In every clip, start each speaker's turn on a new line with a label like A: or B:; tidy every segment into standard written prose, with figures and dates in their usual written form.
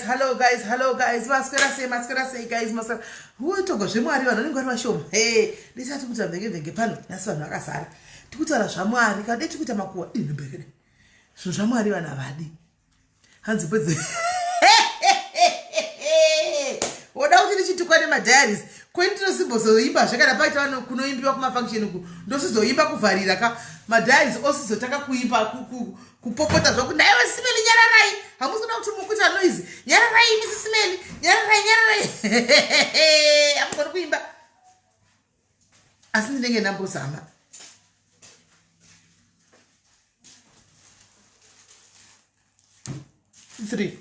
A: Hello guys, hello guys. Maswera sei, maswera sei guys, maswera. Hutogo zvemwari vanhu vanenge vari vashoma. Hey, ndisati kuita mvenge mvenge pano. Nhasi vanhu vakazara. Tikutaura zvamwari, kana dai tikuita makuwa ini mbekede. Zvinhu zvamwari vanhu havadi. Hanzi pedze. Woda kuti ndichitukwa nemadiaries. Kweni tinosimbozoimba zvekana paita vanhu kunoimbiwa kumafunction uku. Ndosizoimba kuvharira ka. Madiaries osizotanga kuimba kupopota zvaku naiwe simeli nyararai. Hamusi kuda kuti mukuita noise. Nyararai imi sisimeli. Nyararai nyararai. Hamugoni kuimba. Asi ndinenge ndambozama. Three.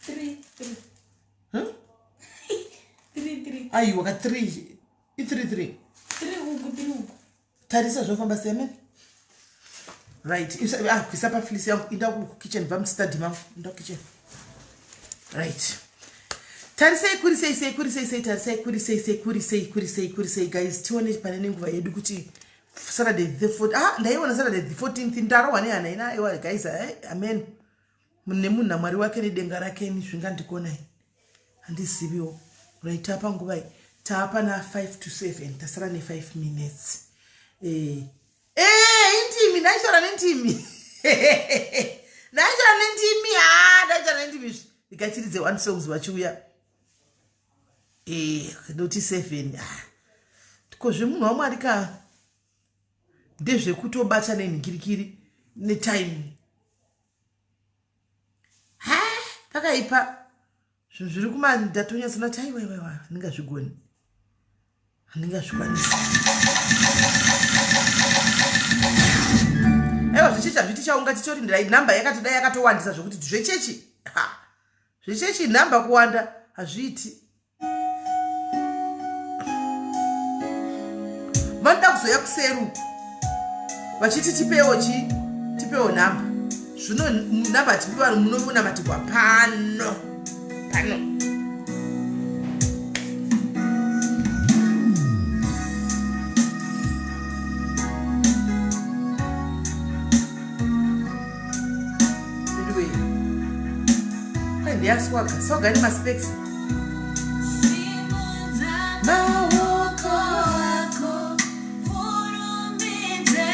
B: Three, three.
A: Huh?
B: Three, three.
A: Aiwa ka three. I three, three.
B: Three uku, three uku.
A: Tarisa zvofamba sei amen. Right. Isa ah kuisa pa fleece yangu inda ku kitchen bva mustudy mangu. Inda ku kitchen. Right. Tarisai kuri sei sei kuri sei sei tarisai kuri sei sei kuri sei kuri sei kuri sei guys tione pane nenguva yedu kuti Saturday the 14 ah ndaiona Saturday the 14th ndarohwa nehana ina aiwa guys eh, amen nemunhu namwari wake nedenga rake ini zvingandikonai handiziviwo right tapa nguva iyi tapa na 5 to 7 tasara ne 5 minutes eh eh indimi ndaitaura nendimi ndaitaura nendimi ah ndaitaura nendimi ndikachiridze one songs vachiuya eh ndoti 7 ah ko zvemunhu wamwari ka ndezvekutobata nenhikirikiri netime ha pakaipa zvinhu zviri kumandatonyatsoona kuti aiwaiwaiwa handingazvigoni handingazvikwanisi aiwa zvechechi hazviti chaunga titori nhamba yakatodai yakatowandisa zvekuti zvechechi ha zvechechi nhamba kuwanda hazviiti vanoda kuzouya kuseri uku vachiti tipewo chi tipewo nhamba zvino nhamba tipi vanhu munonamatirwa pano pano ndeyaswaga swaga nemaspecs
B: maoko ako urumbidze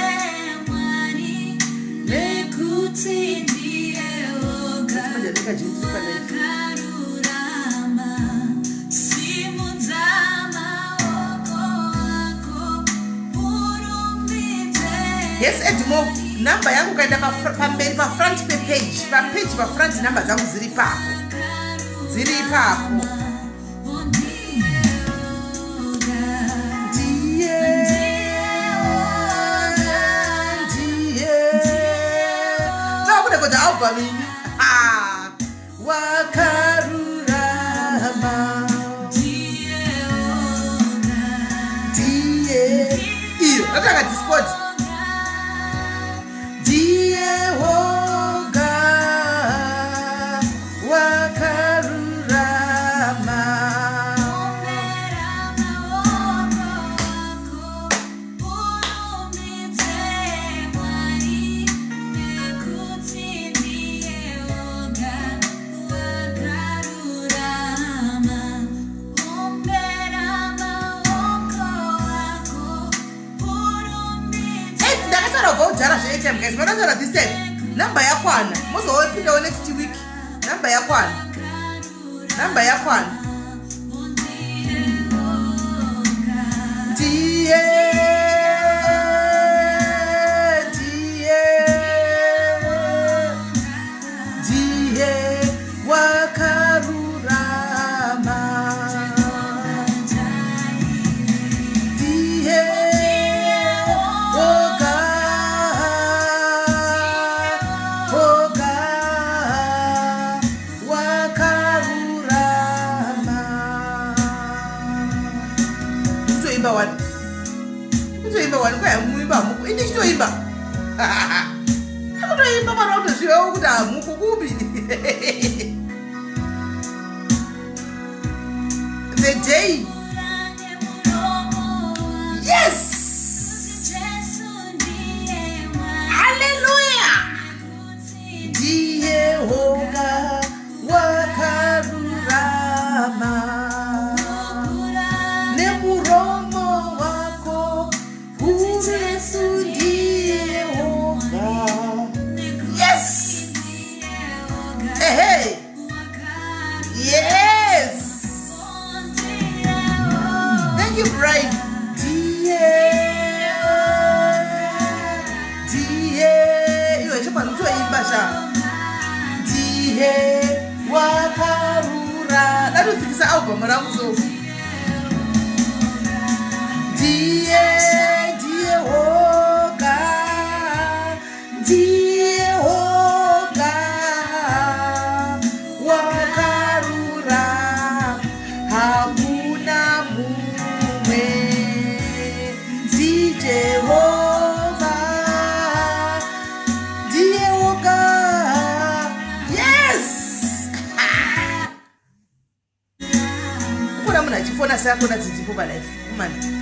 B: Mwari nekuti ndiye oga wakarurama simudza maoko ako urumbidze
A: Yes, Edmo, namba yangu ukaenda pamberi pafront pepage, papage pafront namba dzangu dziri ipapo. Dziri ipapo. Ndiye, ndiye. Takuda kuti album ini. Ha. Wakarurama. Ndiye. Iyo, ratanga discord. Ndiye woga wakarurama. Ndakataura kubva kudhara zveatime guys, makataura this time namba yakwana, mozowapindawo next week, namba yakwana, namba yakwana. Ndiye, ndiye, ndiye wakarurama. Ndiye woga, woga wakarurama. Ndikutoimba wani, ndikutoimba wani, kwai hamuimba hamuko, ini ndichitoimba ndikutoimba mwana kutozvivawo kuti hamuko kupi. The day, yes, hallelujah, ndiye woga Ndiye iwe chokwadi utoimba sha. Ndiye wakarura. Ndatodzikisa album rangu so. Ndiye ndiye woga. Ndiye woga wakarura. Hakuna mumwe. NdiJehova. Ndiye woga. Yes! Kuna munhu achifona seakona dzidzipo palife. Kumani.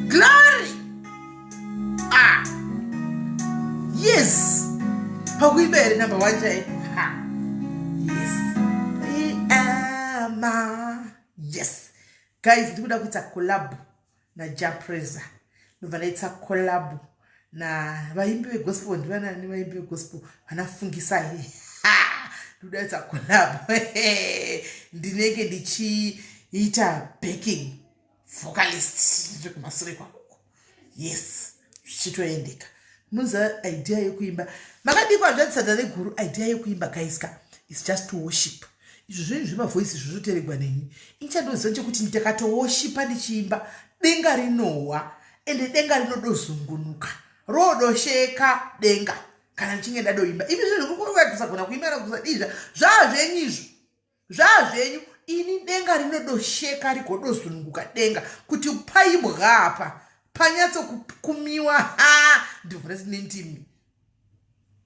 A: Glory! Ah! Yes! Pakuimba here number 1 chai. Ha. Yes. Ama. Yes. Guys, ndikuda kuita collab naJah Prayzah. Ndobva ndaita collab na vaimbi vegospel. Ndivanani vaimbi vegospel vanafungisai? Ndikuda kuita collab. Ndinenge ndichiita backing vocalist ndiri kumasure kwako. Yes, zvichitoendeka. Munoziva idea yekuimba makadikwa zvatisata reguru. Idea yekuimba guys ka is just to worship. Izvo zvenyu zvemavoice izvo zvoteregwa neni. Inchandoziva chekuti ndakatowoshipa ndichiimba, denga rinowa ende denga rinodozungunuka, rodosheka denga kana ndichinge ndadoimba. Imi zvinhu kusagona kuimba kana kusadizva zvazvenyu izvo zvazvenyu. Ini denga rinodosheka, rigodozunguka denga kuti paibwa apa panyatsokumiwa. Ha, ndibva ndati nendimi,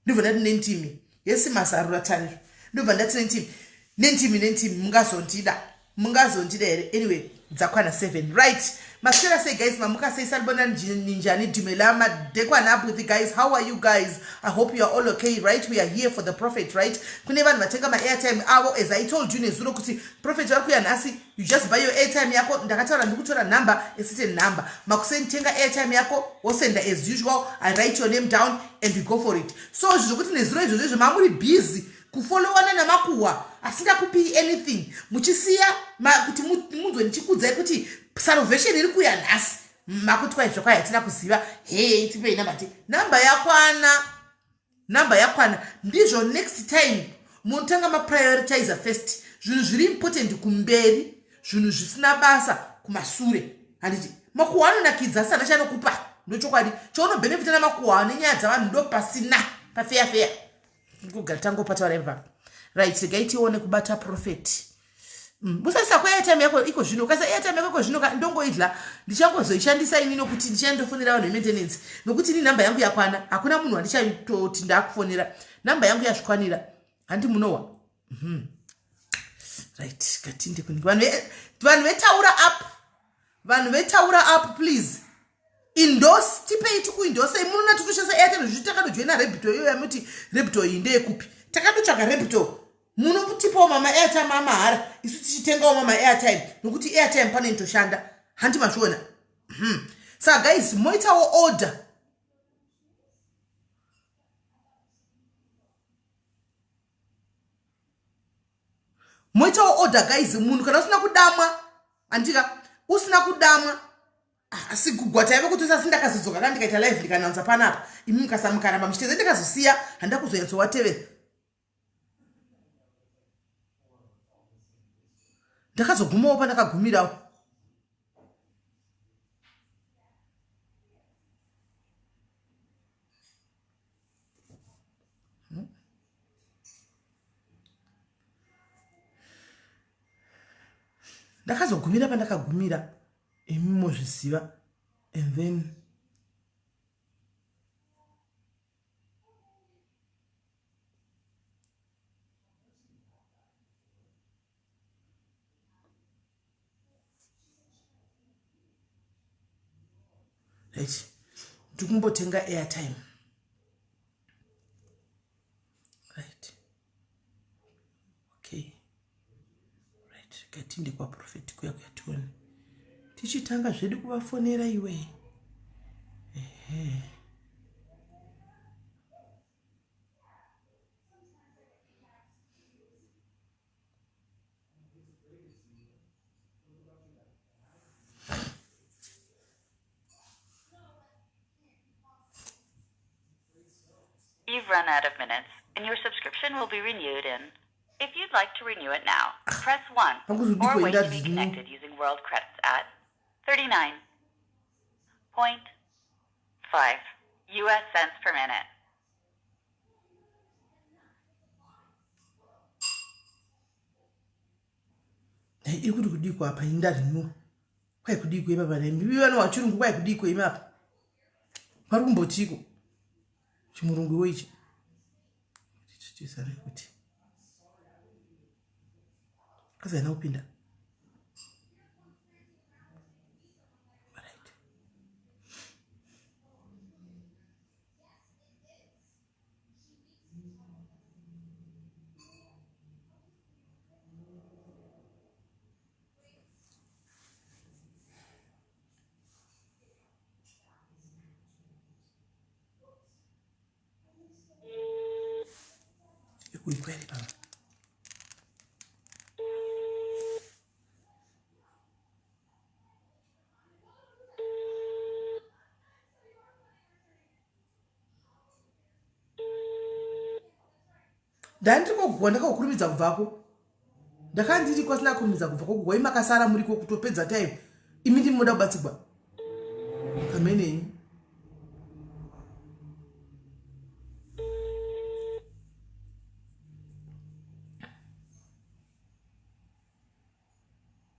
A: ndibva ndati nendimi yesi mazarura tariro. Ndobva ndati nendimi, nendimi, nendimi. Mungazondida, mungazondida here? Anyway, dzakwana 7, right? Maswera sei guys? Mamuka sei? Salibona, ninjani? Dumela, madekwana abuthi guys. How are you guys? I hope you are all okay, right? We are here for the prophet, right? Kune vanhu vatenga maairtime avo, as I told you nezuro kuti prophet vari kuya nhasi. You just buy your airtime yako. Ndakataura ndikutora number, a certain number makuseni. Tenga airtime yako, wosenda as usual. I write your name down and we go for it. So izvo zvokuti nezuro izvozvo izvo mamuri busy kufollowana namakuhwa asingakupii anything, muchisiya kuti munzwe ndichikudzai kuti salvation iri kuya nhasi, makuti kwai zvakwai hatina kuziva. Hei, tipei namba ti namba yakwana, namba yakwana. Ndizvo, next time munotanga maprioritizer first zvinhu zviri important kumberi, zvinhu zvisina basa kumasure. Handiti makuhwa anonakidza asi hana chanokupa? Ndochokwadi chaunobhenefita namakuhwa nenyaya dzavanhu ndo pasina pafeya feya kugara. Tangopataura ipapa, right? Regai tione kubata prophet. Musaisa kuairtime yako iko zvino. Ukaisa airtime yako iko zvino, ndongoidla, ndichangozoishandisa ini nokuti ndichandofonera vanhu vemaintenance, nokuti ini nhamba yangu yakwana. Hakuna munhu wandichatoti ndakufonera, namba yangu yazvikwanira. Handi munowa? Right, katinde kuni vanhu vetaura up, vanhu vetaura up, please endorse, tipei tikuendorse. Munoona tikushandisa airtime zvichi takadojoina Rabbit iyo yamuti Rabbit iyi ndeyekupi? Takadotsvaga Rabbit, munotipawo mama airtime amahara, isu tichitengawo mama airtime, nokuti airtime pano inotoshanda. Handi mazviona? Saka guys, moitawo order. Moitawo order guys. Munhu kana usina kudamwa, andika usina kudamwa, asi kugwata yave kuti asi ndakazodzoka kana ndikaita live ndikanaunza panapa, imi mukasamukaramba muchiteze, ndikazosiya handa kuzonyatsowatevera. Ndakazogumawo pandakagumirawo. Ndakazogumira pandakagumira, imi mozviziva. And then right, ndikumbotenga airtime, right? Okay, right, katinde kwaprofeti kuya kuya, tione tichitanga zvedu kuvafonera. Iwe, ehe.
B: You've run out of minutes and your subscription will be renewed in If you'd like to renew it now, press 1 or wait to be connected using world credits at 39.5 US cents per minute.
A: Iri kuti kudiko apa inda renew. Kwai kudiko ipapa nemi vano wachirungu kwai kudiko ipapa. Vari kumbotiko. Chimurungu iwe ichi. Chisare kuti. Kazi haina kupinda. Right. Ikuikwa here baba? Ndandiri koguwa ndakakukurumidza kubvako. Ndakandiri kwasina kurumidza kubva koguwa imi makasara muriko kutopedza time. Imi ndimi moda kubatsigwa. Kamene imi.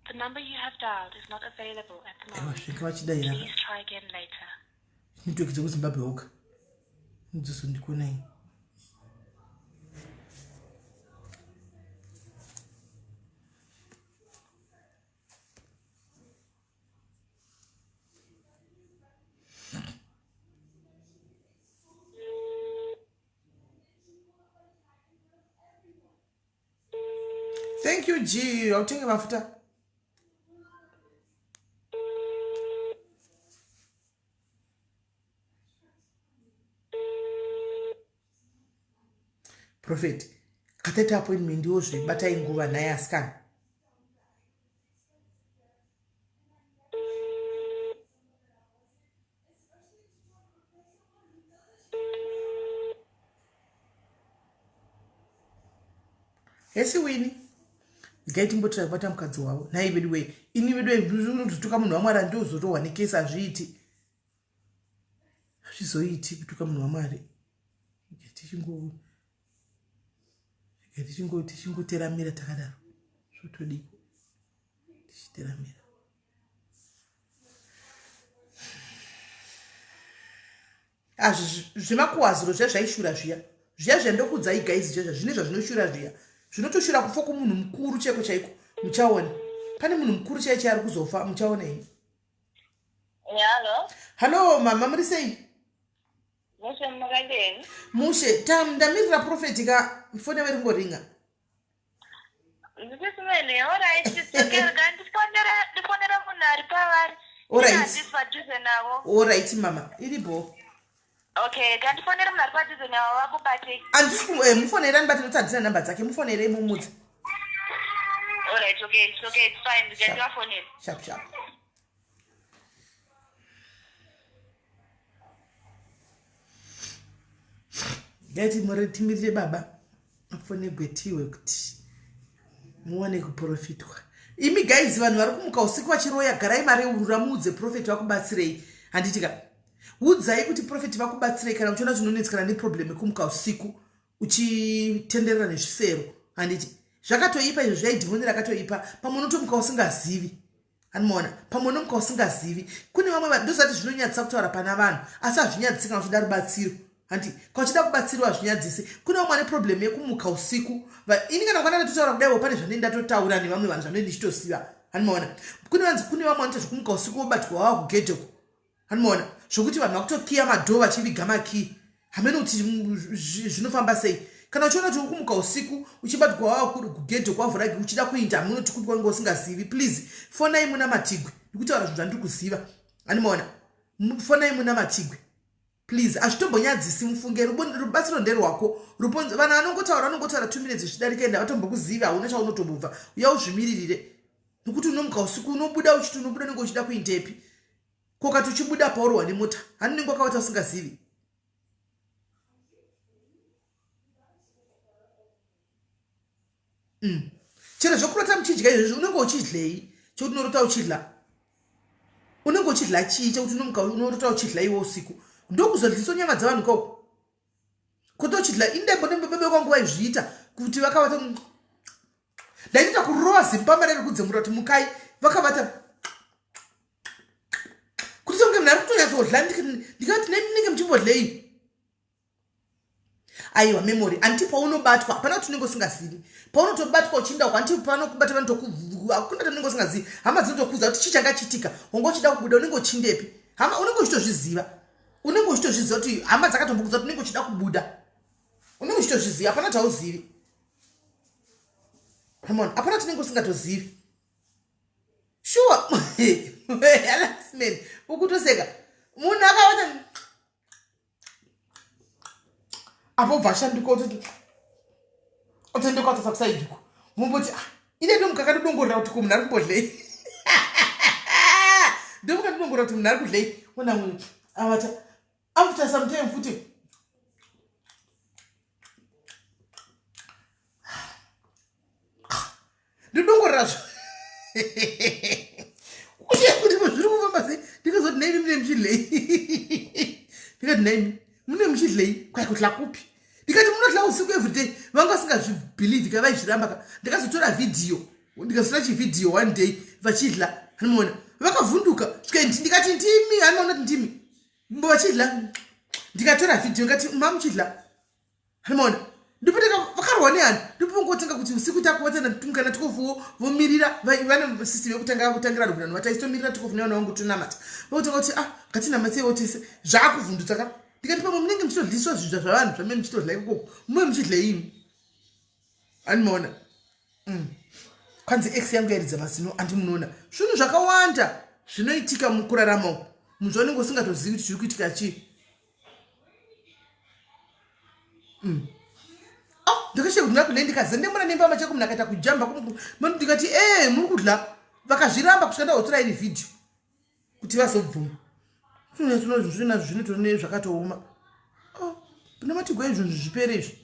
C: The number you have dialed is not available at the moment.
A: Vasvika vachidaira.
C: Please try again later.
A: Network dzekuZimbabwe hoka. Ndidzozondikona ini. Thank you G, hautenge mafuta. Prophet, kataita appointment ndiwo zve batai nguva naye asikana. Hesi Winnie. Regai timbotira kubata mukadzi wavo. Nhai vedu wee. Ini vedu wee unozotuka munhu waMwari andiuzotohwa nekesi hazviiti. Hazvizoiti kutuka munhu waMwari. Tichingo tichingo tichingoteramira takadaro. Zvotodiko. Tichiteramira. Ah, zvemakuwaziro zviya zvaishura zviya zviya zvandokuudzai guys zviya zvine zvazvinoshura zviya zvinotoshura kufa kumunhu mukuru chaiko chaiko muchaona pane munhu mukuru chaiye chaiye ari kuzofa muchaona imi.
D: Hello.
A: Hello mama muri sei?
D: Mushe makadini?
A: Mushe tam ndamirira prophet ka foni yavo iri kungoringa.
D: Ndisimene, alright, it's okay. Rega ndifonere ndifonere munhu ari pavari.
A: Alright.
D: Handisi padhuze navo.
A: Alright mama, iri bho.
D: Okay, rega ndifonere munhu ari padhuze navo vakubate.
A: Handisi ku eh, mufonere anibate nekuti handina number dzake, mufonere mumudze.
D: Alright, okay, it's okay, it's fine. Rega ndivafonere.
A: Sharp sharp. Ngati timirire baba afonegwe tiwe kuti muwane kuprofitwa. Imi guys vanhu vari kumuka usiku vachiroya garai mareurura muudze profeti vakubatsirei. Handiti ka? Udzai kuti profeti vakubatsirei kana uchiona kuti unonetsekana neproblem yekumuka usiku uchitenderera nezvisero. Handiti? Zvakatoipa izvo zviya idhimoni rakatoipa pamwe unotomuka usingazivi. Anomaona pamwe unomuka usingazivi. Kune vamwe vanhu ndozati zvinonyadzisa kutaura pana vanhu asi hazvinyadzisi kana uchida rubatsiro. Hanti kana uchida kubatsirwa hazvinyadzisi. Kune vamwe vane problem yekumuka usiku. Ini kana kwana ndatotaura kudaiwo pane zvandini ndatotaura nevamwe vanhu zvandini ndichitosiva. Anomaona kune vanzi kune vamwe vanoita zvekumuka usiku vobatwa wava kugedhe uko. Anomaona zvokuti vanhu vakutokiya madhoo vachiviga makii. Hameno kuti zvinofamba sei. Kana uchiona kuti ukumuka usiku uchibatwa wava kugedhe kwavhuragi uchida kuinda hameno kuti kupi kwaunge usingazivi. Please fonai muna Matigwe. Ndikutaura zvinhu zvandiri kuziva. Anomaona fonai muna Matigwe. Please hazvitombonyadzisi mufunge rubatsiro nderwako. Ruponzo vanhu vanongotaura vanongotaura 2 minutes zvichidarika ende havatombokuzivi hauna chaunotombobva. Uya uzvimiririre. Nokuti unomuka usiku unobuda uchiti unobuda unenge uchida kuindepi. Ko kati uchibuda paorohwa nemota hani unenge wakavata usingazivi. mm. Chero zvekurota muchidya izvozvo, unenge uchidlei chekuti unorota uchidla? Unenge uchidla chii chekuti unomuka unorota uchidla iwe usiku? Ndokuzodliswa nyama dzavanhu koko kuti uchidla indembo nembebebe kwangu vaizviita kuti vakavata. Ndaitoita kurova zimbama rere kudzemura kuti mukai, vakavata kuti songe munhu ari kutonyatsodla. Ndikati neminenge muchimbodlei? Aiwa, memory anti paunobatwa hapana kuti unenge usingazivi. Paunotobatwa uchiinda uko, anti panokubata vanotokuna unenge usingazivi. Hama dzinotokuudza kuti chii changa chiitika, wanga uchida kubuda, unenge uchindepi. Hama unenge uchitozviziva, unenge uchitozviziva kuti hama dzakatombokudza kuti unenge uchida kubuda, unenge uchitozviziva. Hapana kuti hauzivi. Come on, hapana kuti unenge usingatozivi. Sure, Alaxman ukutoseka. Munhu akavata apo bva ashanduka, ototi otoendeka otasa kusaidiko mumboti, ah, ine ndomuka kandodongorera kuti ko munhu ari kumbodlei? Ndomuka ndodongorera kuti munhu ari kudlei? Ona munhu avata. After some time futi ndodongorera zvo uye kuti zviri kufamba sei. Ndikazoti, naimi mune muchidlei? Ndikati, naimi mune muchidlei? Kwai kudla kupi? Ndikati, munodla usiku everyday. Vanga vasingazvibhilivhi ka, vaizviramba ka. Ndikazotora vhidhiyo, ndikazotora chivhidhiyo one day vachidla. Hanimaona vakavhunduka. Ndikati, ndimi? Hanimaona kuti ndimi mbo vachidla. Ndikatora vhidhiyo, ndikati, mamuchidla? Hanimaona ndopoteka vakarwa nehani. Ndopongotanga kuti usiku takuvatana kana tikofuwo vomirira. Vane system yekutanga kutangira vanhu vataitomirira tikofu nevana vangu tonamata. Votanga kuti, ah, ngatinamateiwo tese. Zvaakuvhundutsa ka. Ndikati, pamwe munenge muchitodliswa zvidya zvavanhu zvamene muchitodla ikoko, mumwe muchidla imi. Hanimaona Kwanzi ex yangu yaridza mazino. Andi munoona zvinhu zvakawanda zvinoitika mukurarama uku, munhu zvaunenge usingatozivi kuti zviri kuitika chii. Oh, ndakashe kuti ndakudle, ndikazendemura nembama chako. Munhu akaita kujamba, ndikati, e muri kudla? Vakazviramba kusvika ndahotora iri vhidhiyo kuti vazobvuma. Zvina zvinotori zvakatooma. Oh, pana matigwa izvo zvipere izvi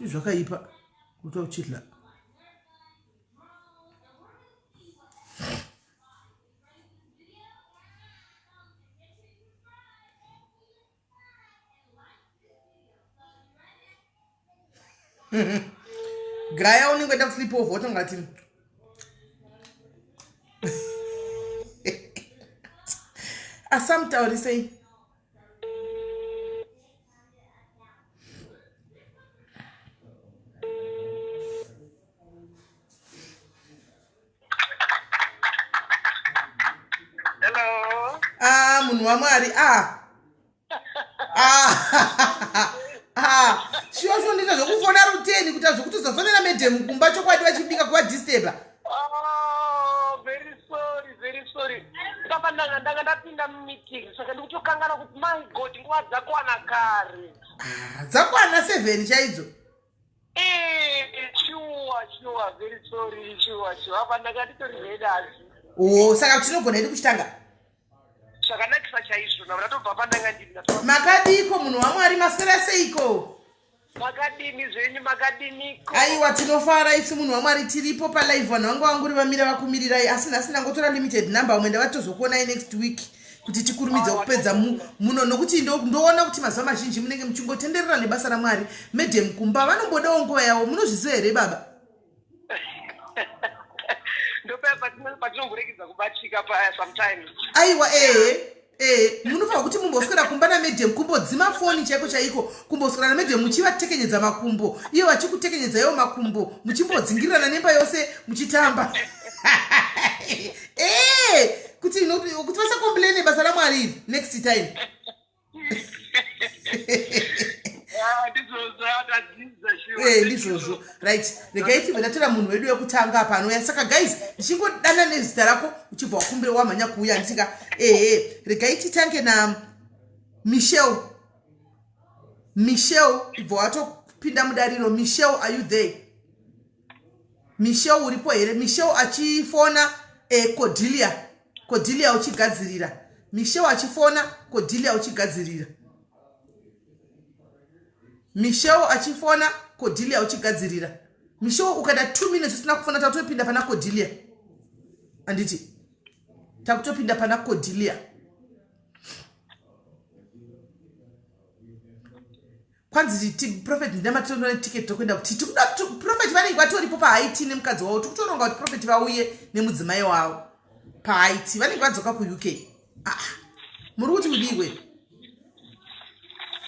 A: zvakaipa kuti uchidla. Gaya unenge enda kusleep over, wotongati asamutaurisei.
D: Hello.
A: Ah, munhu waMwari, ah ah ah, shuwa shuwa, ndita zvekufona ruteni kuita zvekutozofonera madam kumba chokwadi vachibika kuvadisturba.
D: Oh, very sorry, very sorry. Papa ndanga ndapinda mumeeting, saka ndikutokanganwa kuti, my God, nguva dzakwana kare.
A: Ah, dzakwana 7 chaidzo.
D: Eh, sure, sure, very sorry, sure, sure. Apa ndanga nditori ready asi.
A: O, saka tinogona hedu kuchitanga.
D: Zvakanakisa chaizvo, ndabva ndatobva pandanga ndiri.
A: Makadiko munhu waMwari? Maswera seiko?
D: Makadini zvenyu, makadiniko?
A: Aiwa, tinofara isu munhu waMwari. Tiripo palive, vanhu vanga vanguri vamira vakumirirai, asi nhasi ndangotora limited number, umwe ndavatozokuonai next week kuti tikurumidze kupedza muno, nokuti ndoona kuti mazuva mazhinji munenge muchingotenderera nebasa raMwari. Madam kumba vanombodawo nguva yavo, munozviziva here baba?
D: Ndopaya patinomboregedza kubatika paya sometimes.
A: Aiwa, ehe ehe, munofanira kuti mumboswera kumba namadam, kumbodzima foni chaiko chaiko, kumboswera namadam muchivatekenyedza makumbo, ivo vachikutekenyedza iwo makumbo, muchimbodzingirirana nemba yose muchitamba, ee kuti vasakomplaine basa raMwari iri next time.
D: Ah, ndizvozvo, tadzidza sure.
A: Eh, ndizvozvo. Right, regai tibve tatora munhu wedu wekutanga panouya. Saka guys, ndichingodana nezita rako uchibva wakumbira wamhanya kuuya, nditika ehe. Regai titange na Michelle. Michelle, ibva watopinda mudariro. Michelle, are you there? Michelle, uripo here? Michelle achifona, Cordelia, Cordelia uchigadzirira. Michelle achifona, Cordelia uchigadzirira. Michelle achifona. Cordelia uchigadzirira. Michelle ukaita 2 minutes usina kufona takutopinda pana Cordelia. Anditi takutopinda pana Cordelia. Kwanzi ti prophet ndinamatirondona ticket tokuenda kuti tikuda prophet vanenge vatoripo pahaiti nemukadzi wavo tikutoronga kuti prophet vauye nemudzimai wavo pahaiti vanenge vadzoka kuuk ah, muri kuti kudiwe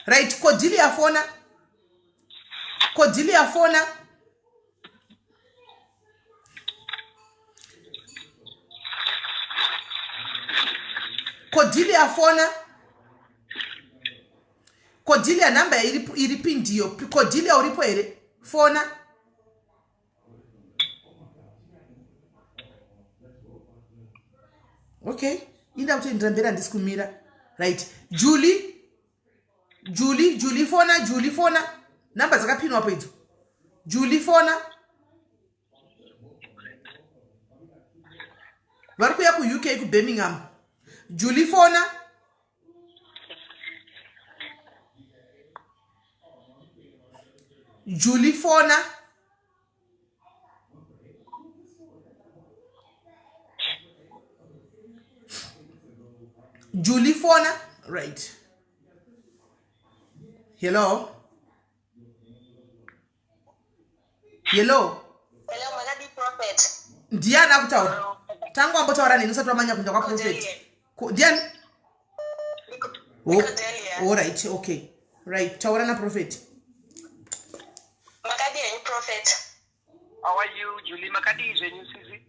A: right Cordelia fona Cordelia fona Cordelia fona Cordelia nhamba iripi ndiyo Cordelia uripo here fona okay inda kutoendera mberi handisi kumira right Julie Julie Julie fona Julie fona nhamba dzakapinwa apo idzo Julie fona vari kuuya kuuk kubirmingham Julie fona Julie fona Julie fona right hello hello
E: Hello, makadii prophet.
A: Ndiani akutaura? Tangu ambotaura neni usati wamanya kuenda kwaprofet. Ndiani?
E: Oh,
A: all right, okay. Right, taura naprofet.
E: Makadii henyu prophet?
D: How are you, Julie? Makadii zvenyu sisi?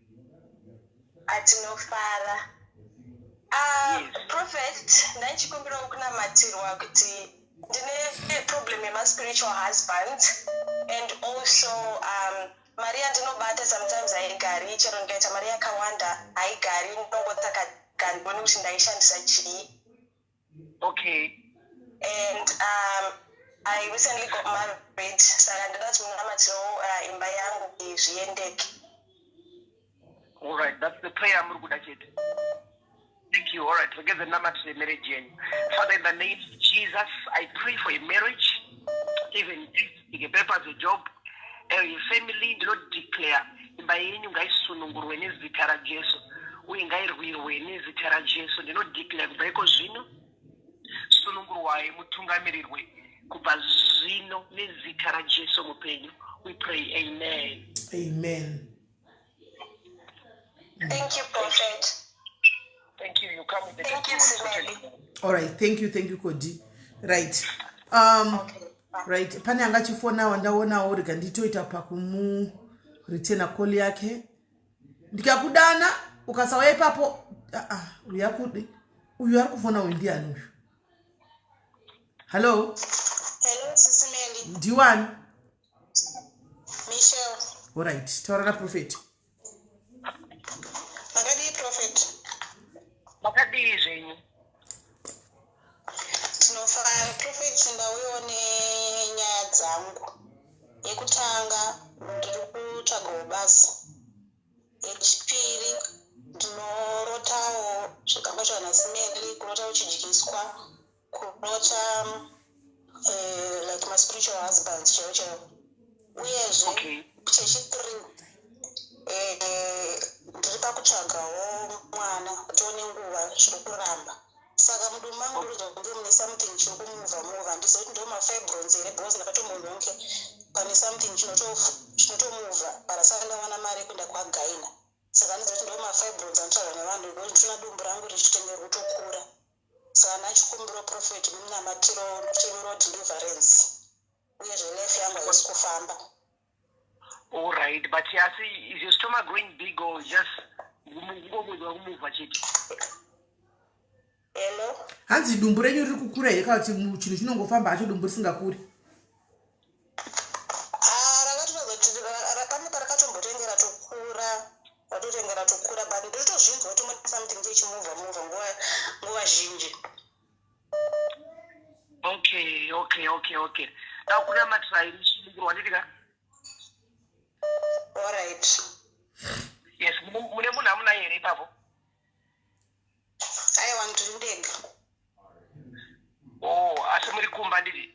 E: Atinofara.
D: Yes.
E: Prophet, ndaichikumbirawo kunamatirwa kuti ndine problem yemaspiritual husband and also mari yandinobata sometimes haigari, chero ndikaita mari yakawanda haigari, ndinongotsakaga ndione kuti ndaishandisa chii.
D: Okay.
E: And I recently got married, saka ndoda kuti munamatirewo imba yangu kuti zviendeke.
D: All right, that's the prayer muri kuda chete. Thank you. All right, regedze namatire marriage yenyu. Father, in the name of Jesus, I pray for a marriage, even if the papers, a job, a family, ndinodeclare imba yenyu ngaisunungurwe nezita raJesu uye ngairwirwe nezita raJesu. Ndinodeclare kubva iko zvino, sunungurwai mutungamirirwe kubva zvino nezita raJesu mupenyu. We pray, amen.
A: Amen.
E: Thank you, Prophet.
D: Thank you. You come with the
E: Thank you,
D: testimony.
E: Simeli.
A: All right, thank you, thank you, Kodi. Right.
E: Okay. Bye.
A: Right, pane anga achifona wandaonawo, rega nditoita pakumu return call yake. Ndikakudana ukasauya ipapo, ah, uyu akudi. Uyu ari kufona uyu ndiani uyu? Hello,
E: Hello, Sisi Melly.
A: Ndiwani?
E: Michelle.
A: All right, taura naProphet.
E: Makadii Prophet?
D: Makadii zvenyu?
E: Tinofara Prophet, ndauyawo nenyaya dzangu. Yekutanga, ndiri kutsvagawo basa. Yechipiri, ndinorotawo zvakangoitwa naSimeli, kurota uchidyiswa, kurota like maspiritual husbands chaivo chaivo. Uyezve chechithree, ndiri pakutsvagawo mwana tione nguva zviri kuramba. Saka mudumbu mangu ndiri kunge mune something chiri kumuvha muvha, handizivi kuti ndo mafibroids here, because ndakatombonhonke pane something chinotomuvha, but asati ndawana mari yekuenda kwagaina. Saka handizivi kuti ndo mafibroids anotsvagwa nevanhu, because ndinoona dumbu rangu richitenge kutokura. Saka ndachikumbira Prophet munamatiro kuchemerawo deliverance, uyezve life yangu haisi kufamba.
D: All right, but asi is your stomach going big or just kungomunzwa kumuvha chete?
E: Hello?
A: Hanzi dumbu renyu riri kukura here kana kuti chinhu chinongofamba hacho dumbu risingakuri?
E: Ah, rakatoratidza kuti pane parakatombotenge ratokura, ratotenge ratokura, but ndinotozvinzwa kuti mune something chechimuvha muvha nguva zhinji.
D: Okay. Ndakunamatira iri sunungurwa, nditi ka?
E: Alright.
D: Yes, mune munhu amunaye here ipapo?
E: Aiwa, ndiri ndega.
D: Oh, asi muri kumba, nditi?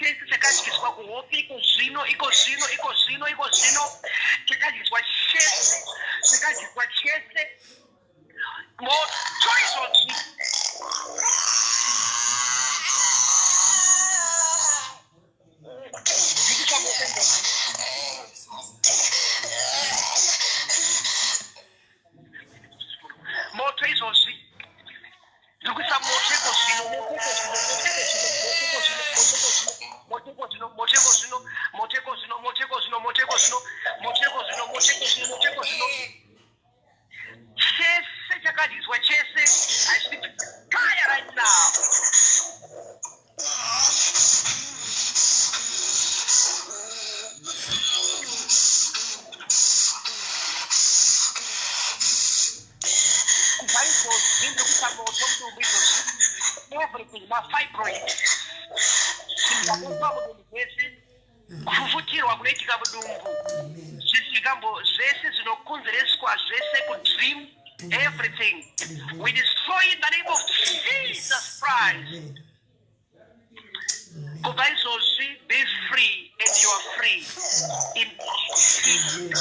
D: Chese chakadyiswa kuhope iko zvino, iko zvino, iko zvino, iko zvino, chakadyiswa chese, chakadyiswa chese. Moto izvozvi. Moto izvozvi. Ndiri kuisa moto iko zvino, moto iko zvino, moto iko zvino, moto iko zvino, moto iko zvino, moto iko zvino, moto iko zvino, moto iko zvino, moto iko zvino, moto iko zvino. Chese chakadyiswa chese. I speak fire right now. Kubva izvozvi ndiri kuisa moto mudumbu izvozvi. Everything, mafibroid, zvinhu zvakaiswa mudumbu zvese, kufufutirwa kunoitika mudumbu, zvikambo zvese zvinokonzereswa zvese, kudream, everything we destroy in the name of Jesus Christ.
A: Amen.
D: Kubva izvozvi, be free and you are free in
A: Amen.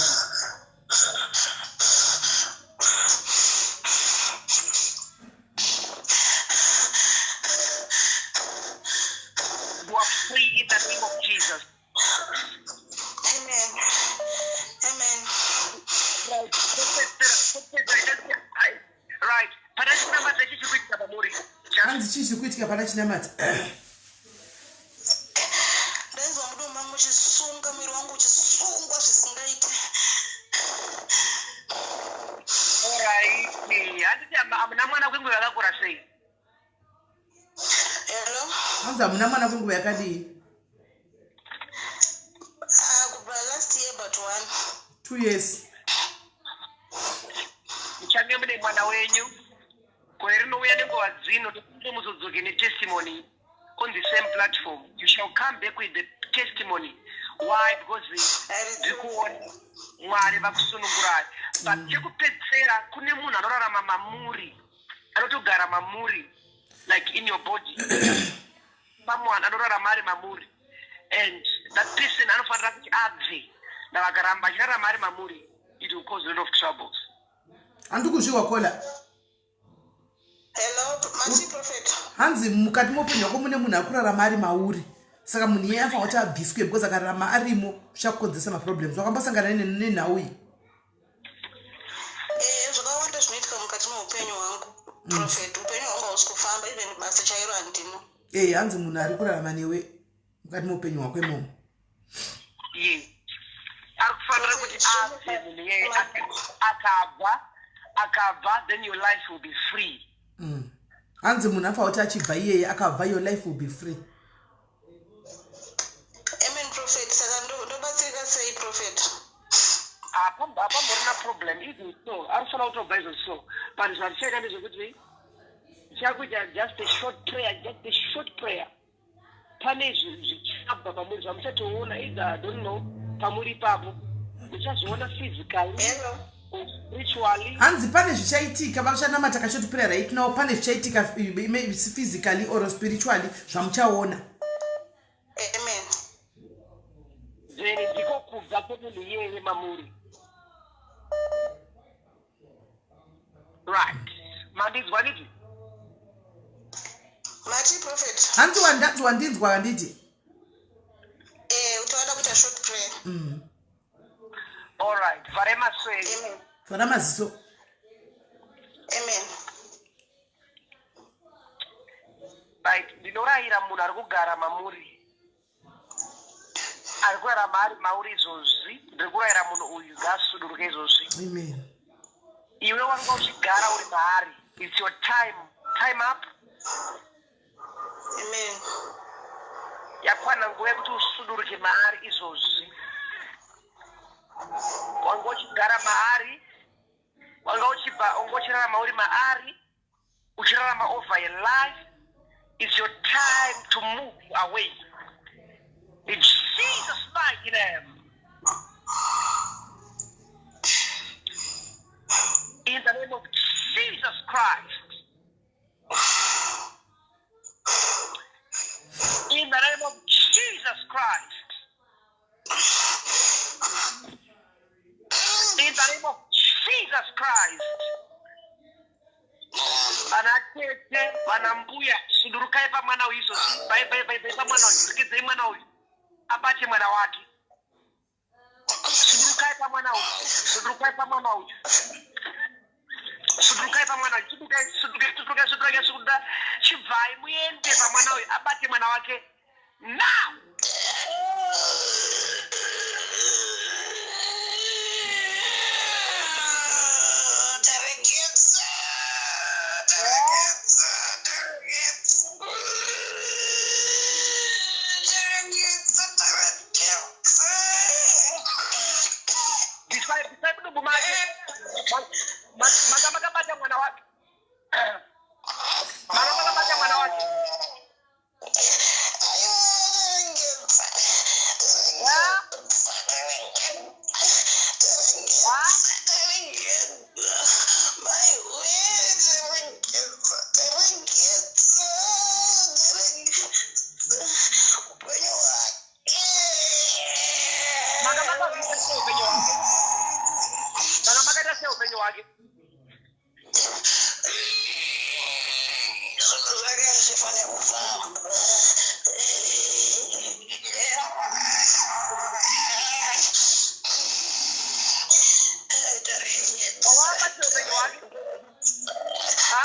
D: You are free in the name of Jesus.
E: Amen. Amen.
D: Right, right, pana chinamata chichiri kuitika pamuri?
A: Hanzi chii chiri kuitika pana chinamata?
E: Ndainzwa mudumbu mangu muchisunga, muviri wangu uchisungwa zvisingaiti.
D: Alright, handiti hamuna mwana kwenguva yakakura sei?
E: Hello?
A: Hanzi hamuna mwana kwenguva yakadii?
E: Ah, kubva last year but one.
A: 2 years.
D: Muchange mune mwana wenyu gore rinouya nenguva dzino. Tokuti muzodzoke netestimony on the same platform. You shall come back with the testimony. Why? Because ndiri kuona Mwari vakusunungurai. But chekupedzisera, kune munhu anorarama mamuri, anotogara mamuri, like in your body, someone anorarama ari mamuri, and that person anofanira kuti abve. Ndavakaramba achirarama ari mamuri, it will cause a lot of troubles.
A: Handi kuzviwa kola.
E: Hello, mati prophet?
A: Hanzi mukati meupenyu hwako mune munhu akurarama ari mauri, saka munhu iyeye afanira kuti abviswe because akararama arimo zvichakukonzeresa maproblems. Wakambosangana nenhau iyi?
E: Eh, zvakawanda zvinoitika mukati meupenyu hwangu, prophet. Upenyu hwangu hausi kufamba, even basa chairo handina.
A: E, hanzi munhu ari kurarama newe mukati meupenyu hwako imomo.
D: Ye, ari kufanira kuti abve munhu iyeye. Akabva, then your life will be free.
A: Hanzi munhu afanira kuti achibva iyeye, akabva, your life will be free.
E: Amen, prophet. Saka ndobatsirika sei, prophet?
D: Hapamborina problem. Even so, ari kufanira kutobva izvo. So, but zvatichaita ndezvekuti tichakuita just a short prayer, just a short prayer. Pane zvichabva pamuri zvamuchatoona, either, I don't know, pamuri ipapo muchazviona physically
E: Hello?
D: or spiritually.
A: Hanzi pane zvichaitika vachanamata kashort prayer right now. Pane zvichaitika physically or spiritually zvamuchaona.
E: Amen.
D: Then ndiko kubva kwemunhu iyeye mamuri. Right, mandinzwa nditi?
E: Mati prophet?
A: Hanzi wandanzi wandinzwa, handiti?
E: Eh, utawada kuita short prayer.
D: Alright, vhare maso enyu.
E: Amen.
A: Vhara maziso.
E: Amen.
D: Right, ndinorayira munhu ari kugara mamuri, ari kurarama ari mauri izvozvi, ndiri kurayira munhu uyu ngaasuduruke izvozvi.
A: Amen.
D: Iwe wanga uchigara uri maari, it's your time, time up.
E: Amen.
D: Yakwana nguva yekuti usuduruke maari izvozvi. Wanga uchigara maari, wanga uchibva, wanga uchirarama uri maari, uchirarama over your life. It's your time to move away in Jesus' mighty name, in the name of Jesus Christ, in the name of Jesus. Vatete, vana mbuya, sudurukai pamwana uyu izvozvi. Bai bai bai bai pamwana uyu. Rekedzai mwana uyu abate mwana wake. Sudurukai pamwana uyu. Sudurukai pamwana uyu. Sudurukai pamwana uyu. Sudurukai, sudurukai, sudurukai, sudurukai, sudurukai. Chibvai muende pamwana uyu abate mwana wake. Now! Bvisai, bvisai mudumbu make. Manga makabata mwana wake. Manga makabata mwana wake. Manga makaita sei upenyu hwake? Manga makaita sei upenyu hwake? Wanga upenyu hwake? Ha?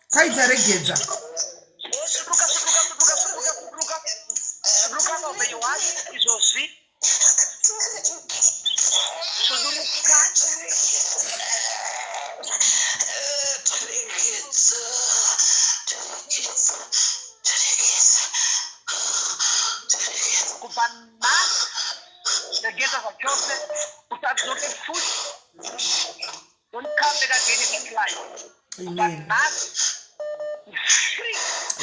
A: Kwaita regedza.
D: Suduruka, suduruka, suduruka, suduruka, suduruka. Suduruka paupenyu hwake izvozvi. Suduruka. Kubva nhasi regedza zvachose, usadzoke futi. Don't come back again in this life. Kubva
A: Amen.
D: nhasi, free.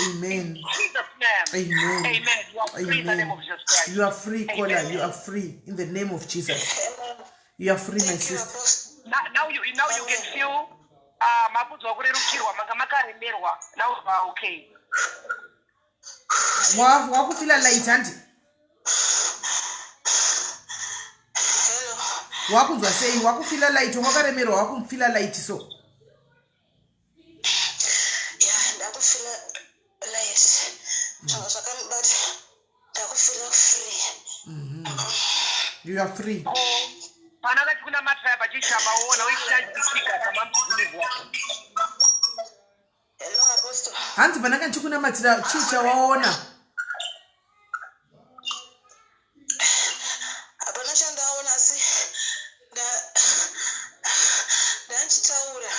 A: Amen.
D: In Jesus' name.
A: Amen.
D: Amen. You are free in the name
A: Amen.
D: of Jesus Christ.
A: You are free, caller.
D: Amen.
A: You are free in the name of Jesus. You are free, my
E: Thank you,
A: sister.
E: Apostle.
D: Now you can feel makunzwa kurerukirwa, manga makaremerwa. Now you are okay.
A: Wakufila light, handi?
E: Hello.
A: Wakunzwa sei? Wakufila light? Wakaremerwa, wakufila light so?
E: Ya, ndakufila light. Zvanga zvakandibata, ndakufila free.
A: You are free.
D: Ko pana vachikunamatira pachishamaona uichitika kamamubvunizwa?
E: Hello, Apostle.
A: Hanzi pananga ndichikunamatira, chii chawaona?
E: Hapana chandaona, asi ndanchitaura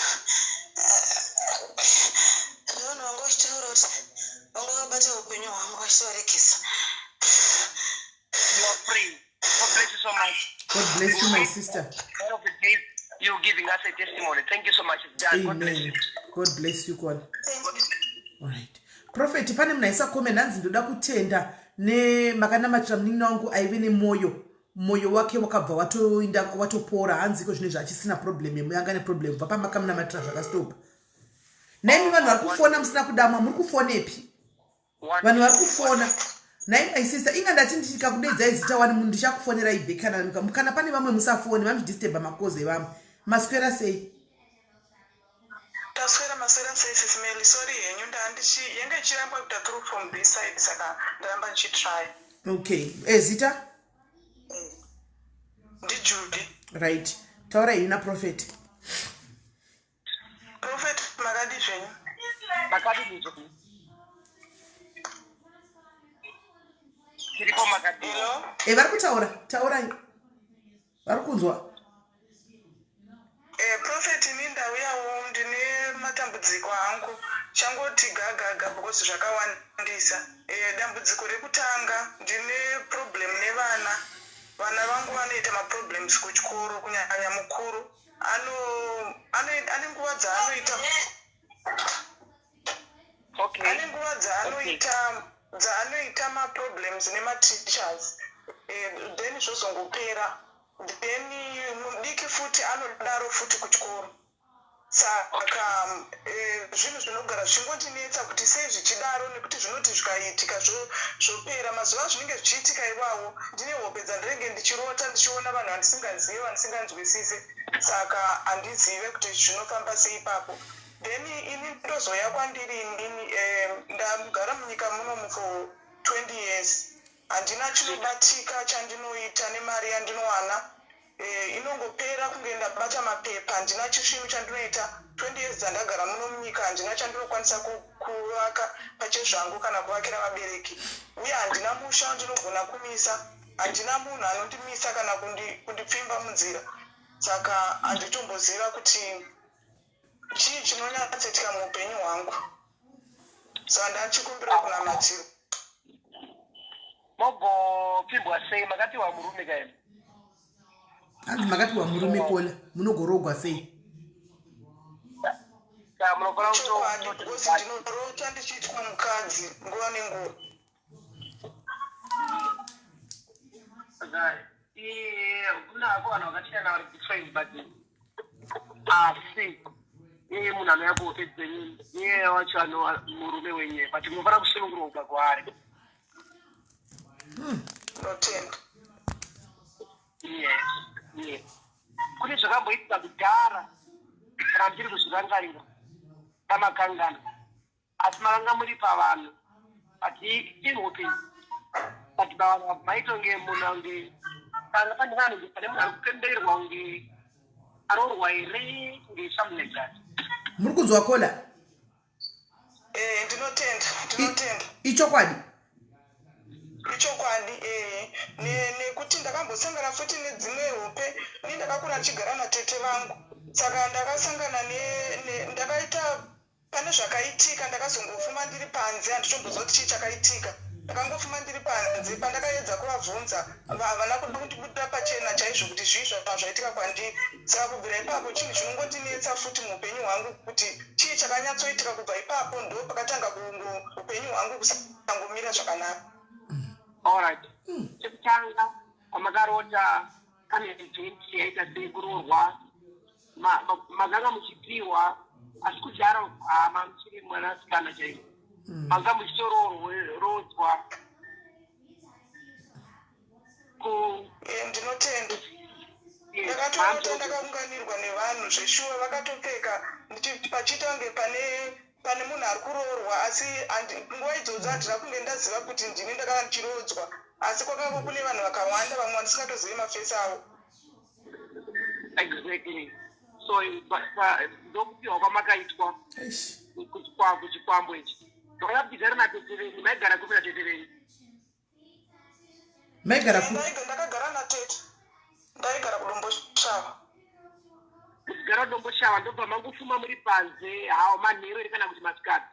E: nevanhu vanga vachitaura kuti vanga vakabata upenyu hwangu vachitovaregesa.
D: You are free. God bless you so much.
A: God bless you, my sister.
D: One of the days you're giving us a testimony. Thank you so much. It's done. God bless
A: Amen.
D: you.
A: God bless you, caller.
E: Thank you.
A: Alright, Prophet, pane munhu aisa comment, hanzi, "Ndoda kutenda nemakanamatira munin'ina wangu aive nemwoyo, mwoyo wake wakabva watoinda watopora." Hanzi iko zvino zvachisina problem yemuyanga neproblem bva pamakamunamatira, zvakastopa. Naimi vanhu vari kufona musina kudamwa, muri kufonepi? Vanhu vari kufona nai, my sister, inga ndati ndikakudedzai zita wani, munhu ndichakufonerai back. Kana pane vamwe musafoni vamuchidisturba makozi evamwe. Maswera sei?
F: Taswera, maswera sei, Sis Melly? Sorry henyu, ndandichi yenge ichiramba kuita through from this side, saka ndaramba ndichitry.
A: Okay, ezita?
F: NdiJudy.
A: Right, taurai henyu naProphet.
F: Prophet, makadi zvenyu?
D: Makadini zvenyu? Tiripo, makadini?
F: Hello.
A: Vari kutaura, taurai, vari kunzwa.
F: Prophet, ini ndauyawo ndine matambudziko angu, changoti gagaga because zvakawandisa. Dambudziko rekutanga, ndine problem nevana. Vana vangu vanoita maproblems kuchikoro, kunyanya mukuru ane nguva dzaanoita ane nguva dzaanoita maproblems nemateachers, then zvozongopera. Then mudiki futi anodaro futi kuchikoro. Saka zvinhu zvinogara zvichingondinetsa kuti sei zvichidaro, nekuti zvinoti zvikaitika zvopera. Mazuva azvinenge zvichiitika iwawo, ndine hope dzandinenge ndichirota, ndichiona vanhu vandisingazivi, vandisinganzwisise. Saka handizive kuti zvinofamba sei ipapo. Then ini ndozouya kwandiri inini, ndagara munyika munomu for 20 years, handina chinobatika chandinoita nemari yandinowana. Inongopera kunge ndabata mapepa. Handina chisvinu chandinoita. 20 years dzandagara muno munyika, handina chandinokwanisa kuvaka pachezvangu kana kuvakira vabereki, uye handina musha wandinogona kumisa. Handina munhu anondimisa kana kundipfimba munzira. Saka handitomboziva kuti chii chinonyatsoitika muupenyu hwangu. Saka ndachikumbira kunamatiro.
D: Mogopfimbwa sei? Makapiwa murume kaini?
A: Hanzi makapiwa murume, caller, munogorogwa sei?
D: Saka munofanira
F: Chokwadi, because ndinorota ndichiitwa mukadzi nguva nenguva.
D: Kunako vanhu vakasiyana vari different, but asi iye munhu anouya kuhope dzenyu, iye wacho anova murume wenyu, but munofanira kusunungurwa kubva kwaari.
F: Notenda.
D: Yes, kune zvakamboitika kudhara, kana muchiri kuzvirangarira pamakangano, asi makanga muri pavanhu, but inhope, but pavanhu maitonge munhu ange panga pane vanhu, pane munhu ari kupembererwa kunge aroorwa here, kunge something like that.
A: Muri kunzwa, caller?
F: Ndinotenda, ndinotenda.
A: Ichokwadi.
F: Ichokwadi, nekuti ndakambosangana futi nedzimwe hope. Ni ndakakura ndichigara natete vangu, saka ndakasangana ndakaita pane zvakaitika, ndakazongofuma ndiri panze. Handitomboziva kuti chii chakaitika. Ndakangofuma ndiri panze. Pandakaedza kuvabvunza, havana kuda kundibudira pachena chaizvo kuti zvii zvaitika kwandiri. Saka kubvira ipapo chinhu chinongondinetsa futi muupenyu hwangu kuti chii chakanyatsoitika. Kubva ipapo ndo pakatanga kungo upenyu hwangu kusangomira zvakanaka.
D: Alright, chekutanga, pamakarota pane event yaita sekuroorwa, makanga muchipiwa, asi kudaro hama muchiri mwanasikana chaizvo, manga muchitoroorwa ku
F: Ndinotenda. Ndakatorota ndakaunganirwa nevanhu zveshuwa, vakatopfeka, pachiita kunge pane munhu ari kuroorwa, asi nguva idzodzo handina kunge ndaziva kuti ndini ndakanga ndichiroodzwa, asi kwakanga kune vanhu vakawanda, vamwe vandisingatozivi mafesi avo.
D: Exactly, so ndokupiwa kwamakaitwa kuchikwambo ichi. Ndakabvizari natete venyu. Maigara kupi natete venyu?
A: Maigara ku
F: Ndakagara natete, ndaigara kuDomboshava.
D: Kugara Domboshava, ndobva mangofuma muri panze hawo manheru here kana kuti masikati?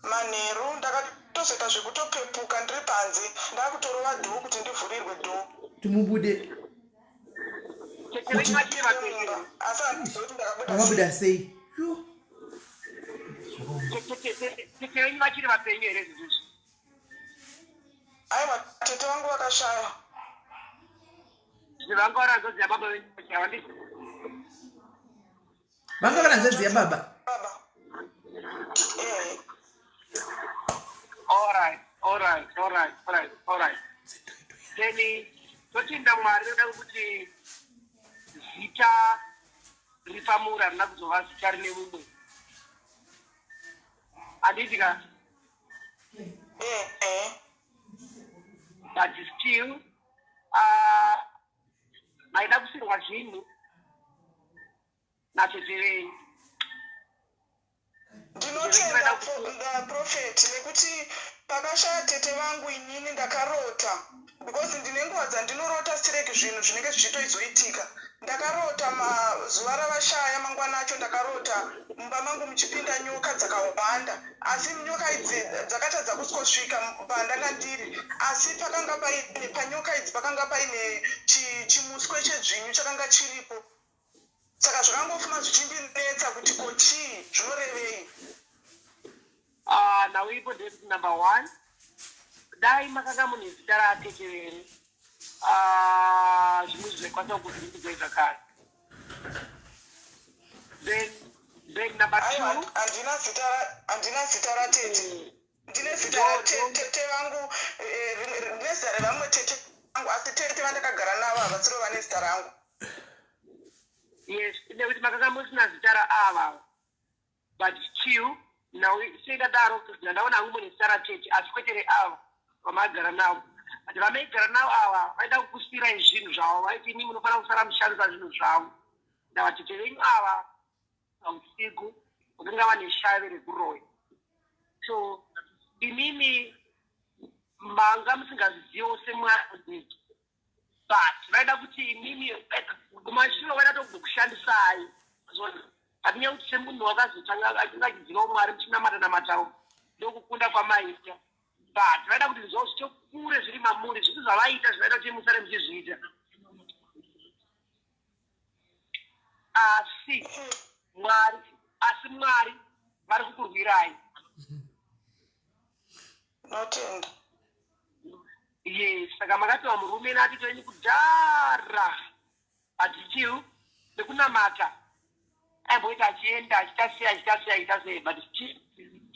F: Manheru. Ndakatozoita zvekutopepuka ndiri panze, ndakutorova door kuti ndivhurirwe door.
A: Timubude.
D: Tete venyu vachiri vapenyu here?
F: Asi handizivi kuti ndakabuda.
A: Makabuda sei? Yo.
D: Tete venyu vachiri vapenyu here zizvizvi?
F: Aiwa, tete vangu vakashaya.
D: Vanga vari hanzvadzi yababa venyu, havandisi?
A: Vanga vari hanzvadzi yababa.
F: Baba, eh.
D: Alright, then totenda Mwari noda kuti zita riri pamuri harina kuzova zita rine mumwe, handiti ka?
F: Eh.
D: But still maida kusirwa zvinhu natete venyu.
F: Ndinotenda, prophet, nekuti pakashaya tete vangu inini ndakarota, because ndine nguva dzandinorota sireki zvinhu zvinenge zvichitoizoitika. Ndakarota mazuva ravashaya, mangwana acho ndakarota mumba mangu muchipinda nyoka dzakawanda, asi nyoka idzi dzakatadza kusvika pandanga ndiri, asi pakanga paine panyoka idzi pakanga paine chimuswe chedzvinyu chakanga chiripo. Saka zvakangofuma zvichindinetsa kuti ko chii, zvinorevei?
D: Ah, nhau ipo ndeyekuti number one, dai makanga mune zita ratete venyu, ah, zvimwe zvaikwanisa kukuvhiringidzai zvakare. Then number
F: Aiwa,
D: two,
F: handina zita ratete. Ndine zita ratete vangu, ndine zita revamwe tete vangu, asi tete vandakagara navo havasiro vane zita rangu.
D: Yes, nekuti makanga musina zita raava. But still now sendadaro ndandaona hangu mune zita ratete, asi kwete reava vamaigara navo. But vamaigara navo ava vaida kukusirai zvinhu zvavo, vaiti imi munofanira kusara mushandisa zvinhu zvavo. Ndavatete venyu ava pausiku vakanga vane shave rekuroya, so imimi manga musingazvizivo semwana mudiki, but vaida kuti imimi kumashure vaida tokukushandisai. But nyaya kuti semunhu wakazotanga achinge achizivawo Mwari, muchinamata namatawo, ndokukunda kwamaita. But vaida kuti zvavo zvitokure zviri mamuri, zvipi zvavaita zvavaida kuti musare muchizviita. Asi Mwari, asi Mwari vari kukurwirai.
F: Notenda.
D: Yes, saka makatiwa murume natete venyu kudhara, but still nekunamata aimboita achienda achiita sei, achiita sei, achiita sei, but still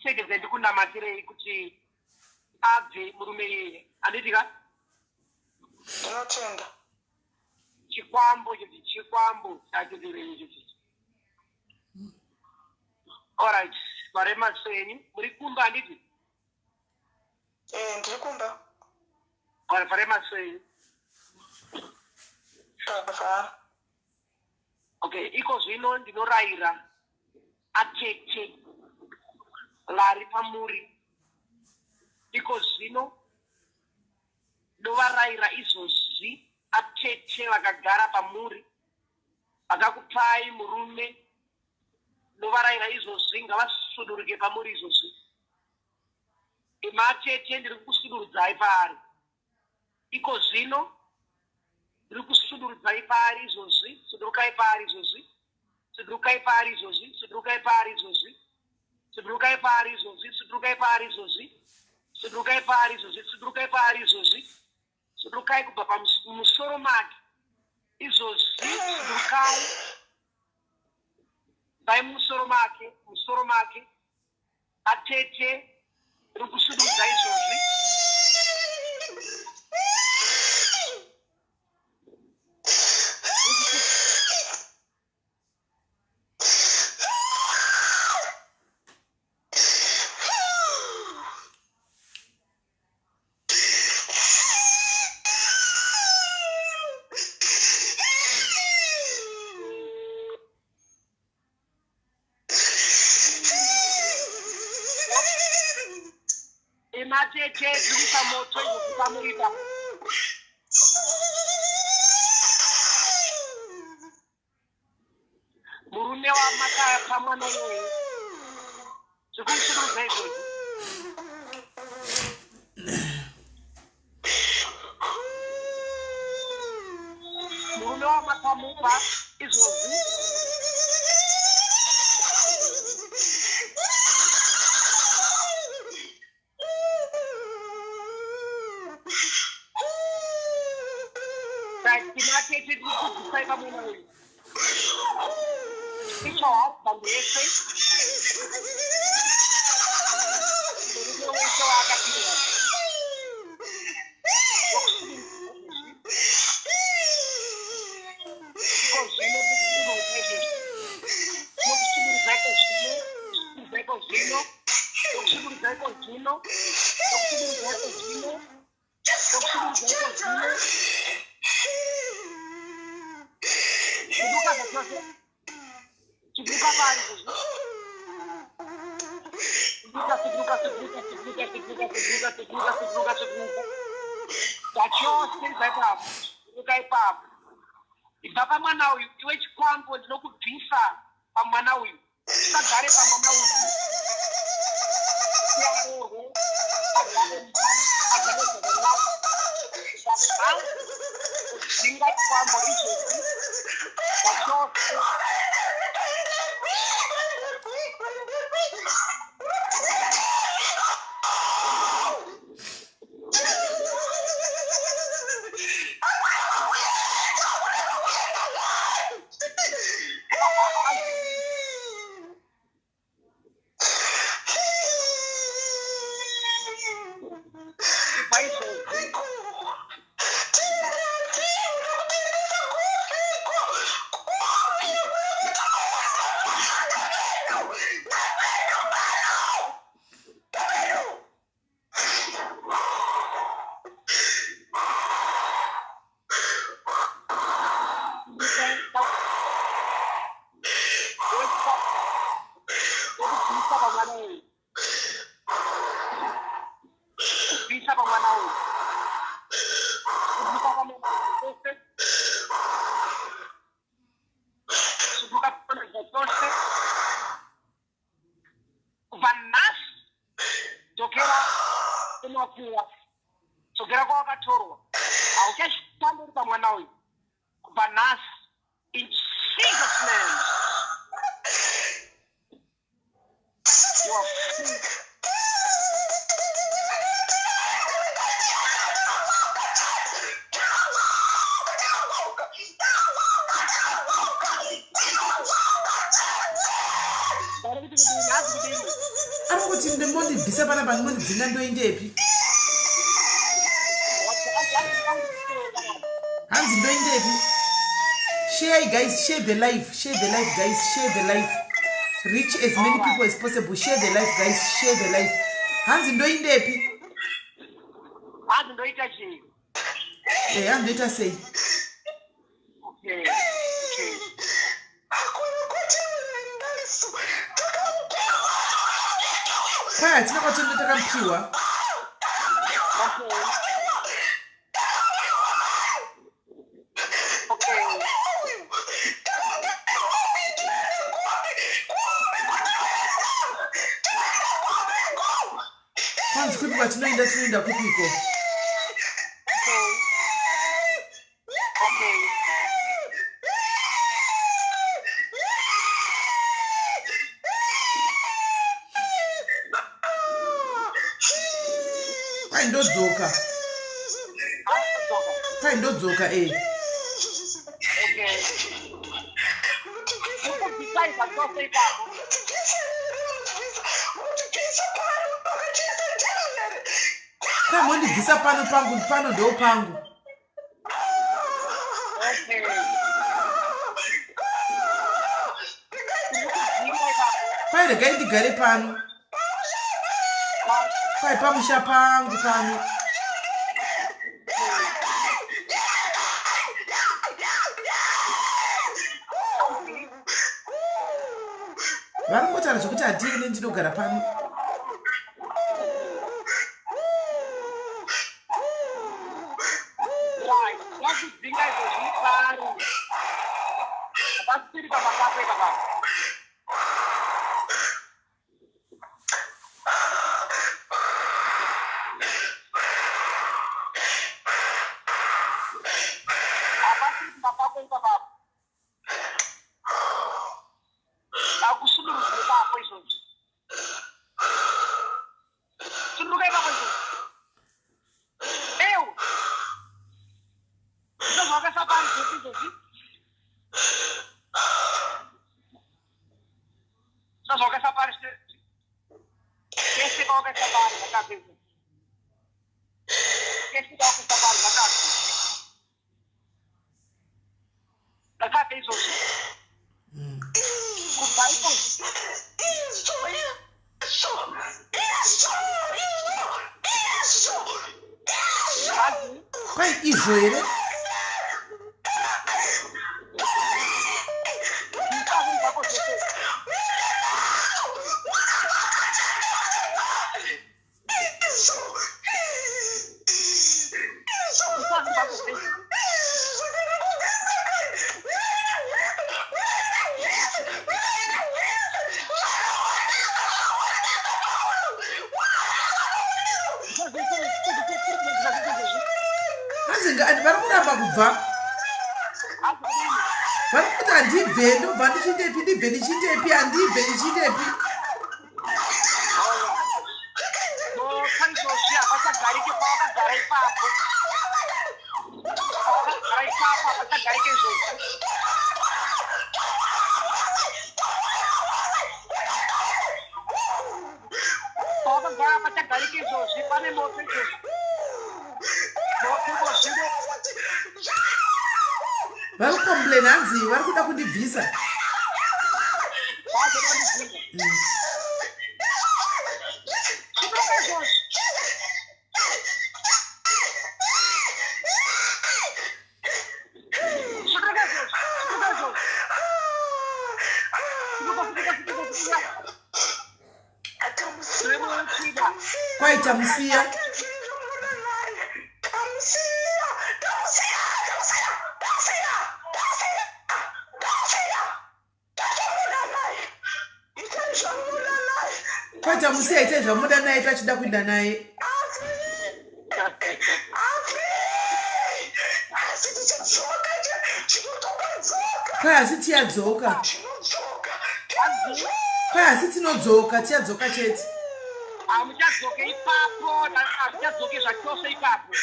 D: segeze ndikunamatirei kuti abve murume iyeye, handiti ka?
F: Ndinotenda.
D: Chikwambo ichi, chikwambo chacho ichi. Alright, varemaso enyu, muri kumba, handiti?
F: Eh, ndiri kumba.
D: Alright, varemaso enyu.
F: Tavhara.
D: Okay, iko zvino ndinorayira atete vari pamuri iko zvino, ndovarayira izvozvi, atete vakagara pamuri vakakupai murume, ndovarayira izvozvi, ngavasuduruke pamuri izvozvi. Imatete, ndiri kukusudurudzai paari iko zvino, ndiri kusudurudzai paari izvozvi. Sudurukai paari izvozvi, sudurukai paari izvozvi, sudurukai paari izvozvi, sudurukai paari izvozvi, sudurukai paari izvozvi, sudurukai paari izvozvi, sudurukai paari izvozvi, sudurukai kubva pamusoro make izvozvi, sudurukai bai mumusoro make, musoro make. Atete, ri kusudurudza izvozvi. Imatete, tiri moto izvozvi pamuripa. Murume wamakapa mwana iyoyo, zvikumusudurudza izvozvi. Murume wamakamupa izvozvi. Timatete, tiri kubvisai pamwana uyu, icho husband wese, murume wese waakapiwa. Iko zvino tikusudurudzai izvozvi, nokusudurudzai iko zvino, sudurudzai iko zvino, nokusudurudzai iko zvino, nokusudurudzai iko zvino, nokusudurudzai iko zvino. Chibuka zvachose, chibuka paari izvozvi. Suduruka, suduruka, suduruka, suduruka, suduruka, suduruka, suduruka, suduruka, suduruka zvachose. Ibva ipapo, suduruka ipapo, ibva pamwana uyu. Iwe chikwambo, ndinokubvisa pamwana uyu, usagare pamwana uyu. Siyarohwe, agare mumba, agare zvakanaka. Kudzinga chikwambo izvozvi zvachose. Ibva izvozvi. Dzokera kumakuwa. Dzokera kwawakatorwa. Hauchashanda uri pamwana uyu. Kubva nhasi. In Jesus name. You are free.
A: Ari kuti ndimondibvisa panapa ndimondidzinga ndoendepi? Hanzi ndoendepi? Share guys, share the life, share the life guys, share the life. Reach as many people as possible. Share the life guys, share the life. Hanzi ndoendepi?
D: Hanzi ndoita chii?
A: Eh, hanzi ndoita sei?
D: Okay. Okay.
A: Kwai hatina kwatinoenda takamupiwa.
D: Okay. Okay.
A: Kwanzi kupi kwatinoenda tinoenda kupiko?
D: Okay. Okay.
A: Kwai ndodzoka. Kwai ndodzoka eh.
D: Okay. Ukubvisa zvachose ipapo.
A: Kwai mondibvisa pano pangu pano ndo pangu. Kwai regai ndigare pano. Kwai pamusha pangu pano. Vari kungotaura zvekuti handii ndinogara pano.
D: Vakudzinga izvo zviri pari. Hapasiri pamakapo ipapa. Hapasiri pamakapo ipapa. Hakusudurudzwa ipapo izvozvi. Sunduruka ipapo izvozvi. Ew. Ndozvawakaisa pari zvese izvozvi. Ndozvawakaisa pari zvese pawakaisa pari zvakabva izvozvi. Pese pawakaisa pari zvakabva. Zvakabva izvozvi. Kubva izvozvi.
A: Kwai izvo here? Hanzi vari kuramba kubva vari kuti handibve ndobva ndichindepi ndibve ndichindepi handibve ndichindepi.
D: Izvozvi hapachagarike pawakagara ipapo. Pawakagara ipapo hapachagarike izvozvi. Pawakagara hapachagarike izvozvi pane moto izvozvi. Moto izvozvi.
A: Vari kucomplain hanzi vari kuda kundibvisa. Kwai tamusiya. Kwai Muchamusiya itai zvamuda naye tachida kuinda naye. Kwai asi tiyadzoka. Kwai asi tinodzoka tiyadzoka chete.
D: Hamuchadzoke ipapo, hamuchadzoke zvachose ipapo.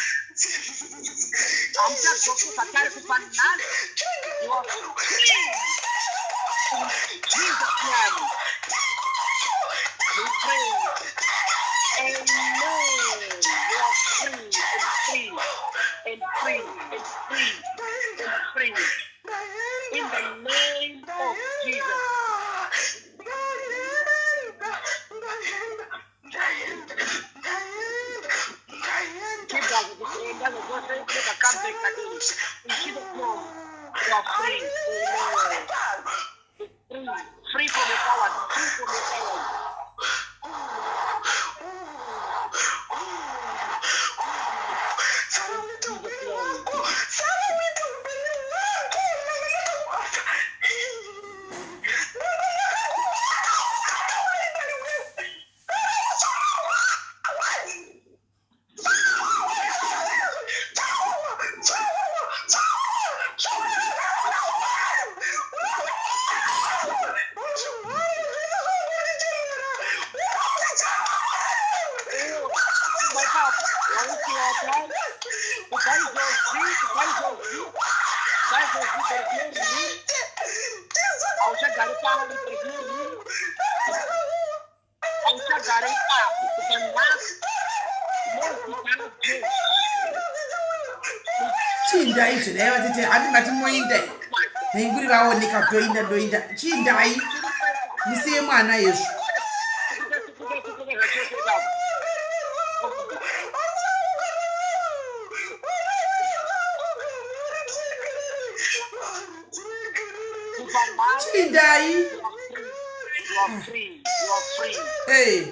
D: Hamuchadzoke zvakare kubva nhasi. You are free. In Jesus name. We pray. Amen. You are free and free and free and free and free. In the name of Jesus. Free from your powers, free from your powers. Hauchagari pano, hauchagari ipapo kubva nhasi unozivana Jesu.
A: Chiindai zvedai vatete handi mati moinda nenguri vaoneka toinda ndoinda chiindai musiye mwana yezvo. Chiindai. Hey.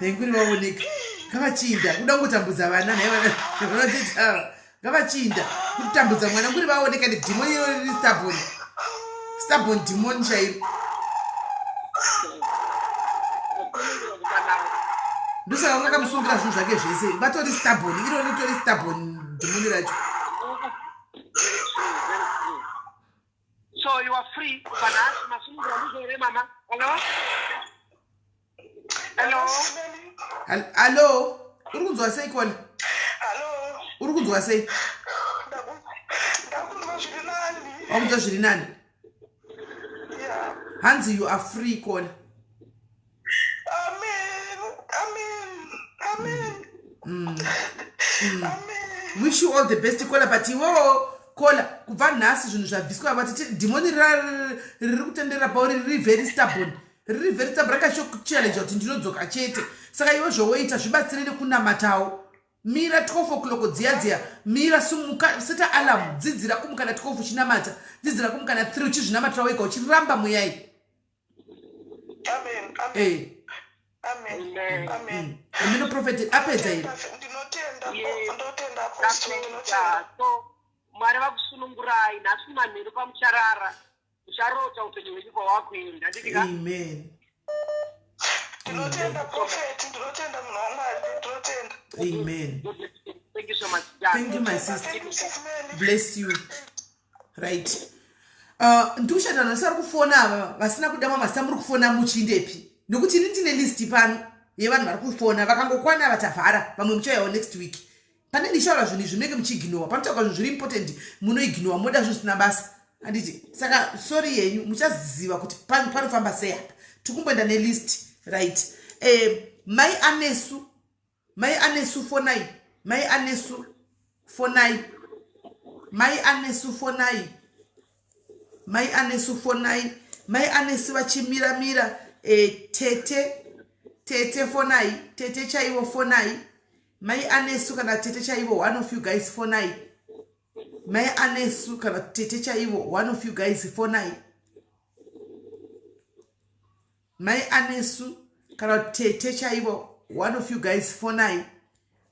A: Nenguri vaoneka ngavachiinda kuda kungotambudza vana nhai vanatete ava ngavachiinda kutambudza mwana nguri vaoneka nedhimoni iro riri stubborn stubborn dhimoni chairo ndosaka vakamusungira zvinhu zvake zvese vatori stubborn iro ritori stubborn dhimoni racho.
D: So you are free kubva nhasi masunungura ndizvo here mama? Hello? Hello?
A: Hallo, uri kunzwa sei Kola?
F: Hallo.
A: Uri kunzwa sei?
F: Ndakunzwa zviri nani.
A: Wakunzwa zviri nani?
F: Yeah.
A: Hanzi you are free Kola.
F: Amen. Amen. Amen. Amen.
A: Wish you all the best Kola but iwewo Kola kubva nhasi zvinhu zvabviswa vati dhimoni riri kutenderera pauri riri very stubborn riri very stubborn rakachochallenja kuti ndinodzoka chete saka iwe zvowoita zvibatsire nekunamatawo mira 12 o'clock dziya dziya mira sumuka seta alarm dzidzira kumuka na 12 uchinamata dzidzira kumuka na 3 uchizvinamatira wega uchiramba mweyai.
F: Amen. Amen.
A: Eh.
F: Amen. Amen.
A: Ameno prophet apedza here?
F: Ndinotenda.
D: Yeah.
F: Ndotenda apostle ndinotenda.
D: Tapedza. So Mwari vakusunungurai nhasi manheru pamucharara mucharota upenyu hwenyu kwawakuenda handiti ka?
A: Amen.
F: Ndinotenda prophet, ndinotenda munhu waMwari, ndinotenda.
A: Amen.
D: God bless you. Thank you so much.
A: Thank you my sister.
F: Thank you sis Melly.
A: Bless you. Right. Ndikushanda vanhu vese vari kufona ava vasina kuda mazita muri kufona muchiindepi nekuti ini ndine list pano yevanhu vari kufona vakangokwana vatavhara vamwe muchauyawo next week pane ndichitaura zvinhu izvi munenge muchiignowa panotaurwa zvinhu zviri important munoignowa moda zvinhu zvisina basa handiti saka sorry yenyu muchaziva kuti panofamba sei apa tikumboenda nelist right mai anesu mai anesu fonai mai anesu fonai mai anesu fonai mai anesu fonai mai anesu vachimiramira tete tete fonai tete chaivo fonai mai anesu kana tete chaivo one of you guys fonai mai anesu kana tete chaivo one of you guys fonai mai anesu kana tete chaivo one of you guys fonai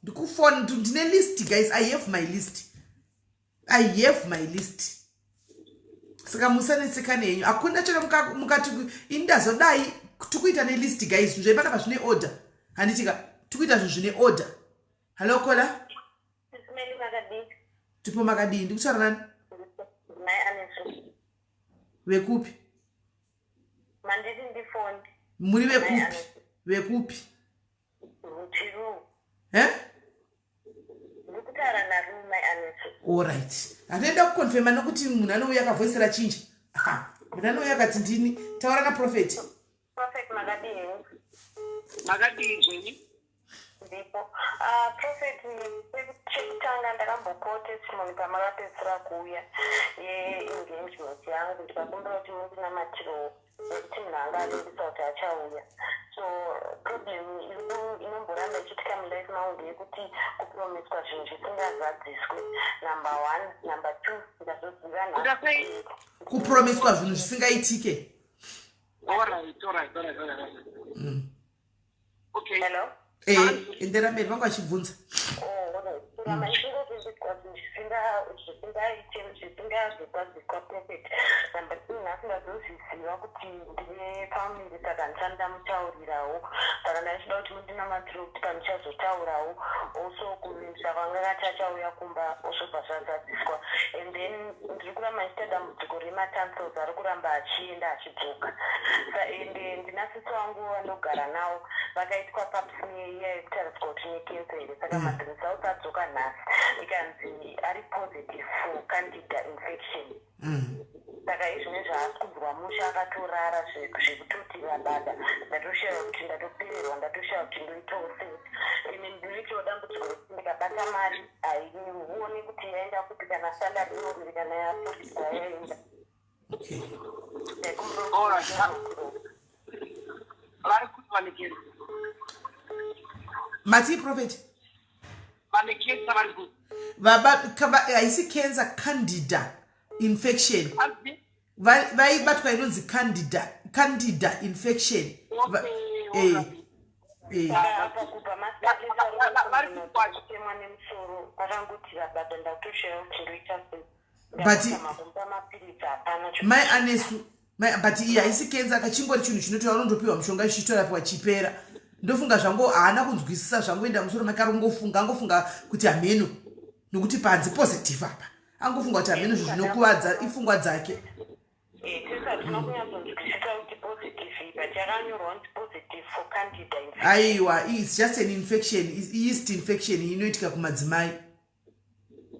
A: ndikufona ndine list guys. I have my list, I have my list. Saka musanetsekane henyu, hakuna chero mukati ini ndazodai. Tikuita nelist, guys. Zvinhu zvepanapa zvine order, handitika? Tikuita zvinhu zvine order. Hallo, caller.
E: Simeli, makadii?
A: Tipo, makadii? Ndikutaura nani?
E: Mai Anesu.
A: Vekupi?
E: Manditi ndifoni.
A: Muri vekupi? Vekupi?
E: Chiru.
A: E?
E: Ndikutaura naru, Mai Anesu.
A: Allright, hatinoenda kuconfirma nokuti munhu anouya akavoice rachinja. Aha, munhu anouya akati ndini. Taura naprophet.
E: Prophet, makadii henyu?
D: Makadii zvenyu?
E: Ndipo. Ah, Prophet, chekutanga ndakambopawo testimony pamakapedzisira kuuya yeengagement yangu, ndikakumbira kuti mundinamatirewo nekuti munhu anga avimbisa kuti achauya. So problem inomboramba ichiitika mulife mangu ndeyekuti kupromiswa zvinhu zvisingazadziswe, number one. Number two, ndazoziva
D: Kuda sei?
A: Kupromiswa zvinhu zvisingaitike.
D: Alright. Okay.
E: Hello?
A: E, endera mberi, vanga vachibvunza.
E: Kuramba ichingovimbiswa zvinhu zvisingaite, zvisingazozadziswa, Prophet. Number two, nhasi ndazozviziva kuti ndine family, saka ndisati ndamutaurirawo. Saka ndaichida kuti mundinamatire kuti pandichazotaurawo also kuvimbisa kwanga kati achauya kumba osobva zvazadziswa. And then ndiri kuramba ndichiita dambudziko rematonsils, ari kuramba achienda achidzoka. Ende ndina sisi vangu vanogara navo, vakaitwa pap smear iya yekutariswa kuti necancer here. Saka maresults adzoka nhasi, ikanzi ari positive for candida infection. Saka izvino zvaasi kunzwa musha, akatorara zvekutoti vabada. Ndatoshaya kuti ndatopererwa, ndatoshaya kuti ndoitawo sei. Ende ndinoitawo dambudziko rekuti ndikabata mari haioni kuti yaenda kupi, kana salary inomiri kana yapuriswa yaenda.
A: Okay.
D: Alright. Vari kuti vane cancer?
A: Matii, Prophet?
D: Vane cancer vari kuti?
A: Haisi cancer, candida infection.
D: Anzi?
A: Vaibatwa inonzi candida infection.
D: Okay, alright.
E: Saka apa kubva
D: Vari kuti
E: matemwa nemusoro akangoti vababa, ndatoshaya kuti ndoita sei. Ndakazama kumupa mapiritsi, hapana.
A: Mai Anesu, but iyi haisi cancer, kachingori chinhu chinotora, unondopiwa mushonga chichitorapiwa chipera. Ndofunga zvango haana kunzwisisa, zvangoenda musoro make, ari kungofunga, angofunga kuti hameno nokuti panzi positive apa, angofunga kuti hameno zvinhu zvinokuvadza, ipfungwa dzake.
E: Tese hatina kunyatsonzwisisa kuti positive, but yakanyorwa kunzi positive for candida infection.
A: Aiwa, its just an infection, yeast infection inoitika kumadzimai.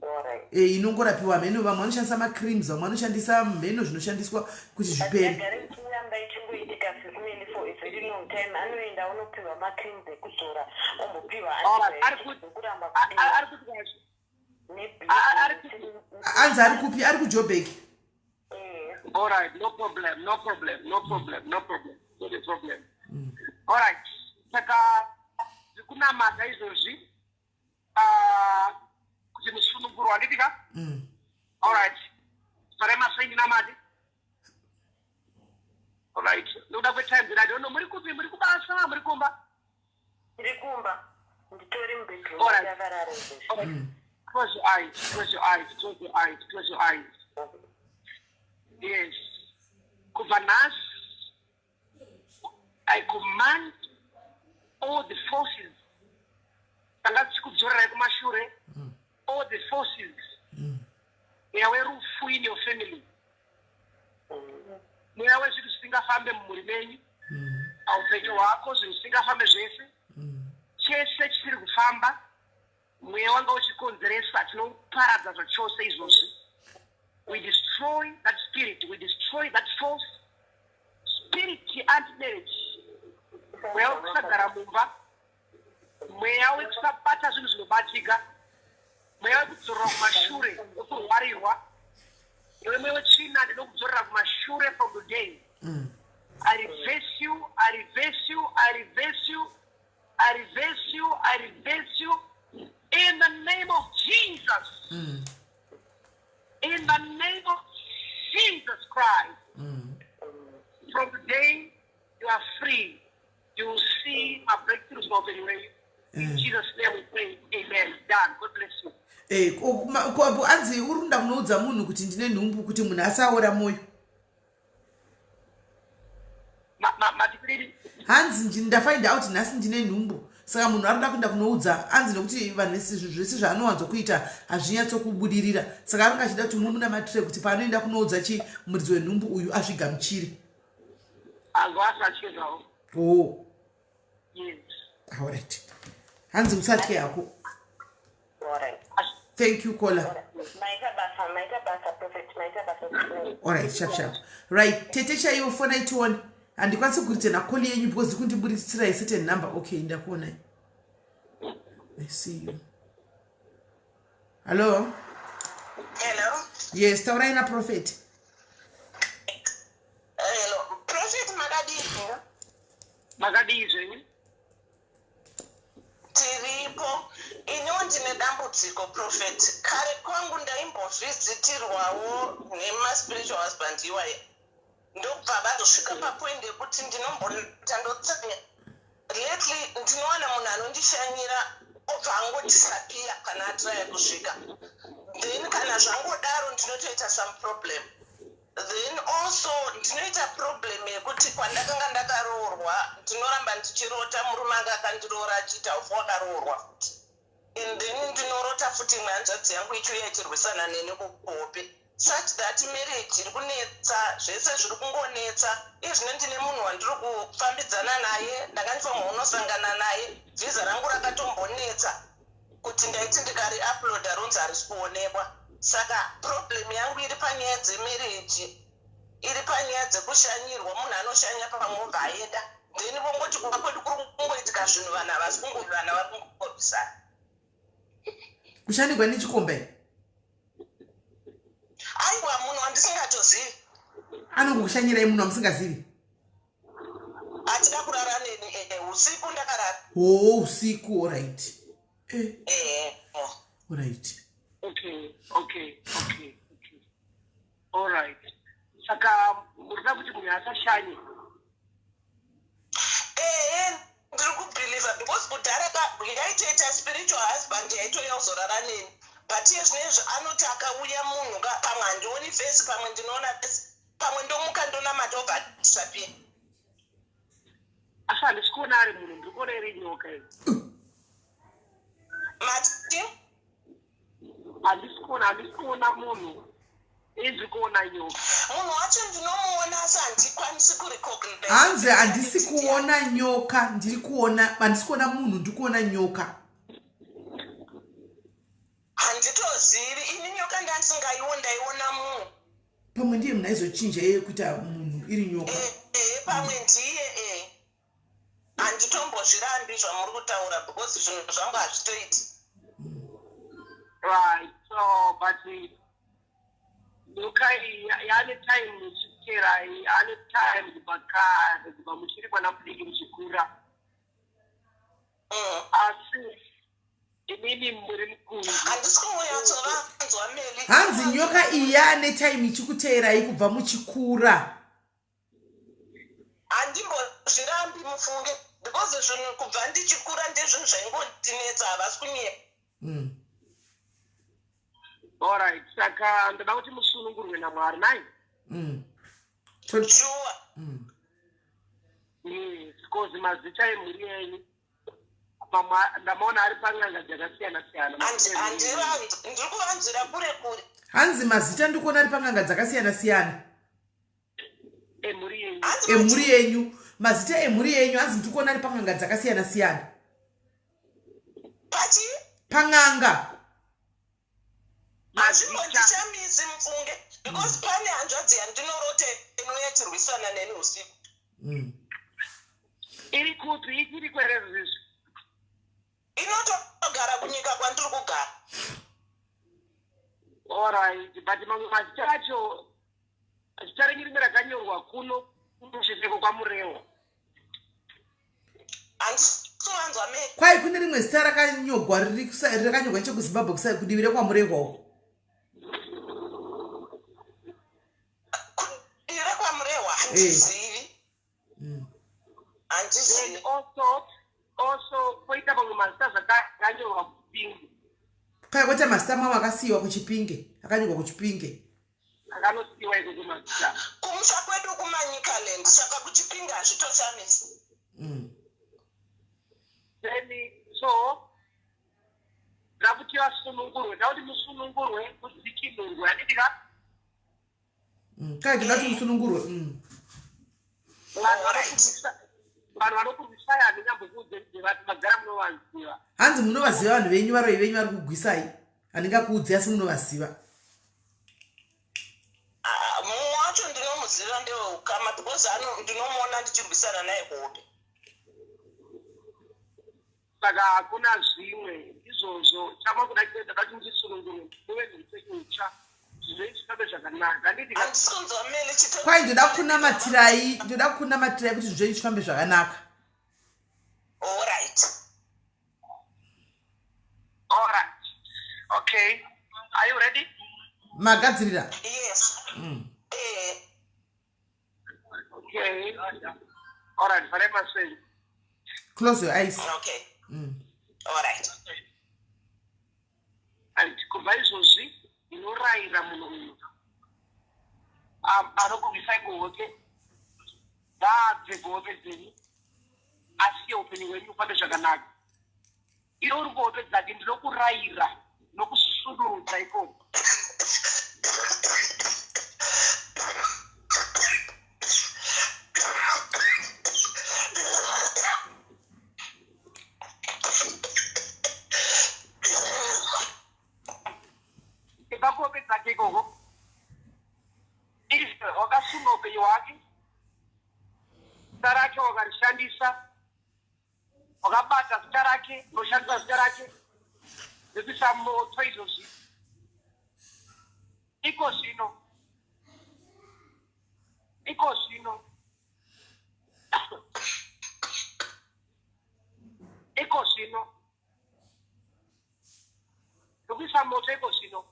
E: Alright.
A: E, inongorapiwa mheno, vamwe vanoshandisa macreams, vamwe vanoshandisa mheno zvinoshandiswa kuti zvipere.
E: Yagara ichiramba ichingoitika sekumeni for a very long time. Anoenda unopiwa macreams ekuzora, ombopiwa
D: Alright, ari
E: antibiotics, okuramba
D: ari kuti kwazvo? Ari
A: Anzi ari kupi? Ari kuJoburg.
D: All right, no problem, no problem, no problem, no problem, not a problem. All right, saka ndikunamata izvozvi, ah, kuti musunungurwa, handiti ka?
A: Mm.
D: All right, farai masai ndinamate. All right, nokuda kwetime dzino, I don't know, muri kupi? Muri kubasa, muri kumba?
E: Ndiri kumba, nditori mubedroom.
D: Alright.
E: Ndakarara izvozvi.
D: All right. Close your eyes, close your eyes, close your eyes, close your eyes. Yes. Kubva nhasi, I command all the forces dzanga dzichikudzorerai kumashure, all the forces, mweya werufu in your family, mweya wezvinhu zvisingafambe mumhuri menyu, paupenyu hwako zvinhu zvisingafambe zvese, chese chisiri kufamba, mweya wanga uchikonzeresa, tinoparadza zvachose izvozvi. We destroy that spirit, we destroy that force, spirit yeanti-marriage, mweya wekusagara mumba, mweya wekusabata zvinhu zvinobatika, mweya wekudzorera kumashure, wekurwarirwa, iwe mweya wetsvina, ndinokudzorera kumashure from today. I reverse you, I reverse you, I reverse you, I reverse you, I reverse you in the name of Jesus, in the name of Jesus Christ. From today you are free. You will see my breakthroughs paupenyu hwenyu. In Jesus' name we pray, amen. Done. God bless you.
A: Eh, anzi uri kuda kunoudza munhu kuti ndine nhumbu kuti munhu asaora mwoyo. Hanzi ndafind out nhasi ndine nhumbu saka munhu ari kuda kuenda kunoudza anzi nekuti vanhu vese zvinhu zvese zvaanowanzo kuita hazvinyatsokubudirira saka anenge achida kuti mumunamatire kuti paanoenda kunoudza chi muridzi wenhumbu uyu azvigamuchire. Oh.
D: Yes.
A: Alright. Hanzi usatye hako.
E: Alright.
A: Thank you caller.
E: Maita basa, maita basa prophet, maita basa.
A: Alright, sharp sharp. Right, tete chaiwo fona itione. Handikwanisi kuritena call yenyu because ikundiburitsira certain number. Okay, ndakuonai. I see you. Hello?
E: Hello.
A: Yes, taurai na prophet.
E: Hello. Prophet makadii?
D: Makadii zvenyu?
E: Tiripo. Iniwo ndine dambudziko prophet. Kare kwangu ndaimbovhizitirwawo nemaspiritual husband iwaya. Ndobva vazosvika papoint yekuti ndinombonota ndotsanya. Lately ndinowana munhu anondishanyira obva angodisappear kana atraya kusvika. Then kana zvangodaro ndinotoita some problem. Then also ndinoita problem yekuti kwandakanga ndakaroorwa ndinoramba ndichirota murume anga akandiroora achiita ufu wakaroorwa futi. And then ndinorota futi imwe hanzvadzi yangu ichiuya ichirwisana neni kuhope such that marriage iri kunetsa, zvese zviri kungonetsa. Iye zvino ndine munhu wandiri kufambidzana naye, ndanga ndifanirwa kunosangana naye, vhisa rangu rakatombonetsa kuti ndaiti ndikariuploada ronzi harisi kuonekwa. Saka problem yangu iri panyaya dzemarriage, iri panyaya dzekushanyirwa, munhu anoshanya pamwe obva aenda. Then vongoti kumba kwedu kuri kungoitika zvinhu, vanhu havasi kungo, vana vari kungorwisana.
A: Kushandirwa nechikomba here?
E: Aiwa, munhu wandisingatozivi.
A: Anongokushanyirai munhu wamusingazivi?
E: Achida kurara neni usiku ndakarara.
A: Oh, usiku, alright.
E: Eh.
A: Alright.
D: Okay. All right. Saka murikuda kuti munhu asashanye?
E: Ehe, ndiri kubhilivha because kudhara yaitoita spiritual husband yaitouya kuzorara neni, but iye zvinezvi anoti akauya munhu ka pamwe handioni face, pamwe ndinoona face, pamwe ndomuka ndonamata obva adisappear.
D: Asi handisi kuona ari munhu, ndiri kuona iri nyoka iyi.
E: Mati?
D: Handisi kuona munhu, indiri kuona nyoka.
E: Munhu wacho ndinomuona asi handikwanisi kurecognize.
A: Hanzi handisi kuona nyoka, ndiri kuona, handisi kuona munhu, ndiri kuona nyoka.
E: Handitozivi ini, nyoka ndandisingaiwo, ndaiona munhu.
A: Pamwe ndiye munhu aizochinja iye kuita munhu iri nyoka.
E: Ehe, pamwe ndiye e handitombozvirambi zvamuri kutaura because zvinhu zvangu hazvitoiti.
D: Right, so but nyoka iyi yaane time ichiteerai, ane time kubva kare, kubva muchiri mwana mudiki muchikura. Asi imimi muri mukuru.
E: Handisi kunyatsovanzwa, Meli.
A: Hanzi nyoka iyi yaane time ichikuteerai kubva muchikura.
E: Handimbozvirambi mufunge because zvinhu kubva ndichikura ndezvinhu zvaingondinetsa, havasi kunyepa.
D: Alright, saka ndoda kuti musunungurwe naMwari nai.
E: Sure.
D: Yes, because mazita emhuri yenyu mamwe ndamaona ari pan'anga dzakasiyana siyana.
E: Ndiri kuvanzwira kure kure.
A: Hanzi mazita ndikuona ari pan'anga dzakasiyana siyana.
D: Emhuri yenyu.
E: Hanzi
A: Emhuri yenyu, mazita emhuri yenyu, hanzi ndikuona ari pan'anga dzakasiyana siyana.
E: Pachi?
A: Pan'anga.
E: Hazvimbondishamisi mufunge because pane hanzvadzi yandinorota inouya ichirwisana neni usiku.
D: Iri kupi? Ichiri kwerezvizvi?
E: Inotogara kunyika kwandiri kugara.
D: Alright, but mamwe mazita acho, zita renyu rimwe rakanyorwa kuno kumusviseko kwaMurewa.
E: Handisi kuvanzwa, Meli.
A: Kwai kune rimwe zita rakanyorwa riri rakanyorwa nechekuZimbabwe kudivi rekwaMurehwa uko.
E: Kudivi rekwaMurehwa handizivi. Handizivi.
D: Then also poita mamwe mazita zvakanyorwa kupingu.
A: Kaya kwete mazita mamwe akasiyiwa kuChipinge, akanyorwa kuChipinge.
D: Akanosiyiwa ikoko mazita.
E: Kumusha kwedu kuManicaland, saka kuChipinge hazvitoshamisi.
D: Then so ndakuti vasunungurwe, ndakuti musunungurwe, mudzikinurwe, handiti ka?
A: Kaya ndingati musunungurwe.
D: Vanhu vanokurwisai handingambokuudze kuti vati magara munovaziva.
A: Hanzi munovaziva vanhu venyu, varoyi venyu vari kugwisai, handingakuudzi asi munovaziva.
E: Ah, mumwe wacho ndinomuziva, ndeweukama, because ndinomuona ndichirwisana naye kuhope.
D: Saka hakuna zvimwe izvozvo chamakuda kuenda kuti muchisunungurwe, muve neupenyu hutsva, zvinhu zvifambe zvakanaka, handiti ka?
E: Handisi kunzwa Meli chito.
A: Kwai ndoda kukunamatirai kuti zvinhu zvenyu zvifambe zvakanaka.
E: Alright.
D: Alright, okay, are you ready?
A: Magadzirira?
E: Yes. Eh.
D: Okay, alright, vharai maso.
A: Close your eyes.
E: Okay. Alright.
D: And kubva izvozvi ndinorayira munhu uyu anokurwisai kuhope ngaabve kuhope dzenyu, asiye upenyu hwenyu ufambe zvakanaka. Iwe uri kuhope dzake, ndinokurayira nokusunurudza ikoko. Ibva kuhope dzake ikoko. Izvo wakasunga upenyu hwake, zita rake wakarishandisa, wakabata zita rake, unoshandisa zita rake nekuisa moto izvozvi, iko zvino, iko zvino, iko zvino, nekuisa moto iko zvino,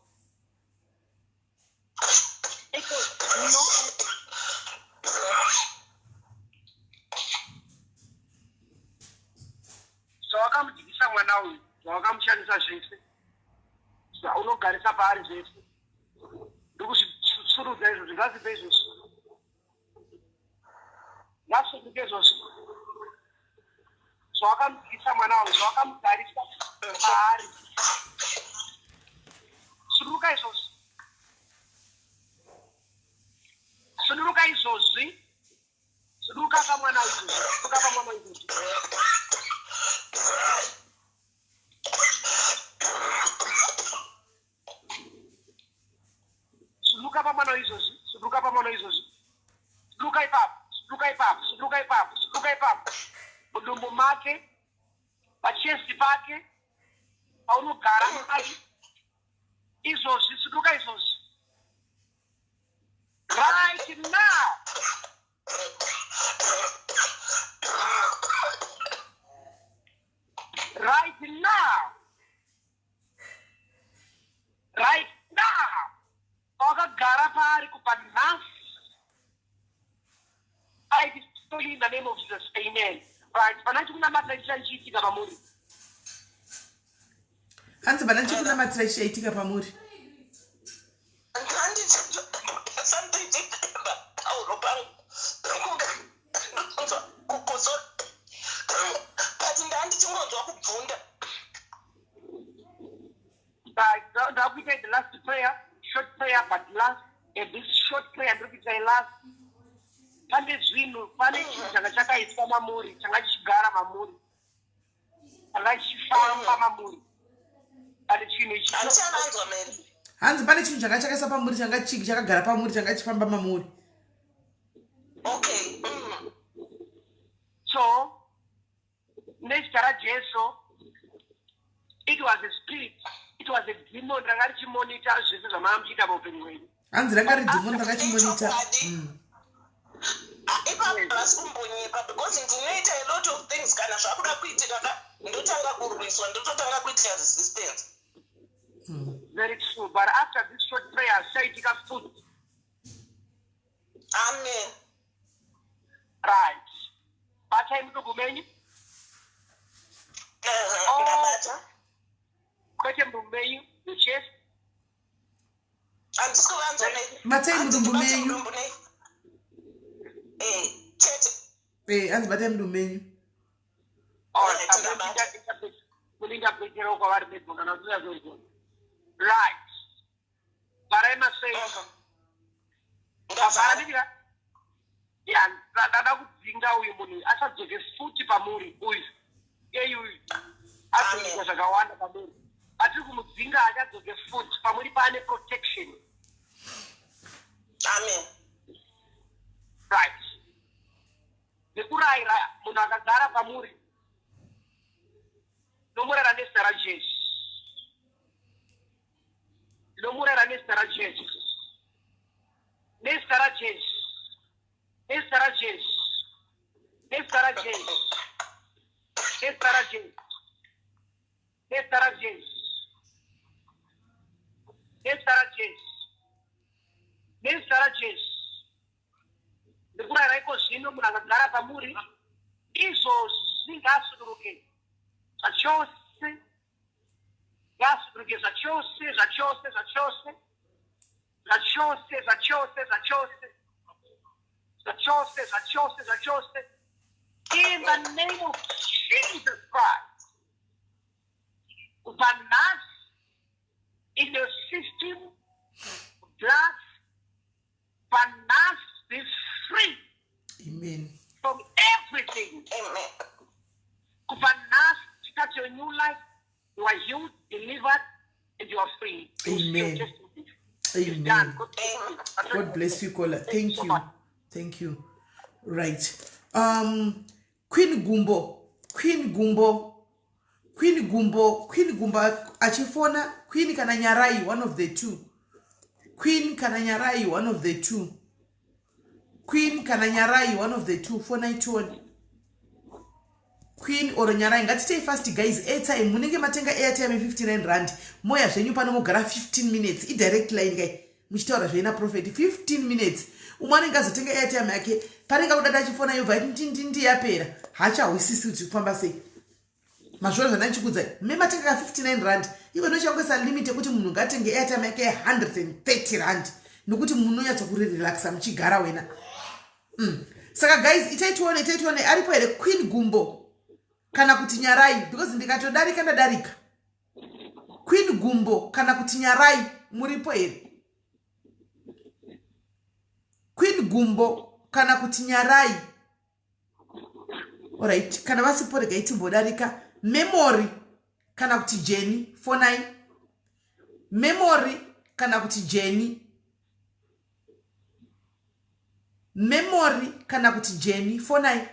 D: iko zvino. Zvawakamudyisa mwana uyu, zvawakamushandisa zvese, zvaunogarisa paari zvese, ndikuzvisurudza izvozvi. Ngazibve izvozvi, ngasuduke izvozvi. Zvawakamudyisa mwana uyu, zvawakamugarisa paari, suduruka izvozvi, suduruka izvozvi, suduruka pamwana uyu izvozvi, suduruka pamwana uyu izvozvi. Suduruka pamwana uyu izvozvi, suduruka pamwana uyu izvozvi, suduruka ipapo, suduruka ipapo, suduruka ipapo, suduruka ipapo, mudumbu make, pachest pake, paunogara pari izvozvi, suduruka izvozvi, right now. Right now, right now, pawakagara paari kubva nhasi, I destroy you in the name of Jesus. Amen. Right, pana chikunamatira chichaichiitika pamuri.
A: Hanzi pana chikunamatira chichaitika pamuri.
E: Something pauro pangu ndonzwa kukosora, but ndandichingonzwa kubvunda.
D: Right, ndakuita the last prayer, short prayer but last, and this short prayer ndiri kuita last. Pane zvinhu, pane chinhu changa chakaiswa mamuri, changa chichigara mamuri, changa chichifamba mamuri. Pane chinhu ichi.
E: Handichavanzwa, Mary.
A: Hanzi pane chinhu changa chakaiswa pamuri, changa chakagara pamuri, changa chichifamba mamuri.
E: Okay.
D: So nezita raJesu, it was a spirit, it was a demon ranga richimonita zvese zvamanga muchiita paupenyu hwenyu.
A: Hanzi ranga riri dhimoni rakachimonita.
E: Ichokwadi. Ah, ipapo havasi kumbonyepa, because ndinoita a lot of things, kana zvakuda kuitika ka, ndotanga kurwiswa, ndototanga kuita resistance.
D: Very true, but after this short prayer zvichaitika futi.
E: Amen.
D: Right, batai mudumbu menyu.
E: Ndabata.
D: Kwete mudumbu menyu, your chest.
E: Handisi kuvanzwa nei.
A: Batai
E: Hanzi
A: mudumbu
E: ndibate
A: menyu.
E: mudumbu nei. Eh, chete.
A: Eh, hanzi batai mudumbu menyu.
D: All right,
E: Alright,
D: I'm going to
E: ndabata.
D: interpret. Muninterpretera kwavari bedzi kana usingazonzwa. Right. Vharai masei.
E: Mhm.
D: Vhara ndidya. Ya, ndada kudzinga uyu munhu asadzoke futi pamuri uyu. Iye uyu. Azoita zvakawanda pamuri. Patiri kumudzinga achadzoke futi pamuri paane protection.
E: Amen.
D: Right. Nekurayira munhu akagara pamuri. Nomurayira nezita raJesu. Ndinomurayira nezita raJesu. Nezita raJesu. Nezita raJesu. Nezita raJesu. Nezita raJesu. Nezita raJesu. Nezita raJesu. Nezita raJesu. Ndikurayira iko zvino munhu akagara pamuri izvozvi ngaasuduruke zvachose ngaasuduruke zvachose zvachose zvachose zvachose zvachose zvachose zvachose zvachose zvachose in the name of Jesus Christ. Kubva nhasi in your system blood panhasi be free.
A: Amen.
D: From everything.
E: Amen.
D: Kubva nhasi start your new life. You are healed, delivered, and you are free.
A: Amen. Amen. God bless you, caller. Thank you. Thank you. Right. Queen Gumbo. Queen Gumbo. Queen Gumbo. Queen Gumbo achifona. Queen kana Nyarai, one of the two. Queen kana Nyarai, one of the two. Queen kana Nyarai, one of the two. 491. Queen or Nyarai. Ngatitei fast guys. Airtime. Munenge matenga airtime 59 rand. Moya zvenyu pano mogara 15 minutes. I direct line guys. Muchitaura zvenyu na prophet 15 minutes. Umwe anenge azotenga airtime yake. Panenge akuda achifona yobva ndindi yapera. Haachahwisisi kuti kufamba sei. Mazviona zvandachikudzai. Me matenga ka 59 rand. Iwe nochangoisa limit yekuti munhu ngatenge airtime yake 130 rand. Nokuti munonyatso kurelaxa muchigara wena. Saka guys, itai tione, itai tione aripo here Queen Gumbo kana kuti Nyarai, because ndikatodarika ndadarika. Queen Gumbo kana kuti Nyarai muripo here? Queen Gumbo kana kuti Nyarai. Alright, kana vasipo regai timbodarika. Memory kana kuti Jenny 49. Memory kana kuti Jenny. Memory kana kuti Jenny 49.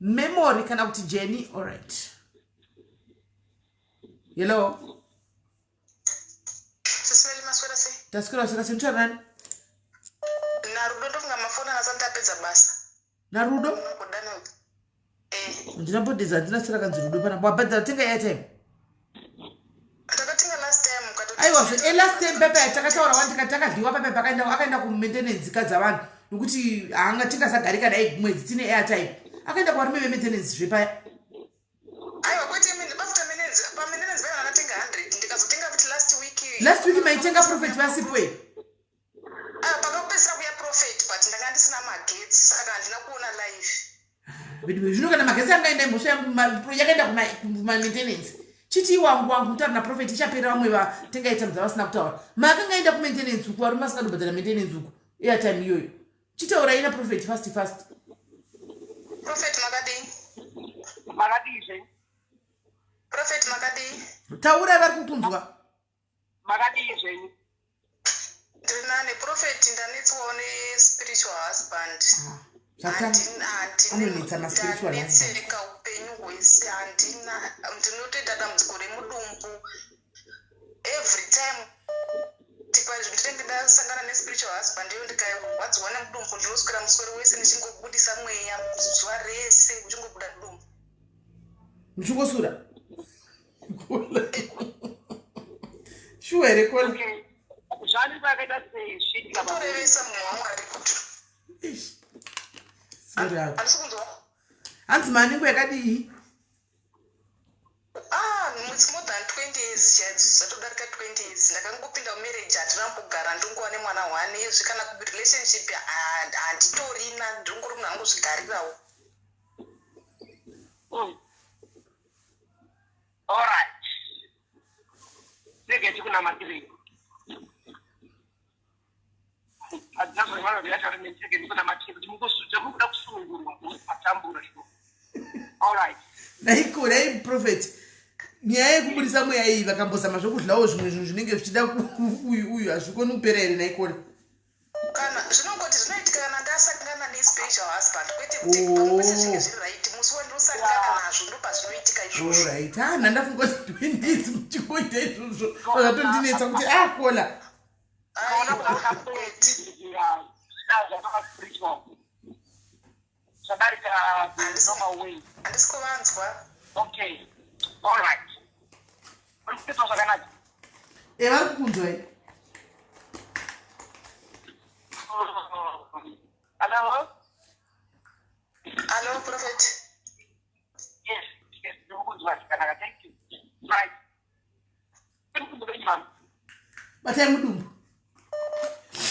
A: Memory kana kuti Jenny. Alright. Hello.
E: Sisweli maswera sei?
A: Taswera swera sei mutaura nani?
E: Narudo ndofunga mafoni anasati ndapedza basa.
A: Narudo?
E: Kudana. Eh.
A: Ndina bodeza handina sera kanzi Rudo pana. Wabhadhara tenga airtime.
E: Takatenga last time ukatoti.
A: Aiwa zve last time pepe takataura wani tikati takadyiwa pepe pakaenda akaenda ku maintenance kadza vanhu nokuti haanga tingasagarika dai mwedzi tine airtime. Akaenda kuvarume ve maintenance zve paya.
E: Aiwa kwete mimi bafuta maintenance pa maintenance paya ndakatenga 100 ndikazotenga futi last week.
A: Last week maitenga prophet vasipo here?
E: Ah, pakapedzisira kuya prophet but ndanga ndisina magetsi saka handina kuona live.
A: Vedu zvino kana magetsi anga enda mhosva yangu yakaenda kuma maintenance. Chiti wangu wangu kutaura na prophet ichapera vamwe vatenga airtime dzavasina kutaura. Makanga enda ku maintenance uku varume vasingandobhadhara maintenance uku airtime iyoyo. Chitaurai na prophet fast fast.
E: Prophet makadii?
D: Makadii zve?
E: Prophet makadii?
A: Taurai vari kukunzwa.
D: Makadii zvenyu?
E: Ndiri nane prophet, ndanetswawo ne spiritual husband.
A: Anonetsa ma spiritual husband.
E: Ndanetseka upenyu hwese handina, ndinotoita dambudziko remudumbu every time. Ndinenge ndasangana ne spiritual husband iyo ndikarwadziwa nemudumbu ndinoswera muswero wese ndichingobudisa mweya zuva rese uchingobuda mudumbu.
A: Muchingosura? Shuwa here kola?
D: Okay. Zvani vakaita sei zvichiitika pamuri?
E: Kutorevesa munhu waMwari kuti.
A: Sorry hako.
E: Handisi kunzwa.
A: Hanzi manengo yakadii?
E: Ah, it's more than 20 years chaidzo, zvatodarika 20 years. Ndakangopinda mumarriage, hatina kumbogara, ndongova nemwana one. Izvi kana kurelationship handitorina, ndingori munhu angozvigarirawo.
D: Alright. Rega tikunamatirei.
A: Naiko dai prophet nyaya yekubudisa mweya iyi vakambozama zvekudlawo zvimwe zvinhu zvinenge zvichida uyu uyu hazvikoni kupera here naikona
E: kana zvinongoti zvinoitika kana ndasangana nespecial husband kwete kuti pamwe pese zvinenge zviri right musi wandinosangana nazvo ndopazvinoitika izvozvo
A: Alright, ah ndandafunga kuti ndinetsi muchingoita izvozvo zvakatondinetsa kuti ah kola
E: Handisi kuvanzwa.
D: Okay. All right. Uri kuitwa zvakanaka.
A: Eh, vari kukunzwai.
D: Hello?
E: Hello, Prophet.
D: Yes, yes, ndiri kukunzwa zvakanaka. Thank you. Right.
A: Batai mudumbu.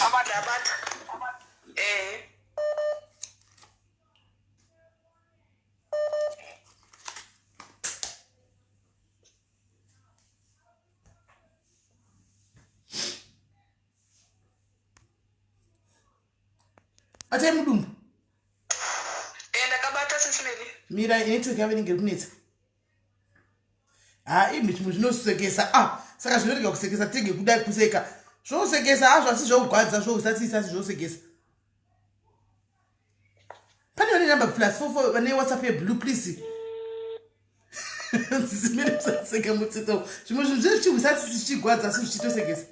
E: Abata, abata. Eh.
A: Batai mudumbu.
E: Eh, ndakabata sisi Meli.
A: Mira, network yavo inenge iri kunetsa. Ha imi zvimwe zvinosekesa. Ah, saka zvinorega kusekesa tege kuda kuseka. Zvosekesa hazvo asi zvokugwadza zvousasisa asi zvosekesa. Pane vane number plus 44 vane WhatsApp yeblue please. Simene musaseka mutsitso. Zvimwe zvinhu zviri zvichihwisa tsitsi zvichigwadza asi zvichitosekesa.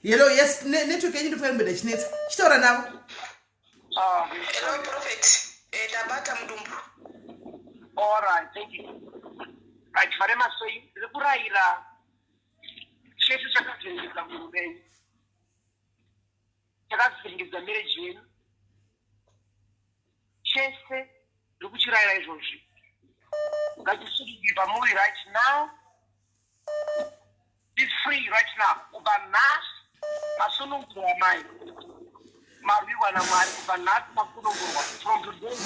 A: Hello, yes, network yenyu ndofanira kumboda chinetsa. Chitaura navo.
E: Hello, Prophet. Eh, ndabata mudumbu.
D: All right, thank you. Right, varema sei, ndiri kurayira chese chakavhiringidza murume wenyu. Chakavhiringidza marriage yenyu. Chese ndiri kuchirayira izvozvi. Ngachisudike pamuri right now. Be free right now. Kubva nhasi masunungurwa amai. Marwirwa naMwari kubva nhasi masunungurwa. From today.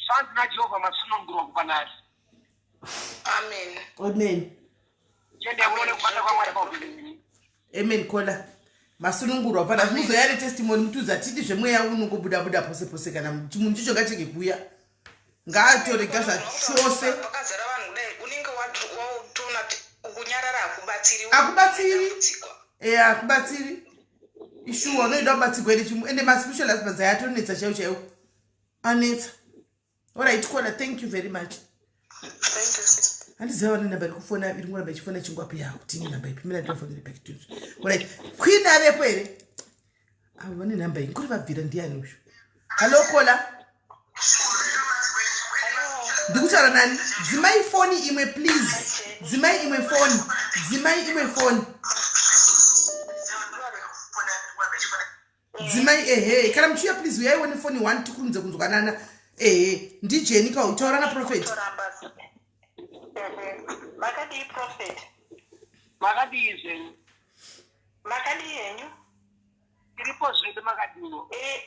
D: Zvanzi naJehovha masunungurwa kubva nhasi.
E: Amen.
A: Amen.
D: Tende muone kubata kwaMwari paupenyu.
A: Amen kola. Masunungurwa pana muzoya netestimony mutiudza tidi zvemweya unongobuda buda pose pose kana chimunhu chicho ngachege kuuya. Ngaatorega zvachose.
E: Pakazara vanhu kudai unenge watoona kuti kunyarara hakubatsiri.
A: Hakubatsiri. Eh hakubatsiri. Ishuwa unoida kubatsirwa ere chimu ende maspiritual husbands aya atonetsa chaiwo chaiwo. Anetsa. Alright kola thank you very much.
E: Thank you sis.
A: Handiziva vane namba iri kufona iri ngoramba ichifona chingwapi yawo kuti ine namba ipi mina ndinofonera back to. Alright. Queen avepo here? Avo vane namba iyi. Ngori vabvira ndiani uyu? Hello kola. Ndikutaura nani? Dzimai foni imwe please. Dzimai imwe foni. Dzimai imwe foni. Dzimai ehe. Kana muchiuya please uyai one foni one tikurumidze kunzwanana. Ehe. Ndijeni ka utaura na prophet.
E: Makadii prophet?
D: Makadii zvenyu?
E: Makadii henyu?
D: Tiripo zvedu makadiwo.
E: Eh,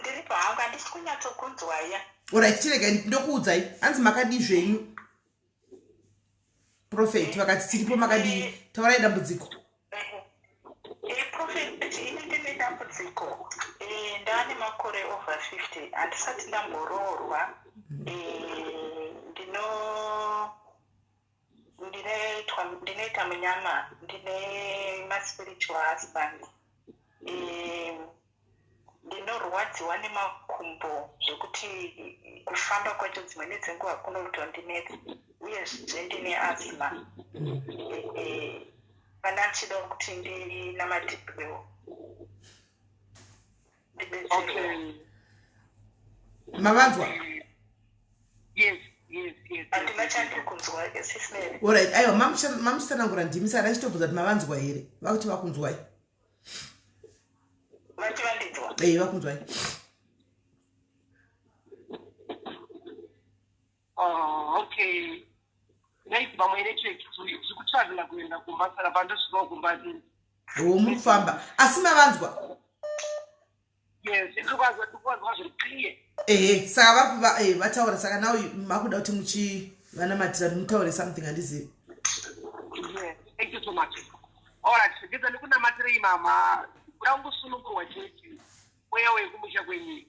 E: ndiripo hangu handisi kunyatsokunzwaya.
A: Alright, chirega ndokuudzai. Hanzi makadii zvenyu? Prophet vakati tiripo makadii? Taurai dambudziko.
E: Eh, prophet, ini ndine dambudziko. Eh, ndane makore over 50 handisati ndamboroorwa. Eh, ndino ndinoitwa ndinoita munyama ndine maspiritual husband. Eh, ndinorwadziwa nemakumbo zvekuti kufamba kwacho dzimweni dzenguva kunotondinetsa uyezve ndine asthma. Eh, kana ndichida kuti ndinamatirwewo. Ndibetserwe.
D: Okay.
A: Mavanzwa?
D: Yes, yes, yes.
E: Handina chandiri kunzwa sis Mary.
A: Alright, aiwa mamuchitsanangura ndimi saka ndachitobvunza kuti mavanzwa here? Vakuti vakunzwai.
E: Vati vandinzwa?
A: Eh, vakunzwai.
D: Oh, okay. Right, pamwe network tiri kutravela kuenda kumba saka pandosvikawo kumba
A: o muri kufamba asi mavanzwa
D: yes ndikuvanzwa ndikuvanzwa zviri clear
A: ehe saka vari kuva eh, vataura saka now makuda kuti muchivanamatira mutaure something handizivi
D: yes thank you so much alright ngedza ndikunamatirei mama kuda kungosunungurwa chete mweya wekumusha kwenyu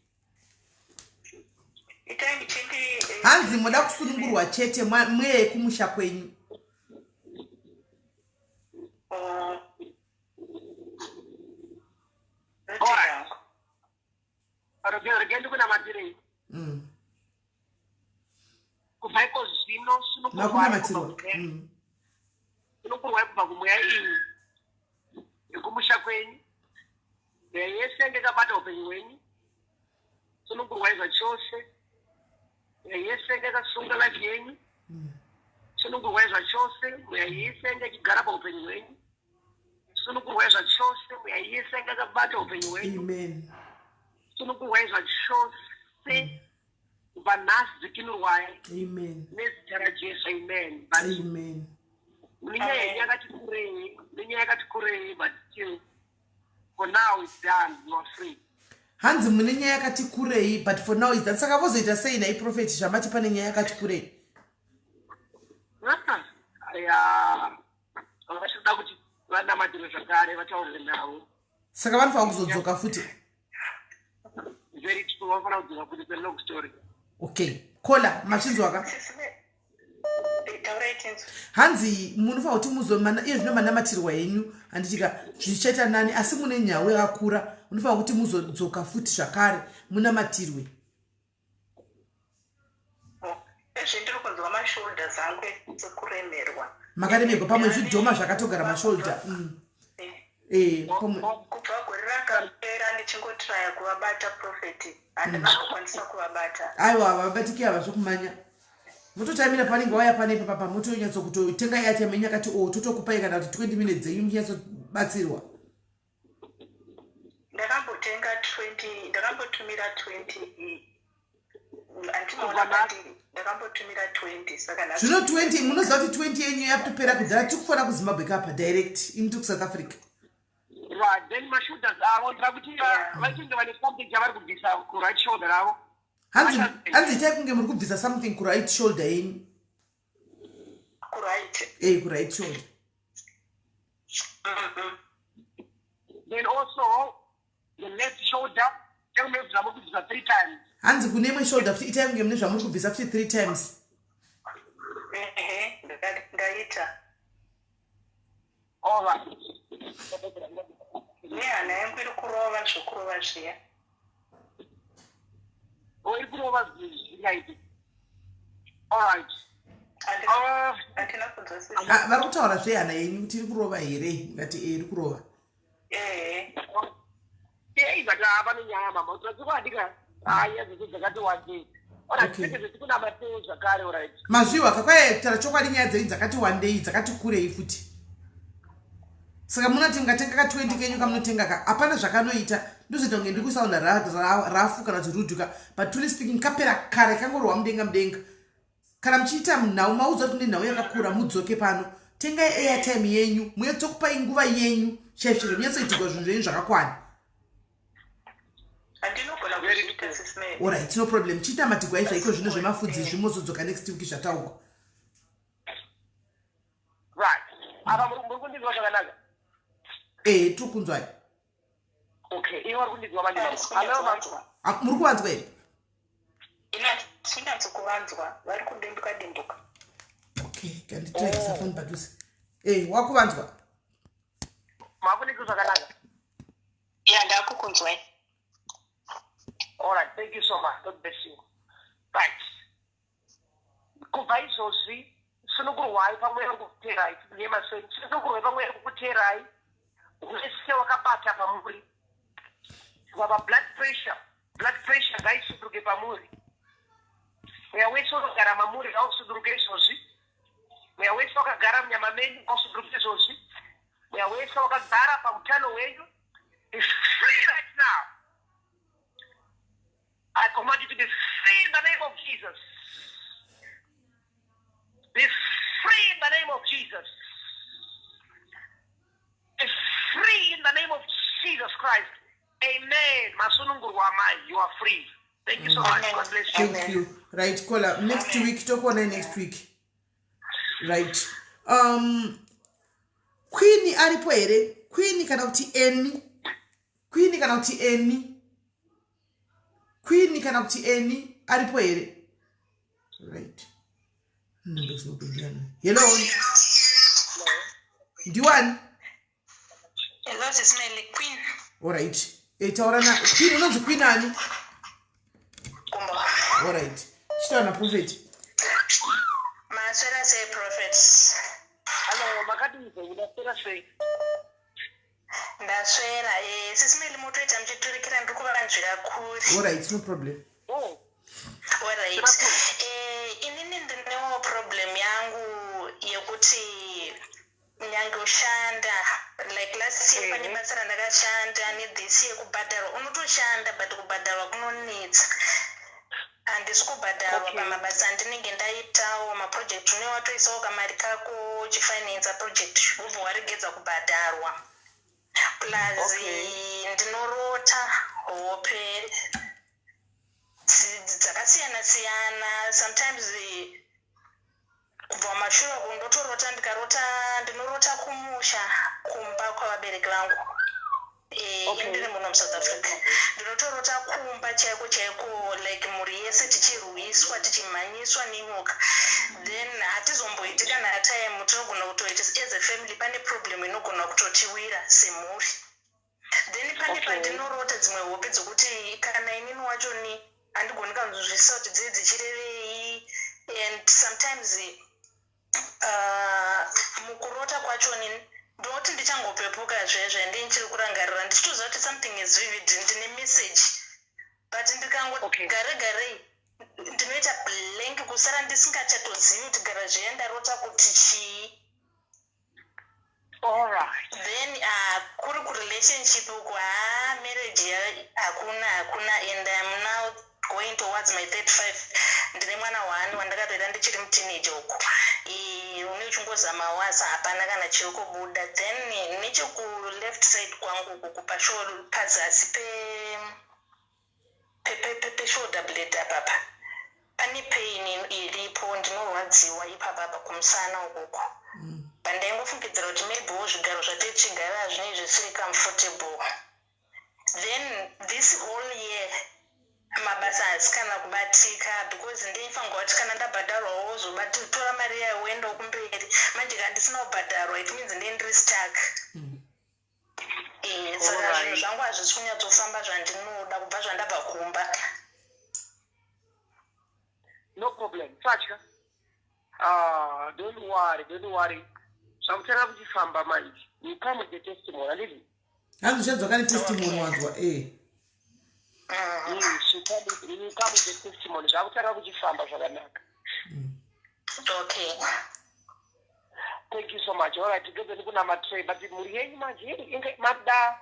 E: Itai muchindi eh,
A: hanzi moda kusunungurwa chete mweya yekumusha kwenyu
E: Oh.
D: Alright. Rege ndikunamatirei Kubva iko zvino sunungurwai kubva
A: Makunamatirwa.
D: kumweya. Sunungurwai kubva kumweya iyi yekumusha kwenyu. Mweya yese yange yakabata upenyu hwenyu. Sunungurwai zvachose. Mweya yese yange yakasunga life yenyu. Sunungurwai zvachose. Mweya yese yange ichigara paupenyu hwenyu. Sunungurwai zvachose. Mweya yese yange yakabata upenyu hwenyu.
A: Amen.
D: Sunungurwai zvachose. Kubva nhasi dzikinurwai.
A: Amen.
D: Nezita raJesu. Amen. But
A: Amen.
D: nenyaya yenyu yakati kurei, nenyaya yakati kurei, but still for now it's done. You are free.
A: Hanzi mune nyaya yakati kurei but for now is done. Saka vozoita sei nhai prophet zvamati pane nyaya yakati kurei?
D: Ah, ya vachida kuti vanamatire zvakare vataurire navo.
A: Saka vanofanira kuzodzoka futi.
D: Very true, vanofanira kudzoka futi, it's a long story.
A: Okay, kola machinzwa ka?
E: Taurai tinzwe.
A: Hanzi munofanira kuti muzomana iye zvino manamatirwa henyu handitika zvichaita nani asi mune nhau yakakura munofanira kuti muzodzoka futi zvakare munamatirwe.
E: Ezve ndiri kunzwa mashoulders angu sekuremerwa.
A: Makaremerwa pamwe zvidhoma zvakatogara mashoulder. Eh, pamwe
E: Kubva gore rakapera ndichingotraya kuvabata prophet handina kukwanisa kuvabata.
A: Aiwa havabatiki ava zvekumanya. Mototamira panenge waya pane ipapa pa motonyatso kutotenga airtime yenyu yakati o totokupai kana kuti 20 minutes dzenyu muchinyatsobatsirwa.
E: Ndakambotenga 20 ndakambotumira 20 andimaona pandiri ndakambotumira 20 saka nhasi
A: Zvino 20 munoziva kuti 20 yenyu yakutopera kudhara tiri kufona kuZimbabwe kapa direct ini tiri kuSouth Africa.
D: Right, then mashoulders avo ndira kuti vachinge vane something chavari kubvisa kuright shoulder ravo.
A: Hanzi hanzi itai kunge muri kubvisa something kuright shoulder yenyu.
E: Kuright.
A: Eh, kuright shoulder.
D: Then also the left shoulder tell me zvamuri kubvisa 3 times.
A: Hanzi kune imwe shoulder futi itai kunge mune zvamuri kubvisa futi 3 times.
E: Ehe, ndaita.
D: All right.
E: Nehana yangu iri kurova zvekurova zviya.
D: Oh, iri kurova zvingaiti. All right.
E: Handina kunzwa sisi.
A: Ah, vari kutaura zvehana yenyu kuti iri kurova here? Ngati iri kurova.
E: Ehe.
D: Ei, but hapana nyaya mama. Tinodzikwa ka. Haya dzese dzakati wandei. Alright,
A: Okay.
D: okay. Tikunamateo zvakare, alright.
A: Mazviwa kakwai taura chokwadi nyaya dzenyu dzakati wandei dzakati kurei futi. Saka munoti mungatenga ka 20 kenyu kamunotenga ka hapana zvakanoita ndozoita kunge ndikusaunda rafu kana kuti rudhu ka but truly speaking kapera kare kangorohwa mudenga mudenga. Kana muchiita nhau maudzwa kuti mune nhau yakakura mudzoke pano tengai airtime yenyu munyatsokupai nguva yenyu chaizvo chaizvo munyatsoitirwa zvinhu zvenyu zvakakwana.
E: Handinogona kuzviita sisi Mary.
A: Alright, no problem. Chiita matigwa izva iko zvino zvemafudzi izvi mozodzoka next week zvataugwa.
D: Right. Apa muri kundinzwa zvakanaka?
A: Eh, tiri kunzwai.
D: Okay, iwe uri kundinzwa manje mama. Hello mama.
A: Ah, muri kuvanzwa here?
E: Ini handisi kuvanzwa, vari kudimbuka dimbuka.
A: Okay, kanditengesa phone padhuze. Eh, wakuvanzwa?
D: Makundinzwa zvakanaka?
E: Ya, ndakukunzwai.
D: All right, thank you so much. God bless you. Right. Kubva izvozvi sunungurwai pamweya wekukuteerai nemaseni sunungurwai pamweya wekukuteerai wese wakabata pamuri baba blood pressure blood pressure ngaisuduruke pamuri mweya wese unogara mamuri ngausuduruke izvozvi mweya wese wakagara munyama menyu ngausuduruke izvozvi mweya wese wakagara pautano hwenyu is free right now. I command you to be free in the name of Jesus. Be free in the name of Jesus. Be free in the name of Jesus Christ. Amen. Masunungurwa amai, you are free. Thank you so much. God bless you.
A: Thank you. Right, caller. Next week, tokuonai next week. Right. Queen aripo here? Queen kana kuti Eni? Queen kana kuti Eni? Queen kana kuti Eni aripo here? Right. Number dzinopindirana. Hello. Ndiwani?
E: Hello, Sis Melly, Queen.
A: Alright. Taura na Queen. Unonzi Queen ani?
E: Kumbo.
A: Alright. Chitaura na prophet.
E: Maswera sei, prophet?
D: Hello, makadii? Unaswera sei?
E: Ndaswera. Sis Melly, mutoita muchiturikira, ndiri kuvanzvira kuri.
A: Alright, no problem.
D: Oh,
E: Alright. Inini ndinewo problem yangu yekuti nyange ushanda, like last year pane basa randakashanda, nethis year kubhadharwa, unotoshanda but kubhadharwa kunonetsa. Handisi kubhadharwa pamabasa andinenge ndaitawo, maproject une watoisawo kamari kako uchifinansa project, wobva waregedza kubhadharwa. Plus ndinorota hope dzakasiyana siyana. Sometimes kubva mumashure uku ndotorota, ndikarota, ndinorota kumusha, kumba kwavabereki vangu. Indiri muno muSouth Africa, ndinotorota kumba chaiko chaiko, like mhuri yese tichirwiswa, tichimhanyiswa nenyoka. Then hatizomboiti kana time tinogona kutoiti as a family pane problem inogona kutotiwira semhuri. Then pane pandinorota dzimwe hope dzokuti kana inini wacho ni handigoni kanzwisisa kuti dzii dzichirevei. And sometimes mukurota kwacho ni ndinoti ndichangopepuka zvezve ndichiri kurangarira, ndichitoziva kuti something is vivid, ndine message, but ndikangoti gare garei ndinoita blank, kusara ndisingachatozivi kuti gara zviya ndarota kuti chii.
D: All right.
E: Then kuri kurelationship uku, haa, marriage hakuna, hakuna. And I'm now going towards my 35. Ndine mwana one wandakatoita ndichiri muteenager uku. Une uchingozama wasa, hapana kana chiri kubuda. Then nechekuleft side kwangu uku, pazasi peshoulder blade apapa pane pain iripo, ndinorwadziwa ipapapa kumusana ukuku. Pandaingofungidzira kuti maybewo zvigaro zvatechigara zvinei zvisiri comfortable. Then this whole year mabasa haasi kana kubatika, because ndeifanirwa kuti kana ndabhadharwawo zotora mari yayo woendawo kumberi. Manje kana ndisina kubhadharwa, it means ndee ndiri stuck. Saka zvinhu zvangu hazvisi kunyatsofamba zvandinoda kubva zvandabva kumba.
D: No problem. Satya. Ah, don't worry, don't worry. Zvakutanga kuchifamba manje. You come with the testimony, handiti?
A: Hanzi uchadzoka netestimony, wanzwa e.
D: Yes, you come with the testimony. Zvakutanga kuchifamba zvakanaka.
E: Okay.
D: Thank you so much. All right, together ndikunamatire, but mhuri yenyu manje inge mada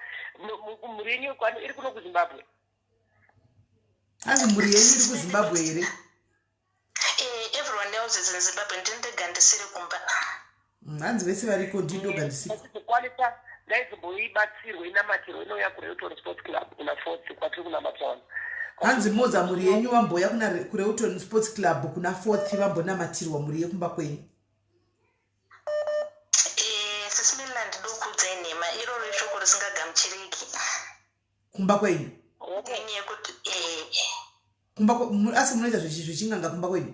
D: mhuri yenyu iri kuno kuZimbabwe?
A: Hanzi mhuri yenyu iri kuZimbabwe here?
E: Everyone else is in Zimbabwe, ndini ndega ndisiri kumba.
A: Hanzi vese variko, ndindoga ndisiko.
D: Kwanisa ndaizomboibatsirwe, inamatirwe, inouya kuReuton Sports Club kuna Fourth kwatiri kunamatira vanhu.
A: Hanzi moza mhuri yenyu vamboya kuna kuReuton Sports Club kuna Fourth, vambonamatirwa mhuri yekumba kwenyu.
E: Sis Melly, ndinokuudzai nhema, iroro ishoko risingagamuchiriki.
A: Kumba kwenyu?
E: Nenyaya yekuti
A: Kumba asi munoita zvechinganga kumba kwenyu?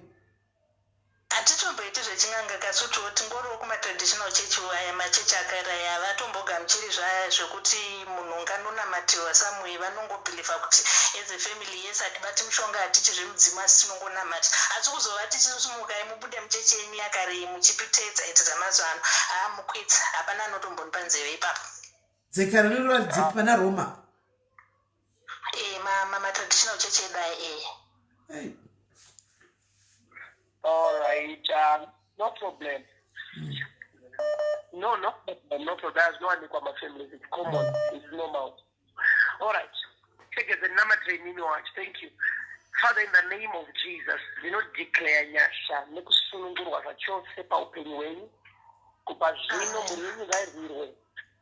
E: Hatitomboiti zvechinganga kasutiwo, tingoriwo kumatraditional church aya, machechi akare aya, vatombogamuchiri zvaya zvekuti munhu unganonamatirwa somewhere. Vanongobhilivha kuti as a family, yes, hatibati mushonga, hatichi zvemudzimu, asi tinongonamata. Asi kuzova tichisimukai mubude muchechi yenyu yakare iyi muchipitedza idzi dzamazuva ano, haa, mukwidza, hapana anotombonipa nzeve ipapo.
A: Dzekare rinoreva dzipi, pana Roma?
E: Matraditional church edu aya, e.
A: Ei.
D: All right, no problem. No problem, no problem. Zvinowanikwa mafamilies, it's common, it's normal. All right. Tegedze namatire inini wacho. Thank you. Father, in the name of Jesus, ndinodeclare nyasha nekusunungurwa zvachose paupenyu hwenyu. Kubva zvino mhuri yenyu ngairwirwe.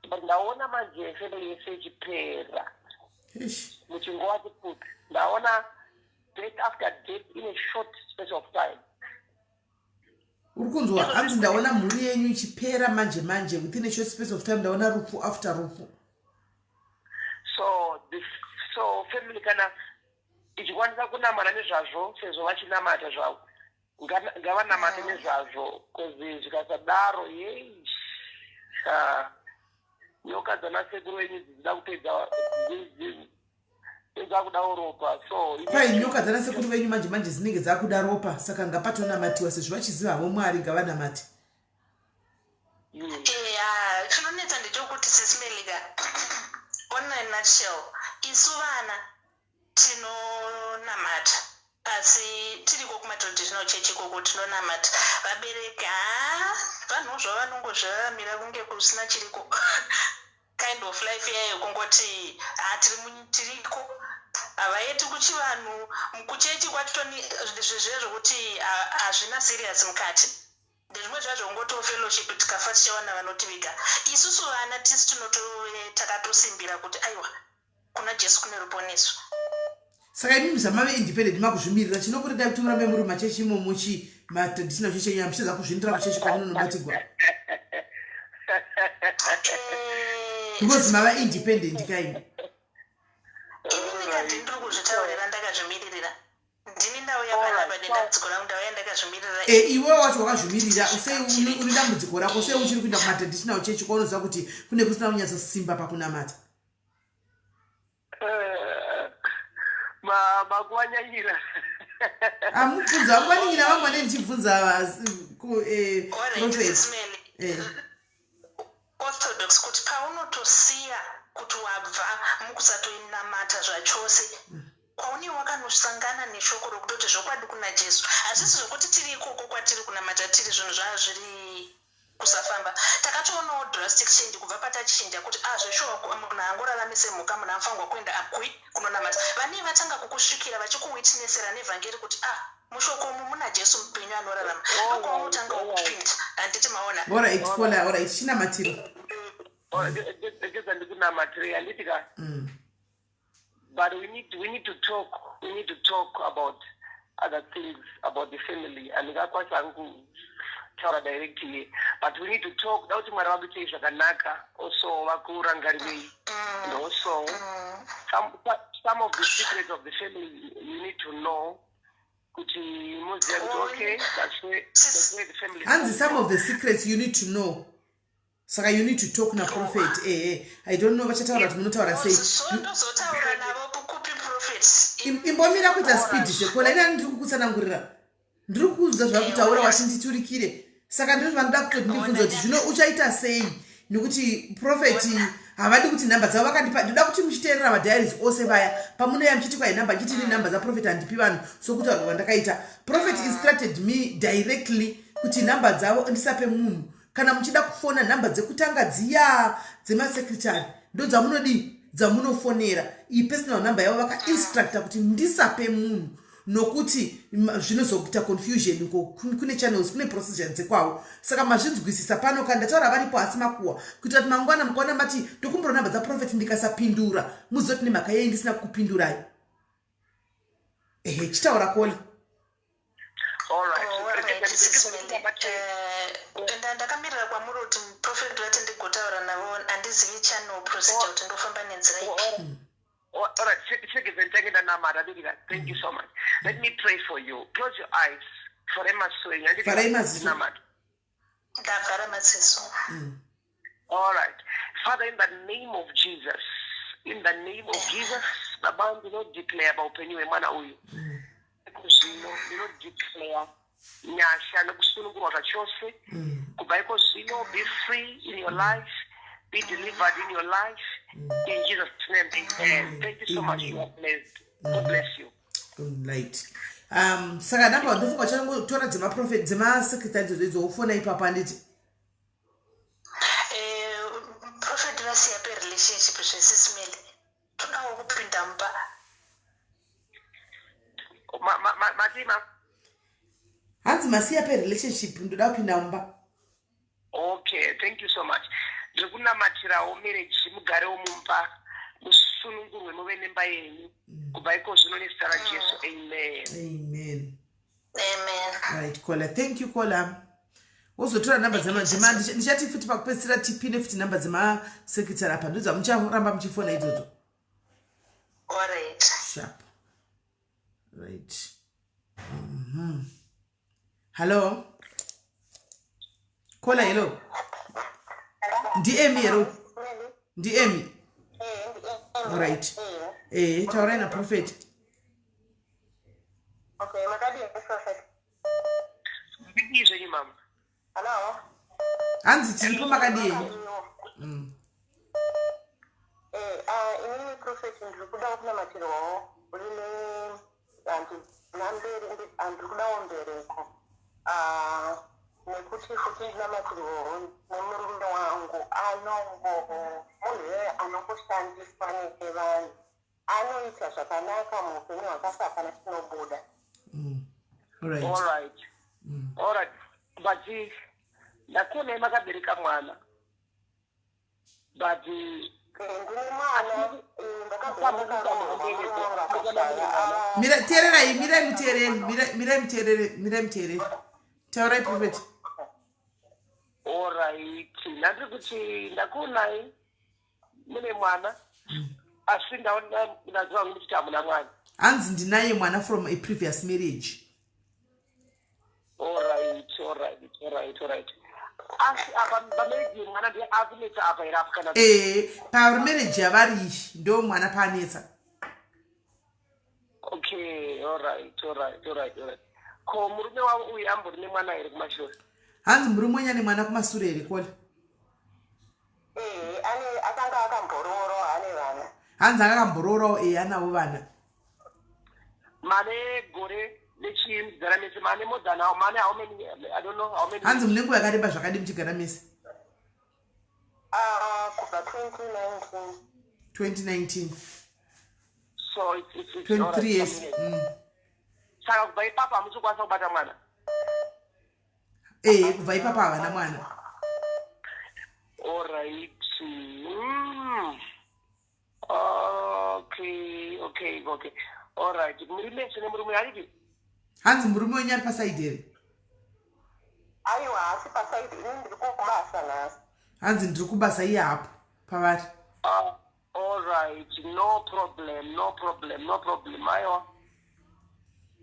D: But ndaona manje family yese ichipera. Muchinguva chipfupi. Ndaona death after death in a short space of time.
A: Uri kunzwa? Hanzi ndaona mhuri yenyu ichipera manje manje within a short space of time. Ndaona rufu after rufu.
D: So family kana ichikwanisa kunamata nezvazvo, sezvo vachinamata zvavo, ngavanamate nezvazvo, 'cause zvikasadaro, yei, nyoka dzanasekuru venyu idzi dzida kupedza, dzakudawo ropa, so
A: Kwai nyoka dzanasekuru venyu manje manje dzinenge dzakuda ropa, saka ngapatonamatiwa sezvo vachiziva havo Mwari, ngavanamate.
E: Ya, chinonetsa ndechekuti, Sis Melly ka, on a nutshell, isu vana tinonamata, asi tiriko kumatraditional church ikoko tinonamata. Vabereki, ha, vanhu zvavo vanongozviraramira kunge kusina chiriko, kind of life yayo, kungoti ha, tiriko, havaeti kuchivanhu, kuchechi kwacho zvezve zvokuti hazvina serious mukati. Ndezvimwe zvazvo kungotiwo fellowship, tikafa tichawana vanotiviga. Isusu vana tisi tinotove takatosimbira kuti aiwa, kuna Jesu kune ruponeso.
A: Saka imimi zvamave independent, makuzvimirira, chinokuretai kuti murambe muri machechi imomo chi matraditional church enyu, hamuchitadza kuzvindira kuchechi kwamunonobatigwa? Because mava independent kaini.
E: Inini kati ndiri kuzvitaurira ndakazvimiririra. Ndini ndauya panapa nedambudziko rangu, ndauya ndakazvimirira.
A: E, iwe wacho wakazvimirira, sei uri dambudziko rako? Sei uchiri kuenda kumatraditional church kwaunoziva kuti kune kusina kunyatsosimba pakunamata?
D: Makuwanyanyira.
A: Amubvunza vangu, vanin'ina vangu vanee ndichibvunza
E: prophet.
A: Sis Melly,
E: orthodox, kuti paunotosiya kuti wabva mukusatoinamata zvachose, kwaune wakanosangana neshoko rokutoti zvokwadi kuna Jesu. Hazvisi zvokuti tiri ikoko kwatiri kunamata tiri, zvinhu zvaa zviri kusafamba. Takatoonawo drastic change kubva patachinja kuti a, zveshuwa, munhu haangorarami semhuka, munhu anofanirwa kuenda akui kunonamata. Vanei vatanga kukusvikira vachikuwitnessera nevhangeri kuti a, mushoko umu muna Jesu mupenyu anorarama, ndokwaunotangawo kupinda, handiti maona?
A: Alright, kola, alright, chinamatiro.
D: Regedza ndikunamatirei, handiti ka? But we need to talk, we need to talk about other things about the family. Handingakwanisa hangu kutaura direct here, but we need to talk. Da kuti Mwari vakuitei zvakanaka, also vakurangarirei, and also some of the secrets of the family you need to know, kuti muzive kuti okay, that's where the family
A: Hanzi some of the secrets you need to know, saka you need to talk naprophet. Ehe, I don't know vachataura kuti munotaura sei.
E: So ndozotaura navo kupi, prophet?
A: Imbomira kuita speed zvekola. Inani ndiri kukutsanangurira, ndiri kuudza zvakutaura wachinditurikire, saka ndiri vanoda kutoti ndibvunze kuti zvino uchaita sei, nekuti prophet havadi kuti nhamba dzavo vakandipa. Ndoda kuti muchiteerera madiaries ose vaya pamunoya muchiti kwai nhamba, chiti ni nhamba dzaprophet handipi vanhu. Sokutaura kwandakaita, prophet instructed me directly kuti nhamba dzavo ndisape munhu. Kana muchida kufona, nhamba dzekutanga dziya dzemasecretary ndo dzamunodii, dzamunofonera. Iyi personal number yavo vakainstructa kuti ndisape munhu, nokuti zvinozokuita confusion ko kune channels, kune procedure dzekwavo. Saka mazvinzwisisa pano kana ndataura varipo, asi makuwa kuitira kuti mangwana mukaona mati ndokumbura nhamba dzaprophet, ndikasapindura, muzoti nemhaka yei ndisina kukupindurai. Ehe, chitaura koli.
D: All right.
E: Oh, alright, Sis Melly. Ndakamirira kwamuri kuti prophet vati ndigotaura navo. Handizivi channel procedure kuti ndofamba nenzira ipi.
D: All right, chiregedza nditange ndanamata, Bibika. Thank you so much. Let me pray for you. Close your eyes. Vharai maziso enyu. Handiti
A: Vharai maziso.
D: ndinamata.
E: Ndavhara maziso.
D: All right. Father, in the name of Jesus, in the name of Jesus, Baba, ndinodeclare paupenyu hwemwana uyu. Zvino ndinodeclare nyasha nekusunungurwa zvachose. Kubva iko zvino, be free in your life, be delivered in your life. In Jesus' name, amen. Thank you so much. You are blessed. God bless you.
A: Right, saka nhamba ndofunga changotora dzemaprophet, dzemasecretary idzodzo idzo, wofona ipapo, handiti?
E: Prophet vasiya perelationship zveSis Melly, todawo kupinda mupa.
D: Matii ma?
A: Hanzi masiya perelationship, ndoda kupinda mumba.
D: Okay, thank you so much. Ndiri kunamatirawo marriage, mugarewo mumba, musunungurwe, muve nemba yenyu kubva iko zvino nezita raJesu. Amen.
A: Amen.
E: Amen.
A: Right, caller, thank you, caller. Wozotora nhamba dzema ndichati futi pakupedzisira tipine futi nhamba dzemasekretary apa, ndodzamucharamba muchifona idzodzo.
E: Alright.
A: Sharp. Right. Hello, caller, hello. Ndiemi here? Ndiemi? Right. Taurai naprophet.
E: Okay, makadini, prophet?
D: Ndidii zvenyu, mama?
E: Hello.
A: Hanzi tiripo, makadii?
E: Inini, prophet, ndiri kudawo kunamatirwawo rine handina mberi, handiri kudawo mbereko. Ah, nekuti futi ndinamatirwawo nemurume wangu, anongo munhu iyeye anongoshandiswa nevanhu, anoita zvakanaka muupenyu hwakasi hapana chinobuda.
A: Right.
D: All right, but ndakuonai makabereka mwana, but
E: Ndine mwana, ndakabva ndakaroorwa, murume wangu akashaya. Ah,
A: Mira, teererai, mirai muteerere, mirai muteerere, mirai muteerere. Taurai, prophet.
D: Alright, ndandiri kuti ndakuonai mune mwana, asi ndaona ndaziva kuti hamuna mwana.
A: Hanzi ndinaye mwana from a previous marriage.
D: Alright, asi apa pamarriage mwana ndiye akunetsa apa here apo kana?
A: Pamarriage yavari iyi ndo mwana paanetsa.
D: Okay, alright. Ko murume wavo uyu ambori nemwana here kumashure?
A: Hanzi murume wenyu ane mwana kumasure here, caller?
E: Ane, akanga akamboroorwa, ane vana.
A: Hanzi akakamboroorwawo, anawo vana.
D: Mane gore nechimugara mese, mane more than how mane, how many, I don't know how many.
A: Hanzi mune nguva yakareba zvakadi muchigara mese?
E: Ah, kubva 2019.
A: 2019.
D: So it's
A: 23
D: alright,
A: years.
D: some minutes. Saka kubva ipapo hamusi kukwanisa kubata mwana?
A: Kubva ipapo havana mwana.
D: Alright. Okay, alright. Muri mese nemurume aripi?
A: Hanzi murume wenyu ari paside here?
E: Aiwa, haasi paside, ini ndiri kubasa nhasi.
A: Hanzi ndiri kubasa, iye hapo pavari.
D: Alright, no problem, no problem, no problem. Aiwa,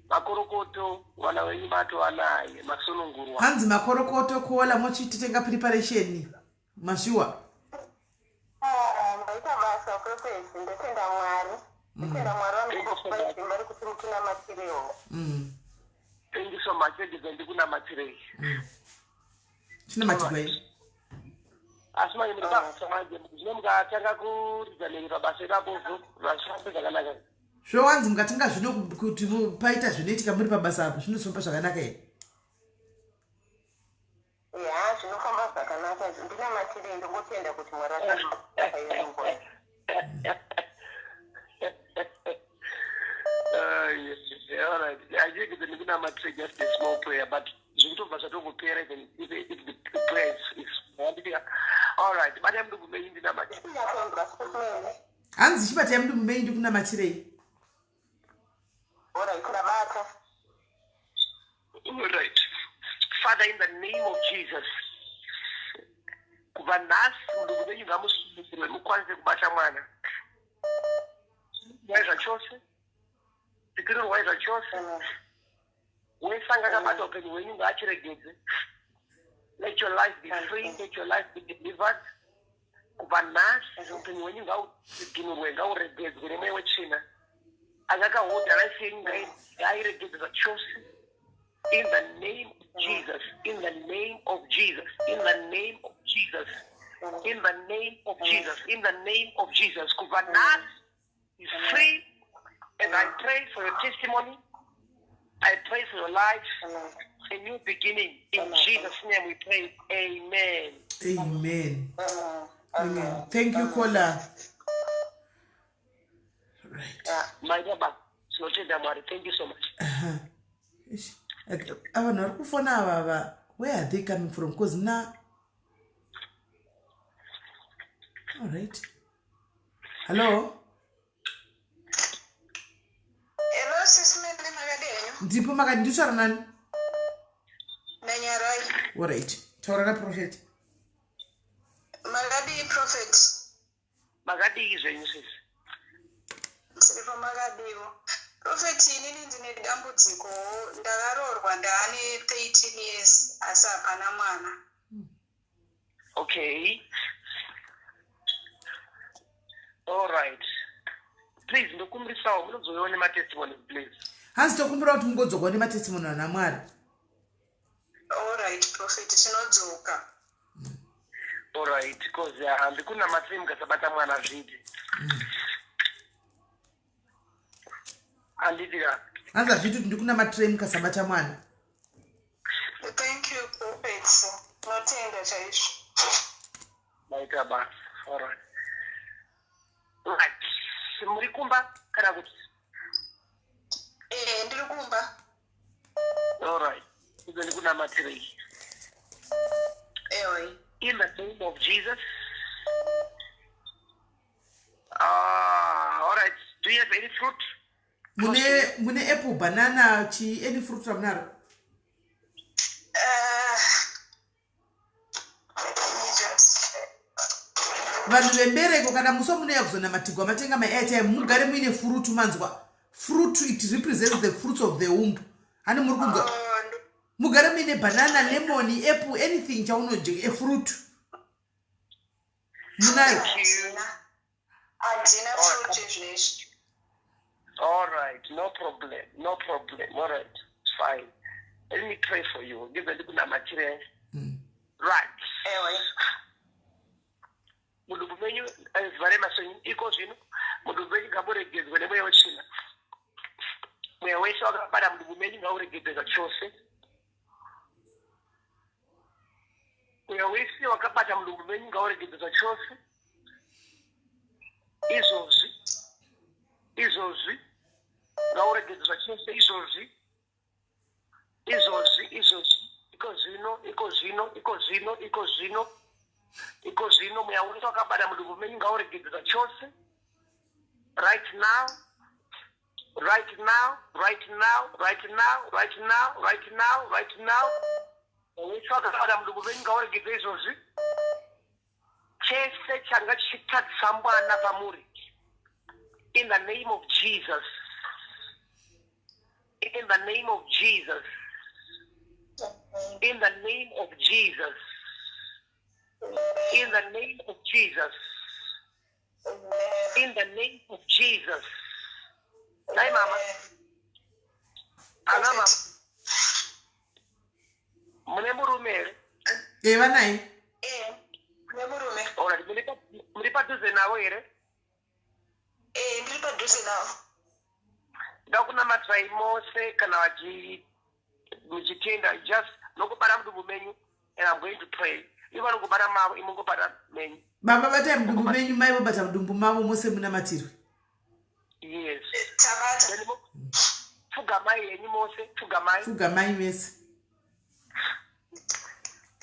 D: makorokoto, mwana wenyu matova naye, masunungurwa.
A: Hanzi makorokoto, caller, mochitotenga preparation mashuwa.
E: Ah, maita basa, prophet. Ndotenda Mwari, ndotenda Mwari vanokupai simba rekuti mutinamatirewo.
D: Thank you so much. Regedza ndikunamatirei.
A: Chinamatirwai?
D: Asi manje muri basa manje, zvino mukatanga kuridza mhiri pabasa ipapo zvafambe zvakanaka?
A: Zvowanzi mukatenga zvino kuti paita zvinoitika muri pabasa apo, zvinozofamba zvakanaka here?
E: Ya, zvinofamba zvakanaka, ndinamatirei, ndongotenda kuti Mwari achaaienguva.
D: Yes, all right. I think the ndikunamatire just a small prayer, but zvikutobva zvatongopera even if the prayer is all right. Batai mudumbu menyu ndinamatire.
A: Hanzi chibatai mudumbu menyu ndikunamatirei.
E: Alright, ndabata.
D: All right. Father, in the name of Jesus, kubva nhasi mudumbu menyu ngamusunungurwe, mukwanise kubata mwana. Rwai zvachose, dzikinurwai zvachose. Wese anga akabata upenyu hwenyu ngaachiregedze. Let your life be free, let your life be delivered. Kubva nhasi upenyu hwenyu ngaudzikinurwe, ngauregedzwe nemweya wetsvina anga akahodha life yenyu, ngairegedze zvachose. In the name of Jesus, in the name of Jesus, in the name of Jesus, in the name of Jesus, in the name of Jesus. Kubva nhasi is free, and I pray for your testimony. I pray for your life, a new beginning. In Jesus' name we pray. Amen.
A: Amen, amen. Thank you, caller. Right.
D: My baba. Tinotenda Mwari. Thank you so much.
A: Vanhu vari kufona ava va where are they coming from? Because na all right. Hello.
E: Hello sis Mary, makadii henyu?
A: Ndipo makadi nditaura nani?
E: Nanyarai.
A: All right. Taura na prophet.
E: Makadii prophet?
D: Makadii zvenyu sisi?
E: Tiripo makadiwo. Prophet inini ndine dambudziko ndakaroorwa ndaane 13 years asi hapana mwana.
D: Okay. All right. Please ndokumbirisawo munodzokewo nematestimony please.
A: Hanzi tokumbira kuti mungodzokawo nematestimony ana Mwari.
E: All right prophet tinodzoka.
D: All right because handikunamatiri mukasabata mwana zvidi. Handiti ka.
A: Hanzi hazviiti kuti ndikunamatire mukasabata mwana.
E: Thank you prophet. Notenda chaizvo.
D: Maita basa. All right. Right. Muri kumba kana kuti?
E: Eh, ndiri kumba.
D: All right. Izo ndikunamatirei.
E: Ewe.
D: In the name of Jesus. Ah, all right. Do you have any fruit?
A: Mune mune apple, banana, chi any fruit ramunaro?
E: Let me just
A: Vanhu vembereko kana musi wamunouya kuzonamatigwa matenga maairtime mugare muine furutu manzwa. Fruit it represents the fruits of the womb. Hani muri kunzwa?
E: Oh,
A: Mugare muine banana, lemon, apple, anything chaunodya, a fruit. Munayo.
E: Handina. Handina fruit izvezvi.
D: All right, no problem, no problem. All right, it's fine. Let me pray for you. Give the ndikunamatire. Right.
E: Ewe.
D: Mudumbu menyu zuva remaso iko zvino mudumbu menyu ngamuregedzwe nemweya wetsvina. Mweya wese wakabata mudumbu menyu ngauregedzwe zvachose. Mweya wese wakabata mudumbu menyu ngauregedzwe zvachose. Izvozvi izvozvi ngauregedzwe zvachose izvozvi izvozvi izvozvi iko zvino iko zvino iko zvino iko zvino iko zvino mweya wese wakabata mudumbu menyu ngauregedzwe zvachose right now right now right now right now right now right now right now mweya wese wakabata mudumbu menyu ngauregedzwe izvozvi chese changa chichitadzisa mwana pamuri in the name of Jesus in the name of Jesus in the name of Jesus in the name of Jesus in the name of Jesus. Nai mama, ana mama, mune murume here?
A: Eh, vanaye.
E: Eh, nemurume.
D: Alright, muri padhuze navo here?
E: Eh, ndiri padhuze navo.
D: Ndakunamatirai mose kana muchitenda just nokubata mudumbu menyu and I'm going to pray. Ivo vanongobata mavo, imi mungobata menyu.
A: Baba batai mudumbu menyu, mai vobata mudumbu mavo mose munamatirwe.
D: Yes.
E: Tabata.
D: Then pfugamai henyu mose, pfugamai.
A: Pfugamai mese.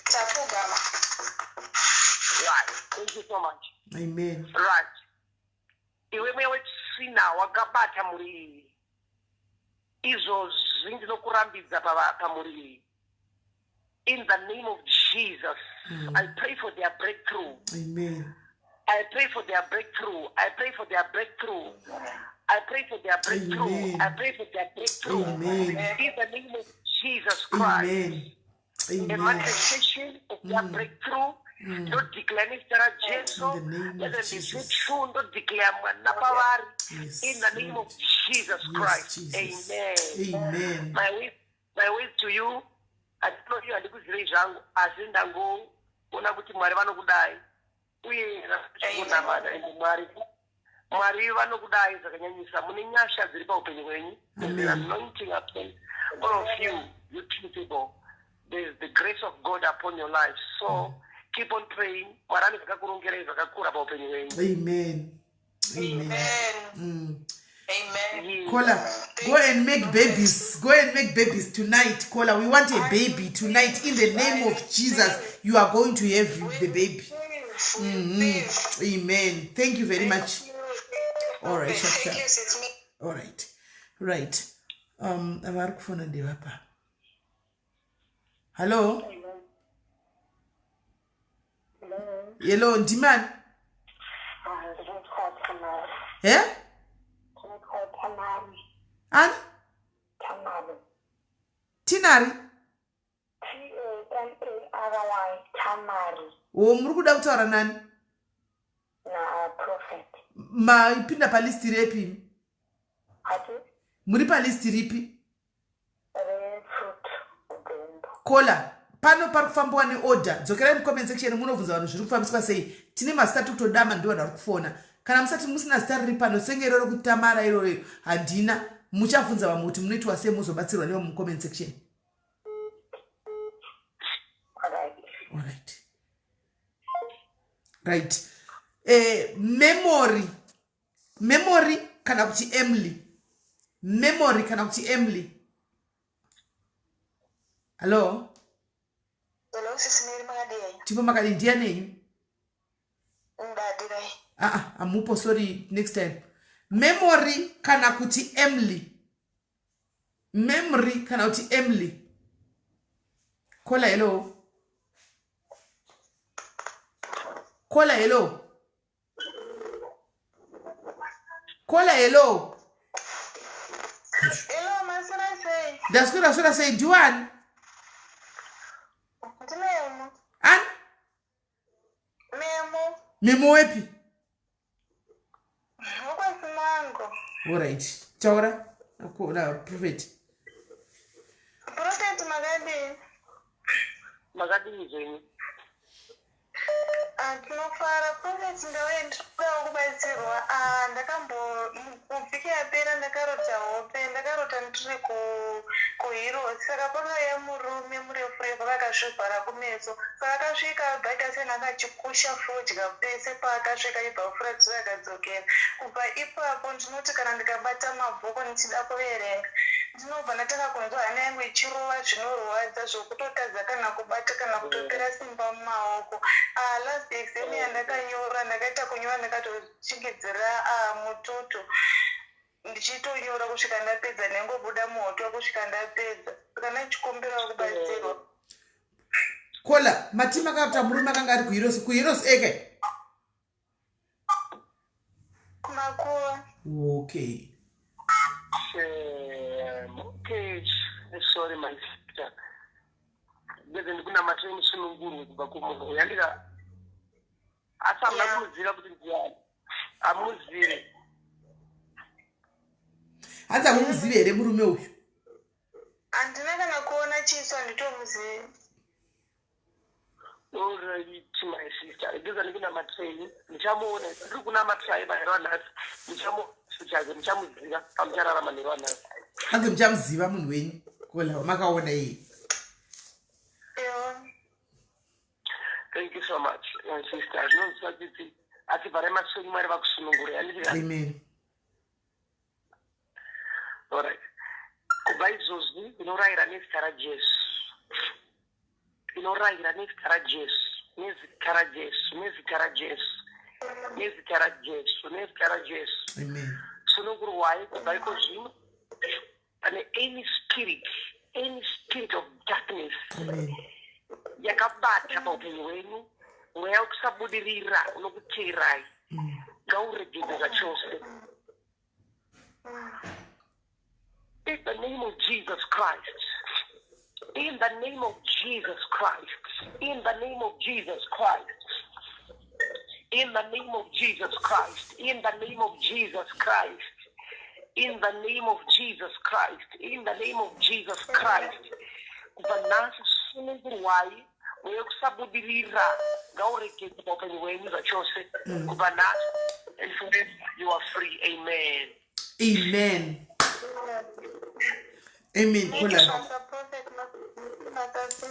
E: Tapfugama.
D: Right. Thank you so much.
A: Amen.
D: Right. Iwe mweya wetsvina wakabata mhuri iyi. Izvozvi ndinokurambidza pamhuri iyi. In the name of Jesus, I pray for their breakthrough.
A: Amen.
D: I pray for their breakthrough. I pray for their breakthrough. I pray for their breakthrough.
A: Amen.
D: I pray for their breakthrough.
A: Amen.
D: In the name of Jesus Christ.
A: Amen.
D: A
A: Amen.
D: manifestation of their breakthrough. Ndodeclare nezita raJesu.
A: In the name
D: Let
A: of
D: them be
A: Jesus.
D: fruitful. Ndodeclare mwana pavari.
A: Yes,
D: In the name
A: Lord.
D: of Jesus
A: Yes,
D: Christ.
A: Jesus.
D: Amen.
A: Amen.
D: My wish to you, handinoiyo handikuzivei zvangu asi ndangoona kuti Mwari vanokudai uye kunamata ende Mwari vanokudai zvakanyanyisa mune nyasha dziri paupenyu hwenyu. There's an
A: Amen.
D: anointing upon all of you, you two people. There's the grace of God upon your life. So keep on praying. Mwari ane zvakakurongerai zvakakura paupenyu hwenyu.
A: Amen. Amen.
E: Amen. Amen.
A: Caller, go and make babies. Go and make babies tonight. Caller, we want a baby tonight. In the name of Jesus, you are going to have the baby. Amen. Thank you very much. All right, sharp,
E: Thank
A: sharp.
E: you, sis.
A: All right. Right. Vari kufona ndevapa. Hello? Hello, ndimani? He? Ani? Tinari? O, muri kuda kutaura nani? Maipinda palist repi? Muri palist ripi? Kola, pano pari kufambiwa neorder. Dzokerai mucomment section munobvunza vanhu zviri kufambiswa sei. Tine mazita tiri kutodama, ndivo vanhu vari kufona. Kana musati musina zita riri pano, senge iroro kutamara iroro handina. Muchabvunza vamwe kuti munoitwa sei, muzobatsirwa nevamwe mucomment section. Alright. Right. Memory. Memory kana kuti Emily. Memory kana kuti Emily. Hello?
E: Hello, Sis Mary, makadii?
A: Tipo makadi, ndiani henyu?
E: Ndadirai.
A: Ah, ah, amupo, sorry, next time. Memory kana kuti Emily. Memory kana kuti Emily. Caller, hello. Caller, hello. Caller, hello.
E: Hello, maswera sei?
A: Ndaswera swera sei, ndiwani?
E: Ndinemo.
A: Ani?
E: Memo.
A: Memo wepi?
E: Wokwasimango.
A: Alright. Taura. Na prophet.
E: Prophet, makadii?
D: Makadii zvenyu?
E: Ah, tinofara prophet. Ndauye ndinodawo kubatsirwa. Ah, ndakambo muvhiki yapera ndakarota hope, ndakarota ndiri kuHeroes. Saka pakauya murume murefu refu akakazvivhara kumeso. Saka akasvika bhaita sena akachikusha fodya pese paakasvika, ibva furadzira akadzokera. Kubva ipapo ndinoti kana ndikabata mabhuku ndichida kuverenga, ndinobva ndatanga kunzwa hana yangu ichirova zvinorwadza zvokutotadza kana kubata kana kutopera simba mumaoko. Last exam yandakanyora, ndakaita kunyora ndakatoshingidzira mututu ndichitonyora kusvika ndapedza, ndengobuda moto kusvika ndapedza. Saka ndachikumbirawo kubatsirwa.
A: Caller, matima akati murume akanga ari kuHeroes, kuHeroes eke?
E: Kumakuva.
A: Okay.
D: Okay, sorry my sister. Ngeze ndikunamatire musunungurwe kubva kumunhu uyu andika, asi hamuna kumuziva kuti ndiani? Hamuzive?
A: Hanzi hamumuzivi here murume uyu?
E: Handina kana kuona chiso, handitomuzivi.
D: Alright, my sister, ngeze ndikunamatire, ndichamuona. Ndiri kunamatirai manheru anhasi, ndichamuona chake, muchamuziva pamucharara manheru anhasi.
A: Hanzi muchamuziva munhu wenyu, caller, wamakaona iye.
E: Ewo.
D: Thank you so much, my sister. Zvinonzwisa tsitsi, asi vharai maso enyu, Mwari vakusunungure, handiti?
A: Amen.
D: Alright, kubva izvozvi ndinorayira nezita raJesu, inorayira nezita raJesu, nezita raJesu, nezita raJesu, nezita raJesu, nezita raJesu.
A: Amen.
D: Sunungurwai kubva iko zvino pane any spirit, any spirit of darkness
A: Amen.
D: yakabata paupenyu hwenyu. Mweya wekusabudirira unokuteerai ngauregedze zvachose. In the name of Jesus Christ, in the name of Jesus Christ, in the name of Jesus Christ, in the name of Jesus Christ, in the name of Jesus Christ, in the name of Jesus Christ, in the name of Jesus Christ. Kubva nhasi sunungurwai. Mweya wekusabudirira ngauregedze paupenyu hwenyu zvachose kubva nhasi, and forever you are free. Amen.
A: Amen, amen. Caller.
E: Basa, prophet. Basa.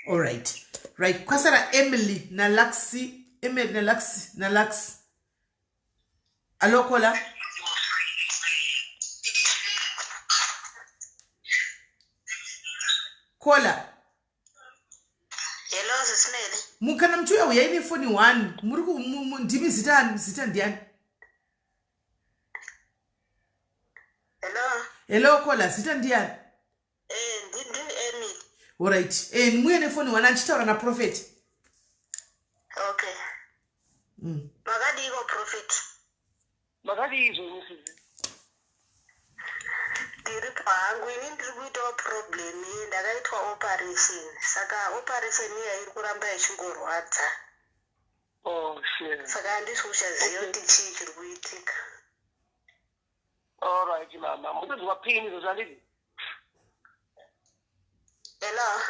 A: Alright, right, kwasara Emily naLaxi. Emily naLaxi, naLaxi. Alo, caller. Kola.
E: Hello sisimele.
A: Mukana muchiuya huyai nefoni one. Muri ku ndimi zita zita ndiani?
E: Hello.
A: Hello Kola, zita ndiani?
E: Eh, ndini Emily.
A: Alright. Eh, muye nefoni one andichitaura na prophet.
E: Okay. Makadiiko prophet?
D: Makadii zvenyu sisi?
E: Ndiripo hangu ini ndiri kuitawo problem iyi ndakaitwa operation saka operation iya iri kuramba ichingorwadza.
D: Oh, shame.
E: Saka handisi kuchaziva kuti chii chiri kuitika.
D: All right, mama. Mukunzwa pain izvozvo handiti?
E: Hello?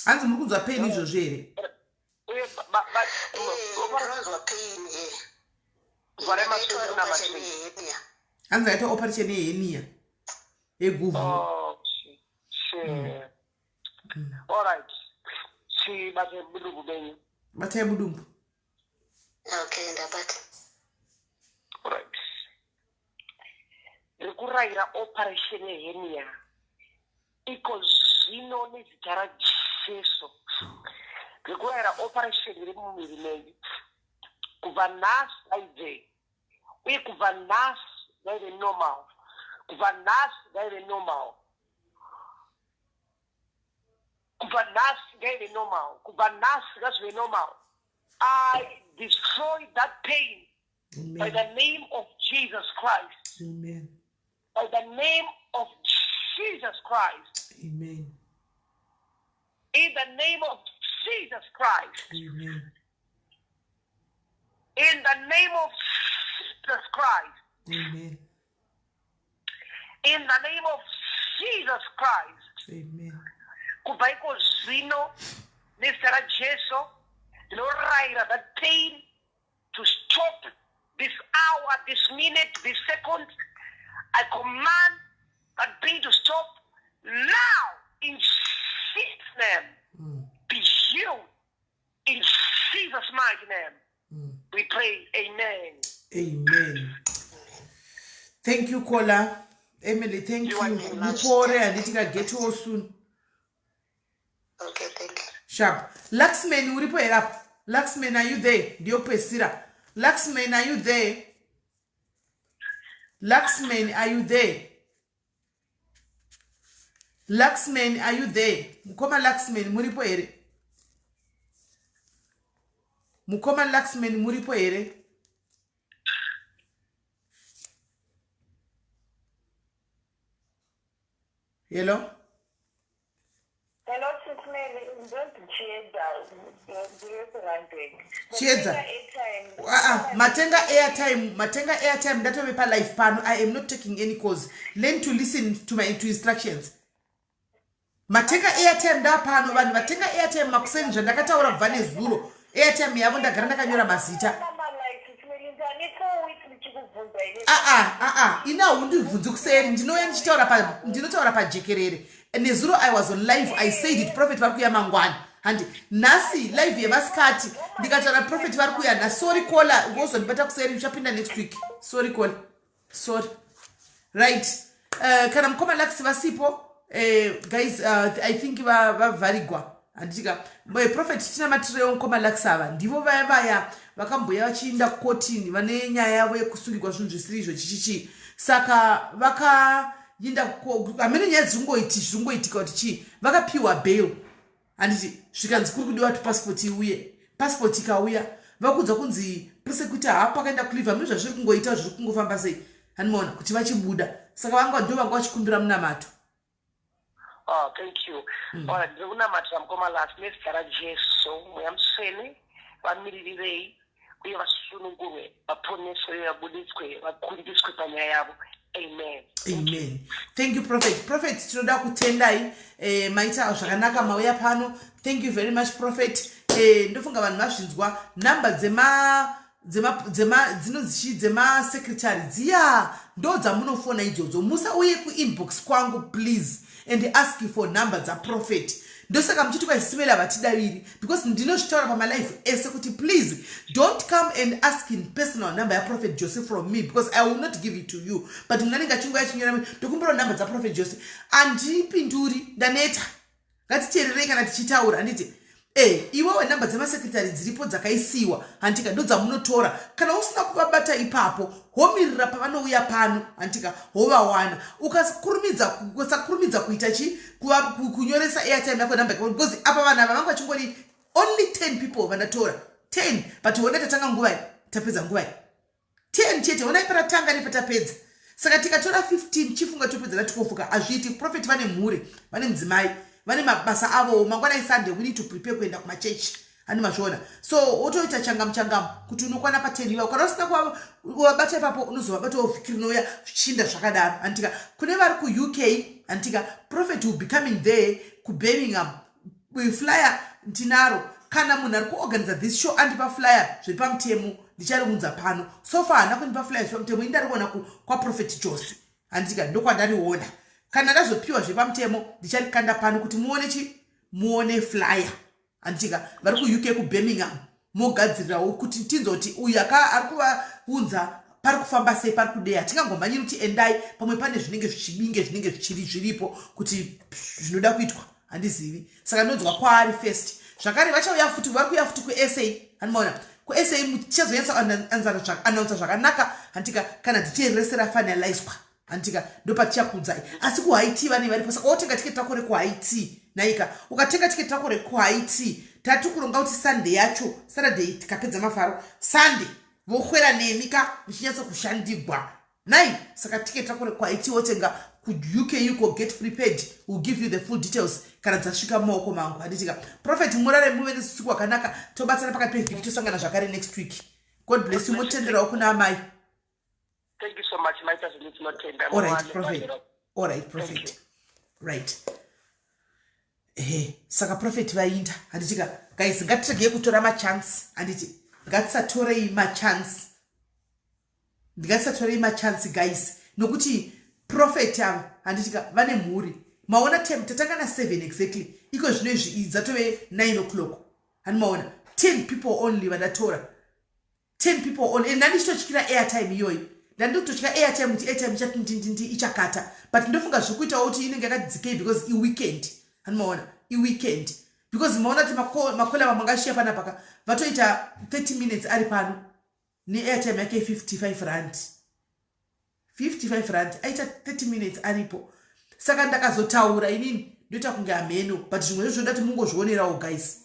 A: Hanzi muri kunzwa pain izvozvo here?
D: Uye ba ba
E: Eh, ndinonzwa pain eh.
D: Vhare
E: Ndakaitwa
D: masoro
E: operation
D: namatiri.
E: yehernia.
A: Hanzi ndaitwa operation yehernia yeguvhu.
D: Oh, shame. All right. Chibate budumbu benyu.
A: Batai budumbu.
E: Okay, ndabata.
D: All right. Ndiri kurayira operation yehernia iko zvino nezita raJesu. Ndiri kurayira operation iri mumuviri menyu kubva nhasi aibve uye kubva nhasi ngaive normal kubva nhasi ngaive normal kubva nhasi ngaive normal kubva nhasi ngazvive normal i destroy that pain
A: Amen.
D: by the name of jesus christ
A: Amen.
D: by the name of jesus christ
A: Amen.
D: in the name of jesus christ
A: Amen.
D: in the name of jesus christ
A: Amen.
D: in the name of jesus christ
A: Amen.
D: kubva iko zvino nezita rajesu ndinorayira that pain to stop this hour this minute this second i command that pain to stop now in jesus name be healed in jesus mighty name we pray amen
A: Amen. Thank you, Kola. Emily, thank
D: You are
A: you.
D: welcome.
A: Mupore handiti ka get well soon.
E: Okay, thank you.
A: Sharp. Luxman uripo here apa? Luxman are you there? Ndiyopesira. Luxman are you there? Luxman are you there? Luxman are you there? Mukoma Luxman muripo here? Mukoma Luxman muripo here? Hello?
G: Hello, Sis Mary. Ndonzi Chiedza. Ndiri kuRandburg.
A: Chiedza.
G: Ndatenga airtime.
A: Ah, ah, matenga airtime, matenga airtime ndatove pa live pano. I am not taking any calls. Learn to listen to my to instructions. Matenga airtime ndapano vanhu vatenga airtime makuseni zvandakataura kubva nezuro. Airtime yavo ndagara ndakanyora mazita.
G: Mama like Sis Mary, ndane 4 weeks ndichikubvunza ini.
A: Ah ah ah ah, ini haundibvunzi kuseri ndinouya ndichitaura pa ndinotaura pajekerere. Nezuro I was on live, I said it prophet vari kuuya mangwana. Handi nhasi live yemasikati ndikataura prophet vari kuuya nhasi. Sorry caller, wozondibata kuseri uchapinda next week. Sorry caller. Sorry. Right. Kana mukoma Lux vasipo, guys, I think vavharigwa. Va handitika prophet tinamatirewo mukoma Lux ava ndivo vaya vaya vakamboya vachiinda kukotini vane nyaya yavo yekusungirwa zvinhu zvisiri izvo chichichi saka vakainda hamene nyaya dzirungoiti zvirungoitika kuti chii vakapiwa bail handiti zvikanzi kuri kudiwa kuti passport iuye passport ikauya vakuudza kunzi prosecutor haapo akaenda kulive hamene zvazviri kungoita zviri kungofamba sei handimaona kuti vachibuda saka vanga ndo vanga vachikumbira munamato.
D: Oh, thank you. All right, ndiri kunamatira mukoma Last nezita raJesu, mweya mutsvene vamiririrei uye vasunungurwe, vaponeswe, vabuditswe, vakundiswe panyaya yavo. Amen.
A: Amen. Thank you prophet. Prophet tinoda kutendai maita zvakanaka mauya pano. Thank you very much prophet. Ndofunga vanhu vazvinzwa number dzema dzema dzema dzinonzi chii dzema secretary dziya ndo dzamunofona idzodzo musauye kuinbox kwangu please and ask for number dzaprofet ndosaka muchiti kwazisimela havatidaviri because ndinozvitaura pamalife ese kuti please don't come and ask in personal number yaprofet jose from me because I will not give it to you but munanenge achinguva achinyora ndokumbira number dzaprofet jose andipinduri ndaneta. Ngatiteererei kana tichitaura, handiti? E, iwewe nhamba dzemasekretary dziripo dzakaisiwa, handika? Ndodzamunotora. Kana usina kuvabata ipapo, homirira pavanouya pano, handika? Hovawana. Ukakurumidza, ukasakurumidza kuita chi kunyoresa airtime yako, nhamba, because apa vanhu ava vanga vachingori only 10 people vandatora, 10. But hona tatanga nguvai, tapedza nguvai? 10 chete. Honai patatanga nepatapedza. Saka tikatora 15, chifunga topedza na 12 ka. Hazviiti. Prophet vane mhuri, vane mudzimai, vane mabasa avowo. Mangwana iSunday, we need to prepare kuenda kumachechi, hani mazviona? So wotoita changamu changamu kuti unokwana pa10 ivavo. Kana usina kuvabata ipapo, unozovabatawo vhiki rinouya, zvichinda zvakadaro, handitika? Kune vari kuUK, handitika, prophet will be coming there kuBirmingham. Flyer ndinaro. Kana munhu ari kuorganiza this show andipa flyer zviri pamutemo, ndichariunza pano. So far haana kundipa flyer zviri pamutemo. Indariona kwaProphet Jose, handitika? Ndokwandariona. Kana ndazopiwa zviri pamutemo, ndicharikanda pano kuti muone chi muone flyer, handitika? Vari kuUK, kuBirmingham, mogadzirirawo kuti tinzoti uyu ari kuvaunza pari kufamba sei, pari kudeya. Tingangomhanyiri kuti endai pamwe pane zvinenge zvichibinge, zvinenge zvichiri zviripo kuti zvinoda kuitwa, handizivi. Saka ndonzwa kwaari first. Zvakare vachauya futi, vari kuuya futi kuSA, handimaona? KuSA muchazonyatsa announcer zvakanaka, handika? Kana detail rese rafinalizwa, handika, ndopatichakudzai. Asi kuHaiti vane varipo, saka wotenga tiketi rako rekuHaiti naika. Ukatenga tiketi rako rekuHaiti, tati kuronga kuti Sunday yacho, Saturday tikapedza mafaro, Sunday vokwera nemi ka, muchinyatsa kushandigwa nai. Saka tiketi rako rekuHaiti wotenga. KuUK yuko, get prepared. Will give you the full details kana dzasvika mumaoko mangu, handitika? Prophet, murare, muve nesusiku wakanaka. Tobatsana pakati pevhiki, tosangana zvakare next week. God bless you. Motenderawo kuna amai.
D: Thank you so much, maita zvinhu, tinotenda.
A: All right, prophet. All right, prophet. Right, ehe. Saka prophet vainda, handitika? Guys, ngatiregei kutora machance, handiti? Ngatisatorei machance, ngatisatorei machance, guys, nokuti prophet ava, handitika, vane mhuri. Maona time? Tatanga na7 exactly. Iko zvino izvi dzatove 9 o'clock, hani maona? 10 people only vandatora, 10 people only. And ndandichitotyira airtime iyoyi, ndandikutotya airtime, kuti airtime ichatindindindi ichakata. But ndofunga zviri kuitawo kuti inenge yakadzikei because iweekend, hani maona? Iweekend, because maona kuti makola vamwe angashiya panapa ka, vatoita 30 minutes ari pano neairtime yake 55 rand, 55 rand, aita 30 minutes aripo. Saka ndakazotaura inini ndoita kunge hameno, but zvimwe zvo zvoda kuti mungozvionerawo, guys,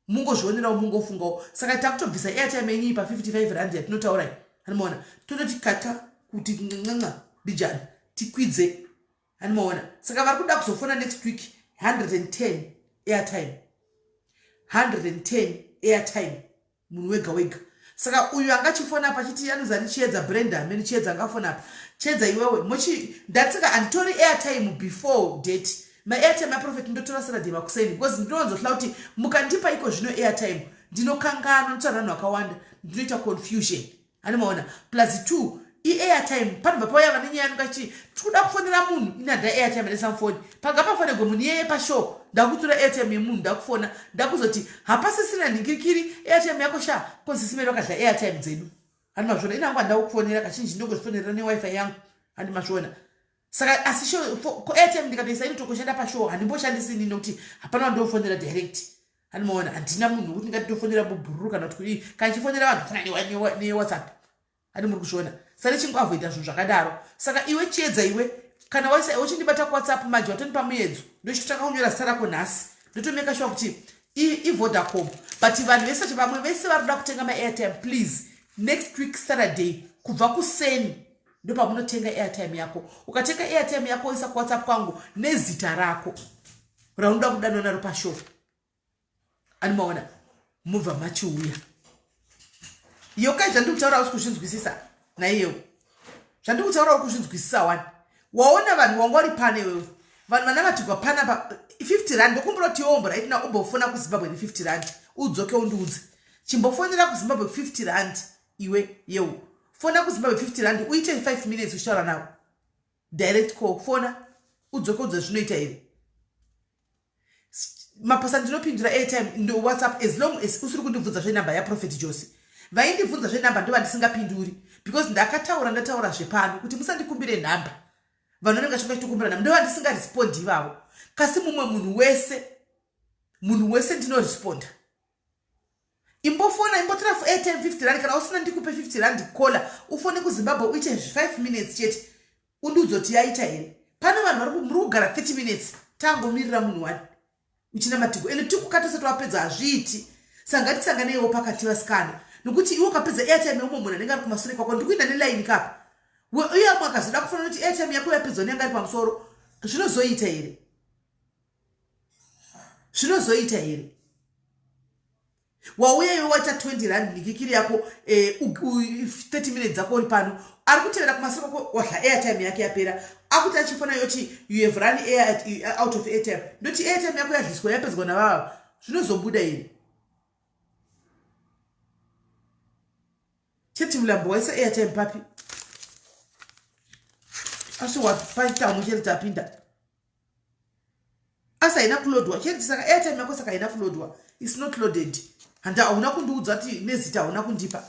A: mungozvionerawo, mungofungawo. Saka takutobvisa airtime yenyu pa55 rand yatinotaura, hanimaona? Tototi kata kuti ncanca bijani, tikwidze, hanimaona? Saka vari kuda kuzofona next week, 110 airtime, 110 airtime, munhu wega wega. Saka uyu angachifona pachiti anozani Chiedza, Brenda mene Chiedza angafona apa. Chiedza, iwewe mochi ndatsika, handitori airtime before date. Maairtime aprofet ndotora Saturday makuseni, because ndinowanzohla kuti mukandipa iko zvino airtime, ndinokanganwa, ndinotaura vanhu vakawanda, ndinoita confusion, hani maona? Plus two, iairtime panobva pauya vane nyaya anonga chii, tikuda kufonera munhu, ini handa airtime, andisamufoni panga pafonegwe munhu iyeye pashow. Ndakutora airtime yemunhu, ndakufona, ndakuzoti hapasisina nhingirikiri airtime yako sha, konzisimeri vakadya airtime dzedu, handi mazviona? Ini hangu handakufonera kazhinji, ndongozvifonerera neWiFi yangu, handi mazviona? Saka asi show airtime ndikatoisa inotokoshanda pashow, handimboshandisi ini nokuti hapana wandofonera direct, handimaona? Handina munhu wekuti ndingati ndofonera bubhururu kana kuti kudii. Kana chifonera vanhu, fona neWhatsApp, hani muri kuzviona? Saka ndichingoavoida zvinhu zvakadaro. Saka iwe Chiedza, iwe kana uchindibata kuWhatsApp manje, watonipa muedzo. Ndochitotanga kunyora zita rako nhasi, ndotomeka sure kuti iVodacom. But vanhu vese, vamwe vese vari kuda kutenga maairtime, please, next week Saturday kubva kuseni ndopamunotenga airtime yako. Ukatenga airtime yako, oisa kuWhatsApp kwangu nezita rako raunoda kudanwa naro pashow, animaona? Mubva machiuya. Yokai, zvandiri kutaura usi kuzvinzwisisa naiyewo? Zvandiri kutaura uri kuzvinzwisisa wani? Waona vanhu wanga uri pano iwewe, vanhu vanavatigwa panapa 50 rand. Ndokumbura kuti iwe right now umbofona kuZimbabwe ne50 rand, udzoke undiudze. Chimbofonera kuZimbabwe 50 rand iwe yeu. Fona kuZimbabwe 50 rand, uite 5 minutes uchitaura navo direct call. Fona udzoke udze zvinoita here. Mapasa ndinopindura airtime ndoWhatsApp, as long as usiri kundibvunza zvenhamba yaProphet Jose. Vaindibvunza zvenhamba ndova ndisingapinduri, because ndakataura, ndataura zvepano kuti musandikumbire nhamba. Vanhu vanenge vachinga chitokumbira nhamba ndova ndisingarespondi ivavo. Kasi mumwe munhu wese. Munhu wese ndinoresponda. Imbofona, imbotora airtime 50 rand, kana usina ndikupe 50 rand kola ufone kuZimbabwe uite 5 minutes chete, undiudze kuti yaita here. Pane vanhu vari muri kugara 30 minutes tangomirira munhu wani uchina matiko ende tikukata usati wapedza, hazviiti. Saka ngatisanganeiwo pakati, vasikana, nokuti iwe ukapedza airtime yeumwe munhu anenge ari kumasure kwako, ndikuinda nelaini kapa, uye amwe akazoda kufanira kuti airtime yako yapedzwa neanga ari pamusoro, zvinozoita here? Zvinozoita here? Wauya iwe waita 20 rand nikikiri yako, 30 minutes dzako uri pano, ari kutevera kumasure kwako wadla airtime yake yapera, akuti achifona yoti you have run air out of airtime. Ndoti airtime yako yadliswa, yapedzwa navava, zvinozobuda here? Cheti mulambo waisa airtime papi? Asi wapaita chete tapinda, asi haina kulodwa chete. Saka airtime yako, saka haina kulodwa, is not loaded. Handa hauna kundiudza kuti nezita, hauna kundipa.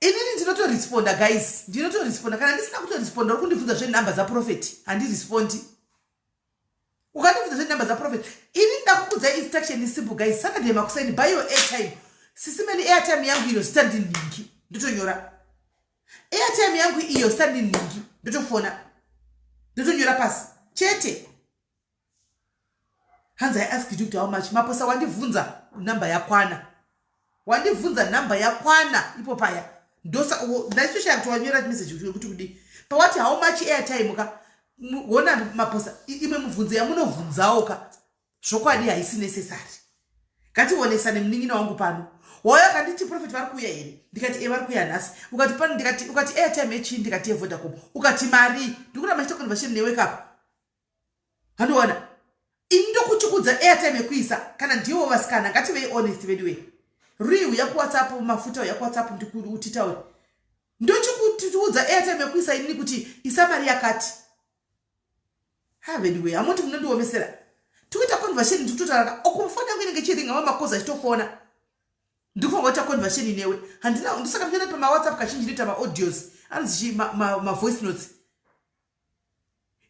A: Inini ndinotoresponda, guys, ndinotoresponda. Kana ndisina kutoresponda, uri kundibvunza zvenhamba dzaprofeti, handirespondi. Ukandibvunza zvenhamba dzaprofeti, ini ndakukudza instruction is simple, guys. Saturday makuseni, buy your airtime. Sisimeni, airtime yangu iyo zita ndinhingi, ndotonyora airtime yangu iyo zita ndinhingi, ndotofona, ndotonyora pasi chete. Hanzi I ask you kuti how much. Maposa, wandibvunza namba yakwana, wandibvunza namba yakwana ipo paya. Ndaitoshaya kuti wanyora message kuti kudi pawati how much airtime ka. Wona Maposa, imwe mubvunzo yamunovhunzawo ka, zvokwadi haisi necessary. Ngationesane, munin'ina wangu pano. Wauya akanditi prophet vari kuuya here? Ndikati e, vari kuuya nhasi. Ukati pano, ndikati, ukati airtime yechii? Ndikati yeVodacom. Ukati mari. Ndikuramba chita conversation newe kapa, handiona ini ndokuchikudza airtime yekuisa. Kana ndiwo vasikana, ngativei honest vedu wei. Rui, uya kuWhatsApp. Mafuta, uya kuWhatsApp ndikutitaure. Ndochikuudza airtime yekuisa inini kuti isa mari yakati. Ha, veduwe, hamuti munondiomesera. Tikuita conversation, ndikutotaura okumufoni yangu inenge ichiringa, mamakozi achitofona, ndikufanira kuita conversation newe. Handina, ndosaka muchiona pamaWhatsApp kazhinji ndinoita maaudios, anonzi chii, mavoice notes,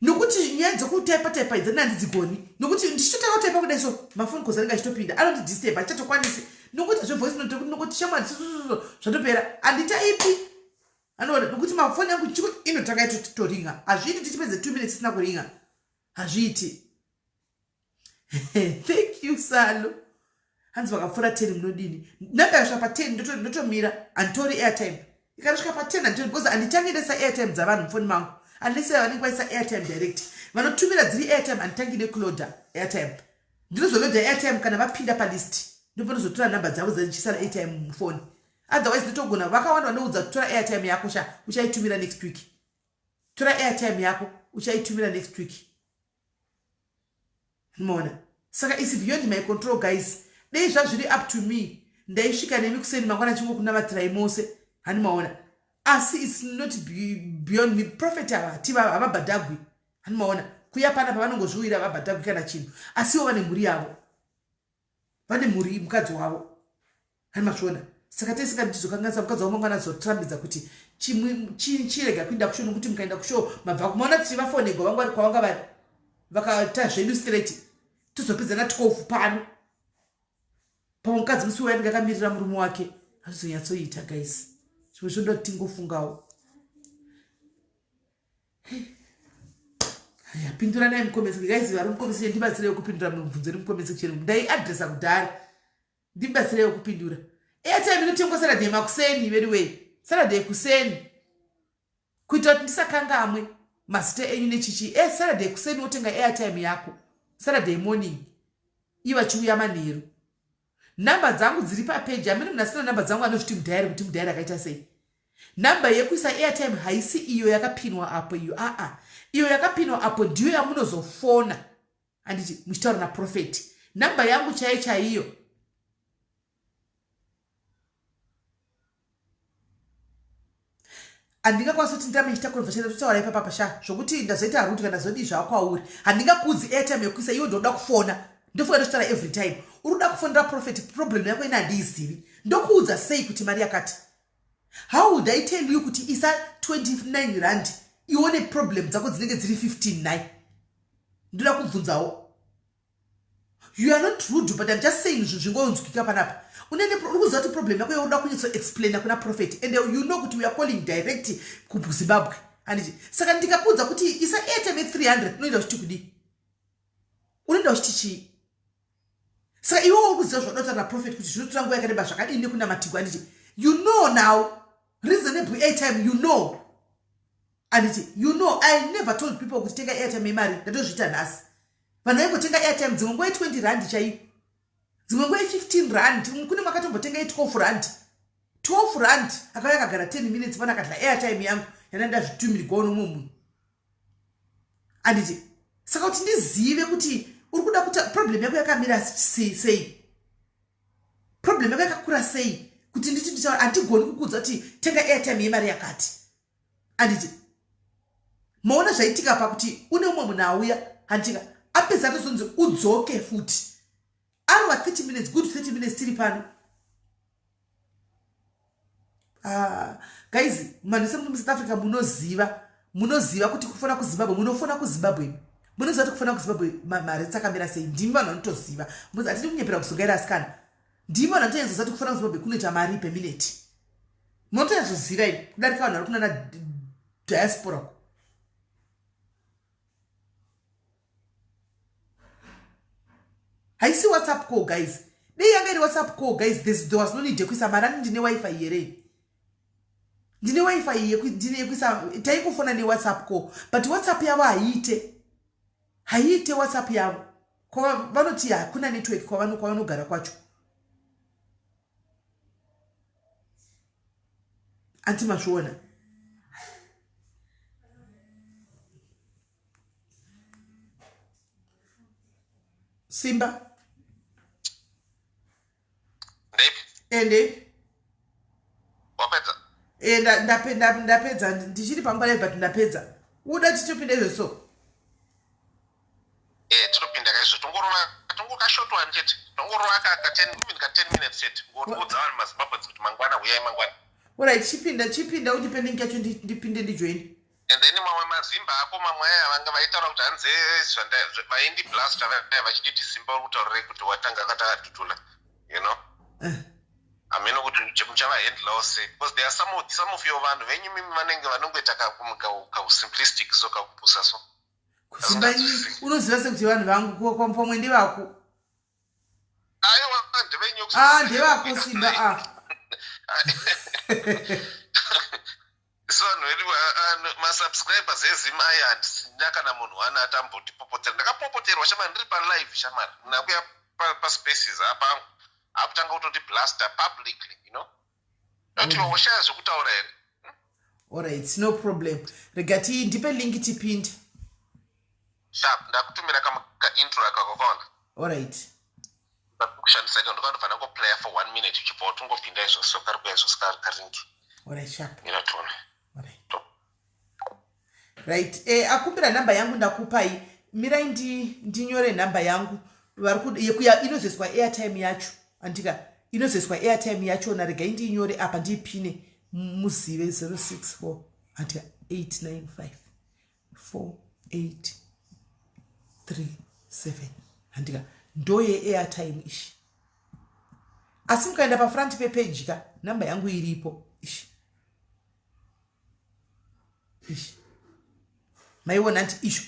A: nokuti nyaya dzekutaipa taipa idzi handidzigoni, nokuti ndichitotanga kutaipa kudai so mafoni calls anenge achitopinda, anondidisturb, handichatokwanisi nokuti zvevoice note, nokuti shamwari zvatopera, handitaipi. Anoona nokuti mafoni yangu inotanga itotoringa, hazviiti tichipedze 2 minutes isina kuringa, hazviiti. Thank you, Salo. Hanzi vakapfuura 10 munodini? Namba yakasvika pa10 ndotomira, handitori airtime. Ikatosvika pa10 handitori, because handitangi ndesa airtime dzavanhu mufoni mangu unless vanenge vaisa airtime direct. Vanotumira dziri airtime, handitangi nekuloda airtime. Ndinozoloda airtime kana vapinda palist, ndopanozotora nhamba dzavo dzandichisara airtime mufoni. Otherwise ndotogona vakawanda vanoudza kutora airtime yako sha, uchaitumira next week. Tora airtime yako, uchaitumira next week. Maona, saka is beyond my control, guys. Dei zvazviri up to me, ndaisvika nemi kuseni mangwana chingokunamatirai mose, hani maona? Asi its not beyond me. Prophet ava tiva havabhadhagwi, hani maona? Kuya pana pavanongozviwira, havabhadhagwi kana chinhu, asiwo vane mhuri yavo, vane mhuri, mukadzi wavo, hani mazviona? Saka tesingadi tizokanganisa mukadzi wavo mangwana azotirambidza kuti chirega kuenda kushow, nokuti mukaenda kushow mabva kumaona tichivafonegwa vangu vari kwavanga vari, vakaita zvedu straight, tozopedza na12 pano pamwe mukadzi musi uyo anenge akamirira murume wake. Hazvizonyatsoita, guys. Zvimwe zvoda kuti tingofungawo. Aya, pinduranai mucomment, guys. Vari mucomment, ndibatsireiwo kupindura mibvunzo iri mucomment section. Ndaiadresa kudhara, ndibatsireiwo kupindura. Airtime inotengwa Saturday makuseni, veduwei, Saturday kuseni, kuitira kuti ndisakangamwe mazita enyu nechichi. Saturday kuseni wotenga airtime yako, Saturday morning, iva chiuya manheru. Nhamba dzangu dziri papeji amene. Munhu asina nhamba dzangu anozviti mudhairi, kuti mudhairi akaita sei? Nhamba yekuisa airtime haisi iyo yakapinwa apo iyo, aa, iyo yakapinwa apo ndiyo yamunozofona, handiti, muchitaura naprofeti. Nhamba yangu chaiyo chaiyo handingakwanisi kuti ndirambe ndichiita conversation totaura ipapa sha, zvokuti ndazoita rude kana ndazodii zvakwauri. Handingakuudzi airtime yekuisa. Iwe ndoda kufona, ndofunga ndochitaura every time uri kuda kufonera prophet, problem yako ina handiizivi. Ndokuudza sei kuti mari yakati? How would I tell you kuti isa 29 rand, ione problem dzako dzinenge dziri 15 9? Ndoda kubvunzawo. You are not rude, but I'm just saying zvinhu zvingonzwika panapa. Unene uri kuziva kuti problem yako yauda kunyatso explaina kuna prophet, and you know kuti we are calling direct kuZimbabwe, handiti? Saka ndikakuudza kuti isa airtime 300, unoenda uchiti kudii? Unoenda uchiti chii? Saka iwe uri kuziva zvauda kutaura prophet kuti zvinotora nguva yakareba zvakadini nekunamatigwa, handiti? You know now reasonable airtime, you know, handiti? You know, I never told people kuti tenga airtime yemari. Ndatozviita nhasi. Vanhu vaingotenga airtime, dzimwe nguva ye20 rand chaiyo, dzimwe nguva ye15 rand, kune makatombotenga ye12 rand. 12 rand, akauya akagara 10 minutes pana, akadla airtime yangu yana ndazvitumirwawo nomumwe munhu, handiti? Saka kuti ndizive kuti uri kuda kuti problem yako yakamira sei, problem yako yakakura sei, kuti nditi nditaura, handigoni kukuudza kuti tenga airtime yemari yakati, handiti? Maona zvaitika pakuti une umwe munhu auya, handitika? Apedza atozonzi udzoke futi, arova 30 minutes, good 30 minutes tiri pano. Ah, guys, manhu semuri muSouth Africa, munoziva kuti kufona kuZimbabwe, munofona kuZimbabwe, munoziva kuti kufona kuZimbabwe mari tsakamira sei. Ndimi vanhu vanotoziva, hatidi kunyepera kusungaira asikana. Ndimi vanhu vanotonyatsoziva kuti kufona kuZimbabwe kunoita mari pemineti. Munotonyatsoziva ini kudarika vanhu vari kunana diaspora. Haisi WhatsApp call, guys. Dei yanga iri WhatsApp call, guys, there was no need yekuisa mari. Ani ndine WiFi here? Ndine WiFi, ndine yekuisa. Taingofona neWhatsApp call, but WhatsApp yavo haiite, haiite WhatsApp yavo. Vanoti hakuna network kwavanogara kwacho. Anti mazviona? Simba.
H: Ndeipi?
A: Ende.
H: Wapedza?
A: E, ndapedza. Ndichiri panguva live, but ndapedza. Uda tichitopinda izvo so?
H: Eh, tinopinda kaizvo. Tongorova tongokashotwani chete, tongorova ka 10, even ka 10 minutes chete, ngotiudza vanhu maZimbabweans kuti mangwana huyai mangwana.
A: Alright, chipinda, chipinda, undipe link yacho, ndipinde, ndijoini.
H: And then mamwe mazimba ako mamwe aya vanga vaitaura kuti hanzi vaindiblasta vaya vachinditi, "Simba, uri kutaurirei kuti watanga akatakadhudhula?" You know, hameno kuti muchavahandlawo sei, because there are some of your vanhu venyu mimi vanenge vanongoita kausimplistic so, kakupusa so.
A: Simba, unoziva sekuti vanhu vangu pamwe ndevako.
H: Aiwa, ndevenyu.
A: Ah, ndevako, Simba, ah.
H: So vanhu vedu, masubscribers eZim aya, handisina kana munhu wana atambotipopotera. Ndakapopoterwa shamani ndiri palive shamani, nakuya paspaces apangu akutanga kutondiblaster publicly. Noti washaya zvekutaura here?
A: Alright, no problem. Rega ti ndipe link tipinde.
H: Sharp, ndakutumira kaintro aka kakaona.
A: Alright.
H: Kushandisa ika ndokandobva ndangoplaya for one minute, uchibva watongopinda izvozvo, kari kuya izvozvo karingi.
A: Alright, sharp.
H: Inotona.
A: Alright. Right, akumbira nhamba yangu, ndakupai. Mirai ndinyore nhamba yangu vari yekuya inozoiswa airtime yacho, andika inozoiswa airtime yachona. Regai ndiinyore apa, ndiipine muzive. 064, andika, 895 4837, handika? Ndoye airtime ishi. Asi mukaenda pafront pepeji ka, nhamba yangu iripo ishi ishi. Maiona nti isho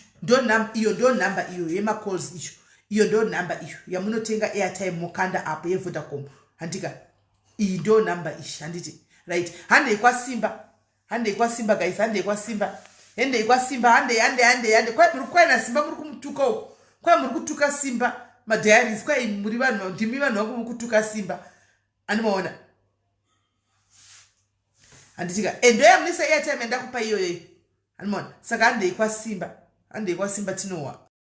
A: iyo ndo nhamba iyo yemacalls isho. Iyo ndo nhamba iyo yamunotenga airtime, mokanda apo yeVodacom, handika? Iyi ndo nhamba ishi, handiti? Right, handei kwaSimba, handei kwaSimba, guys, handei kwaSimba, handei kwaSimba, handei, handei, handei, handei. Kwai muri kwai naSimba, muri kumutuka uko. Kwai muri kutuka Simba madiaries. Kwai muri vanhu, ndimi vanhu vangu muri kutuka Simba, andimaona, handitika? Endo yamunisa airtime yandakupa iyoyo, andimaona? Saka handei kwaSimba, handei kwaSimba, tinowa.